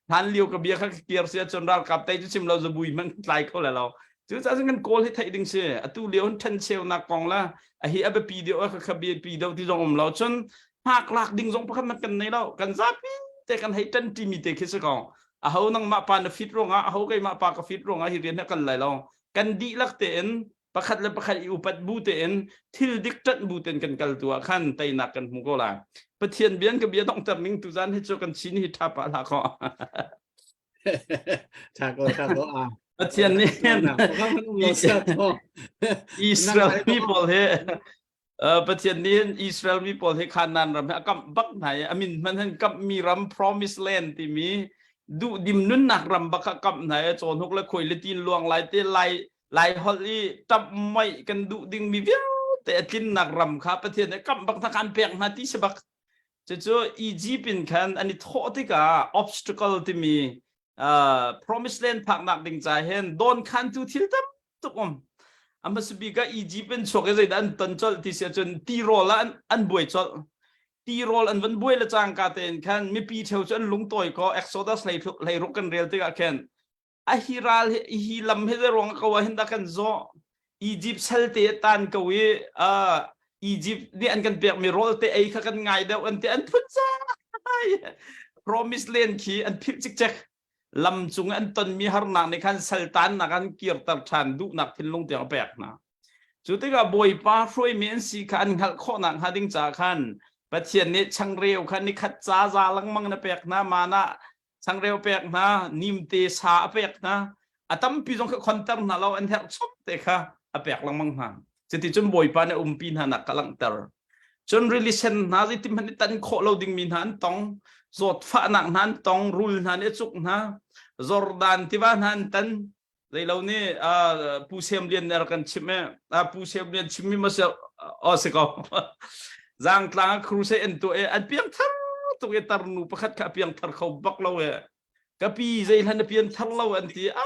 hlan lio ka bia kha kir si ahcun ralkap tei cu chim lo zabui man tlai kho le lo cu caah cun kan kawl hi theih ding si atu lio hin ṭhencheunak kong la a hi a biapi deuh a kha biapi deuh ti zong um lo cun hngak lak ding zong pakhat hmanh kan nei lo kan zapi te kan hei ṭan ṭimi te khi si ko aho nangmah pa na fit ruangah aho keimah pa ka fit ruangah hi rian hi kal lai lo kan dihlak tein pakhat le pakhat i upat bu tein thil dik ṭanh bu tein kan kal tu ah khan teinak kan hmu ko lai pathian bian ka bia donghter ning tu zan hi cu kan chin hi ṭha pah hlah kho ṭha ko ṭha ko a Pathian nih Israel mi pawl hi Pathian nih Israel mi pawl hi Kanaan ram hi a kamh bak hna i a min hmanh hin kamhmi ram promise land timi duhdim nunnak ram bak kha kamh hna i cawhnuk le khuai le tin luang lai te lai lai holh i ṭap moih kan duh dingmi vialte a tlinnak ram kha Pathian nih kamh bak hna kha an pek hna ti si bak cucu Egypt in khan an i thawh tikah obstacle timi uh, promise land phaknak ding ca hin dawnkhantu thil tam tuk um. A hmasa bik ah Egypt in chuak i zeidah an ton colh ti si ahcun tirawl ah an, an buai colh. Tirawl an van buai le cangka tein khan mipi ṭheu cu an lungtawi ko Exodus hleiruk kan rel tikah khan a hi ral hi hi lam hi zei ruang ko ah hin dah kan zawh Egypt sal te tan ko i uh, Egypt nih an kan pekmi rawl te ei kha kan ngai deuh an ti an phun zai promise land khi an philh cikcek lam cung an tonmi harnak nih khan saltannak an kirter ṭhan duhnak thinlung tiang a pek hna cu tikah Bawipa hruaimi an si kha an hngalh khawhnak hnga ding caah khan Pathian nih changreu kha nikhat ca za lengmang na pek hna mana changreu pek hna nimte sa a pek hna a tampi zong kha khonter hna lo an herh chom te kha a pek lengmang hna cuticun bawipa nih umpi hna nak ka langhter cun rili sen hna zeitin hmanh i tan khawh lo dingmi hna an tong zawtfahnak hna an tong rul hna nih a cuk hna Jordan tiva hna an tan zeilo nih Pu Sem Lian ner kan chim e Pu Sem Lian chimmi ma se o si ko Zangtlang crusade an tuah e an piang thar tuk e tarnu pakhat kha piang thar kho bak lo e ka pi zei hlan pian thar lo an ti a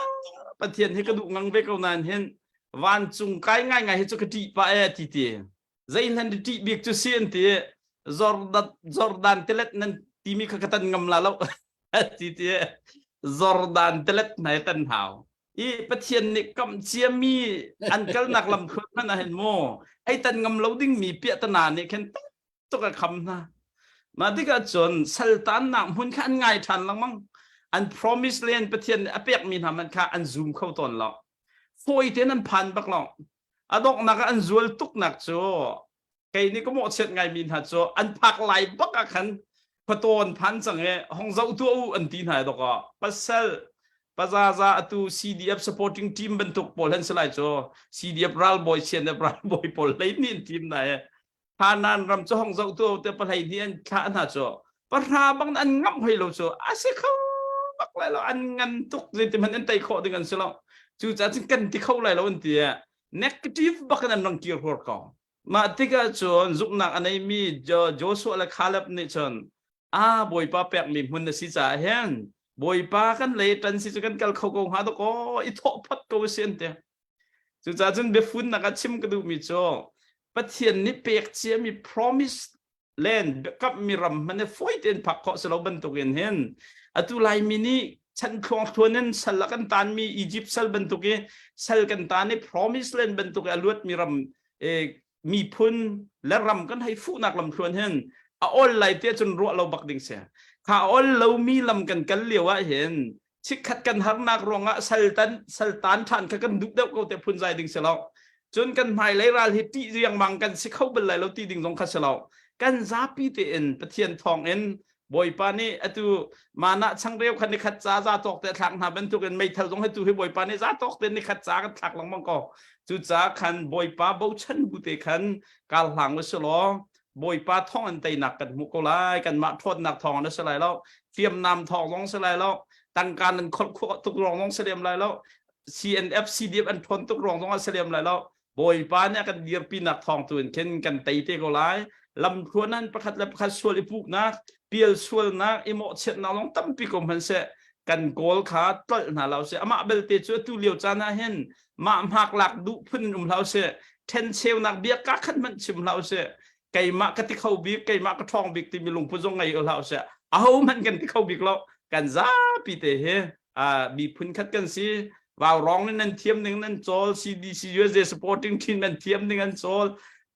Pathian hi ka duh ngang ve ko nan hin vancung kai ngai ngai hi chu ka ṭih pa e ti ti zei hlan ṭih bik chu si an ti Jordan Jordan telet nan timi kha ka tan ngam la lo ti ti Jordan telet hna i tan hau i Pathian nih kamh ciami an kalnak lam thluan hmanh ah hin mu ei tan ngam lo dingmi piahtana nih khin tuk a kham hna mah tikah cun saltannak hmun kha an ngai ṭhan lengmang an promise land Pathian nih a pekmi hna hmanh kha an zum kho tawn lo fawi tein an phan bak lo a donghnak ah an zual tuknak cu kei nih ka mawhchiat ngaimi hna cu an phak lai bak ah khan khuatawn phan cang i hong zoh tuah u an ti hna dok ah pasal pazaza atu CDF supporting team bantuk pawl han si lai cu CDF ralbawi CNF ralbawi pawl hlei nih an team na e Hanan ram cu hong zoh tuah u te pahlei nih an thlah hna cu pahra bang an ngamh hoi lo cu a si kho bak lai lo an ngan tuk zeiti hmanh an tei khawh ding an si lo cucaah cun kan ti kho lai lo an ti negative bak in an rang kir hur ko Mah tikah cun zumhnak a neimi Joshua le Caleb nih cun a Bawipa pekmi hmun na si caah hin Bawipa kan lei ṭan si cu kan kal kho ko hnga dawkaw i thawh phot ko si an ti. Cucaah cun biafunnak ah chim ka duhmi cu Pathian nih pek ciami promise land biakammi ram hmanh hi fawi tein phak khawh si lo bantukin hin atu Laimi nih chan thluangthluan in sal a kan taanmi Egypt sal bantuk i sal kan taan i promise land bantuk i a luatmi ram miphun le ram kan hei fuhnak lam thluan hin a ol lai te cun ruah lo bak ding si kha ol lomi lam kan kal lio ah hin chikkhat kan harnak ruangah saltan saltan ṭhan kha kan duh deuh ko te phun zai ding si lo cun kan hmailei ral hi ṭih riangmang kan si kho bal lai lo ti ding zong kha si lo kan zapi tein Pathian thawng in Bawipa nih atu mana changreu kha nikhat ca za tawk te thlak hna bantukin meithal zong hi tu hi Bawipa nih za tawk te nikhat ca kan thlak lengmang ko cucaah khan Bawipa bochan bu te khan kal hlang u si law Bawipa thawng in teinak kan hmuh ko lai kanmah ṭhawnnak thawng in a si lai lo hriamnam thawng zong si lai lo tangka nan kholh khawh tuk ruang zong si lem lai lo CNF CDF an ṭhawn tuk ruang zong a si lem lai lo Bawipa nih a kan dirpinak thawng tu in khin kan tei te ko lai lamthluan an pakhat le pakhat sual i puhnak pial sualnak i mawhchiatnak zong tampi ko hmanhseh kan kawl kha tlolh hna lo seh amah belte cu atu lio caan ah hin mah hmak lak duh phun in um hlah usih ṭhencheunak bia ka khat hmanh chim hlah usih keimah ka ti kho bik keimah ka ṭhawng bik timi lungput zong ngei hlah usih aho hmanh kan ti kho bik lo kan zapi te hi miphun khat kan si vaurawng nih nan thiam ning nan cawl CDC USA supporting team nan thiam ning an cawl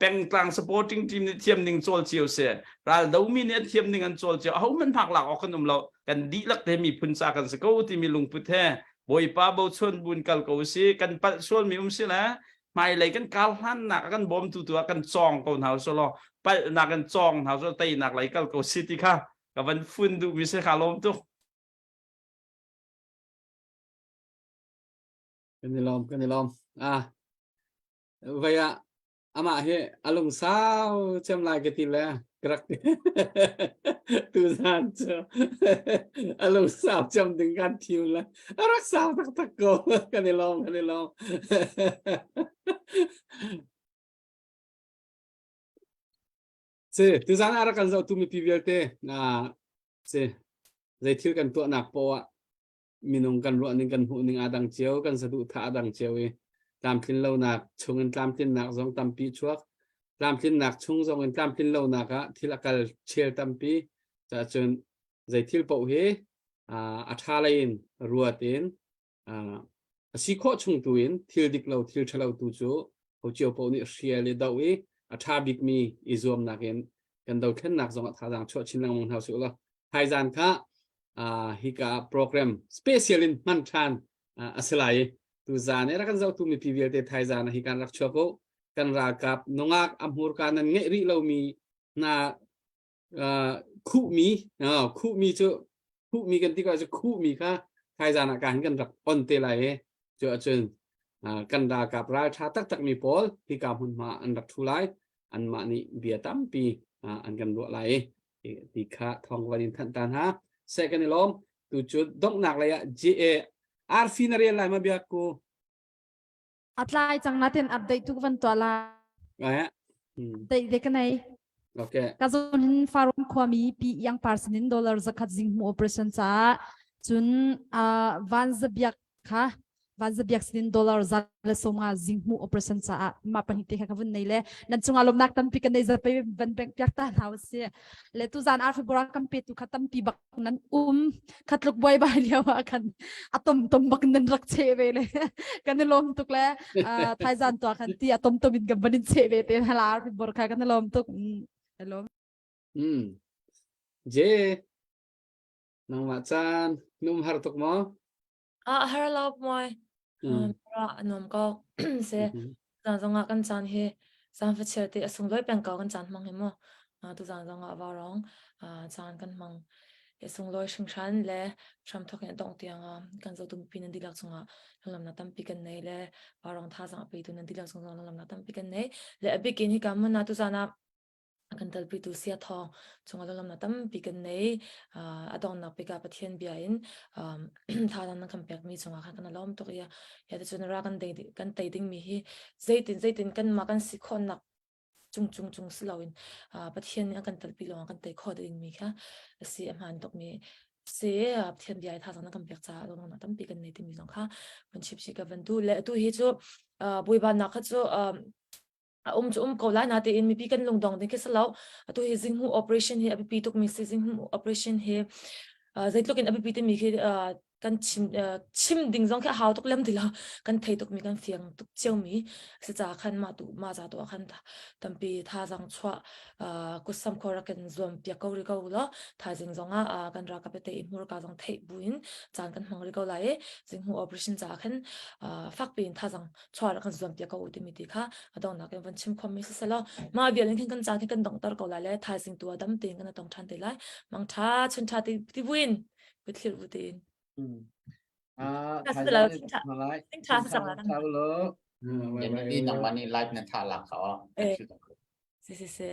pengtlang supporting team nih thiam ning cawl cio si raldo mi nih an thiam ning an cawl cio aho hmanh hmak lak awk kan um lo kan dihlak te miphun ca kan si ko timi lungput he Bawipa bochan bun kal ko si kan palh sualmi um si le hmailei kan kar hlannak a kan bawmtu tu ah kan cawng ko hna usih law palhnak kan cawng hna usih teinak lei kal ko si ti kha ka van fun duhmi si kha lawm tuk. Kan i lawm kan i lawm. Ah vai ah amah hi a lungsau cem lai ka ti le ka rak ti tuzan cu a lungsau cem ding kan thiu le a rak sau taktak ko kan i lawm kan i lawm si tuzan ah rak kan zohtu mipi vialte na si zei thil kan tuahnak poah minung kan ruah ning kan hmuh ning aa dang cio kan saduhthah a dang cio i. Tlamtlin lonak chung in tlamtlinnak zong tampi chuak. Tlamtlinnak chung zong in tlamtlin lonak ah thil a kal chel tampi. Cacun zei thil paoh hi a ṭha lei in ruat in a si khawh chung tu in thil dik lo thil ṭhalo tu cu ho cio paoh nih hrial i doh i a ṭha bikmi i zuamnak in kan dothlennak zong ah thazaang chuah chin lengmang hna usih law thaizan kha hika program special in hman ṭhan a si lai i tuzan i rak kan zohtu mipi vialte thaizan hi kan rak chuak u kan ralkap nungak a hmurka nan ngeih rih lomi hna khuhmi khuhmi cu khuhmi kan ti ko cu khuhmi kha thaizan ah ka hin kan rak on te lai i cu ahcun kan ralkap ral ṭha taktak mi pawl hika hmunhma an rak ṭhu lai anmah nih bia tampi an kan ruah lai i ti kha thawng van in thanh ta hna seh kan i lawm tu cu donghnak lei ah JA arfi na rian lai ma biak ku A tlai cang natin update tu van tuah la. Eh. Update de ka nei. Okay. Ka zon hin Farum khuami pi yang par sinin dollar zakhat zing mu operation ca cun van zabiak kha van zabiak sinin dollar za le som nga zing mu operation ca ma pahnih te kha ka vun nei le nan chunga lomnak tampi kan nei zape van bank piak ta hna si le tu zan arfi bora kan pe tu kha tampi bak nan um khatluk buai bai lio ah khan a tom tom bak nan rak che ve le kan i lawm tuk le thaizan to khan ti a tom tom in kan van in che ve te hala arfi bor kha kan i lawm tuk lawm mm je nangmah caan num har tuk maw Ah har lo moi. Ra nuam ko. Se zan zong ah kan caan hi zan fachiar te a sunglawi peng ko kan caan hmang hi mu. Tu zan zong ah vaurawng caan kan hmang. Hi sunglawi hringhran le hramthok in dong tiang ah kan zotu mipi nan dihlak cungah lunglamnak tampi kan nei le vaurawng thazang a petu nan dihlak cung zong lunglamnak tampi kan nei. Le a bikin hi ka mun ah tu zan ah A kan telpitu sia thawng chungah lunglawmhnak tampi kan nei. A donghnak bik ah Pathian bia in thazaang nan kan pekmi cungah khan kan i lawm tuk i ya ti cun ra kan kan tei dingmi hi zeitin zeitin kanmah kan si khawhnak cung cung cung si loin Pathian nih a kan telpi lawngah kan tei khawh dingmi kha a si a hmaan tukmi si Pathian bia i thazaang nan kan pek caah lunglawmhnak tampi kan nei timi zong kha van chim si ka van duh le atu hi cu bawipa nak kha cu a um cu um ko lai natein mipi kan lungdong ding khi si lo atu hi zinghmuh operation hi a biapi tukmi si zinghmuh operation hi zeitluk in a biapi timi khi kan chim chim ding zong khi a hau tuk lem ti lo kan thei tukmi kan fiang tuk ciomi si ca khan mah tu mah za tu ah khan tampi thazang chuah kutsam kho rak kan zuam piak ko ri ko lo thaizing zong ah kan ralkap te i hmurka zong theih buin caan kan hmang ri ko lai i zinghmuh operation ca khan fakpi in thazang chuah kan zuam piak ko u timi ti kha a donghnak in van chim khomi si selaw mah vial in khin kan caan hi kan donghter ko lai le thaizing tu ah dam tein kan tong ṭhan te lai mang ṭha chun ṭha ti ti buin kuthlir bu tein Ah, Ni nangmah nih live na thah lak kha Si si si.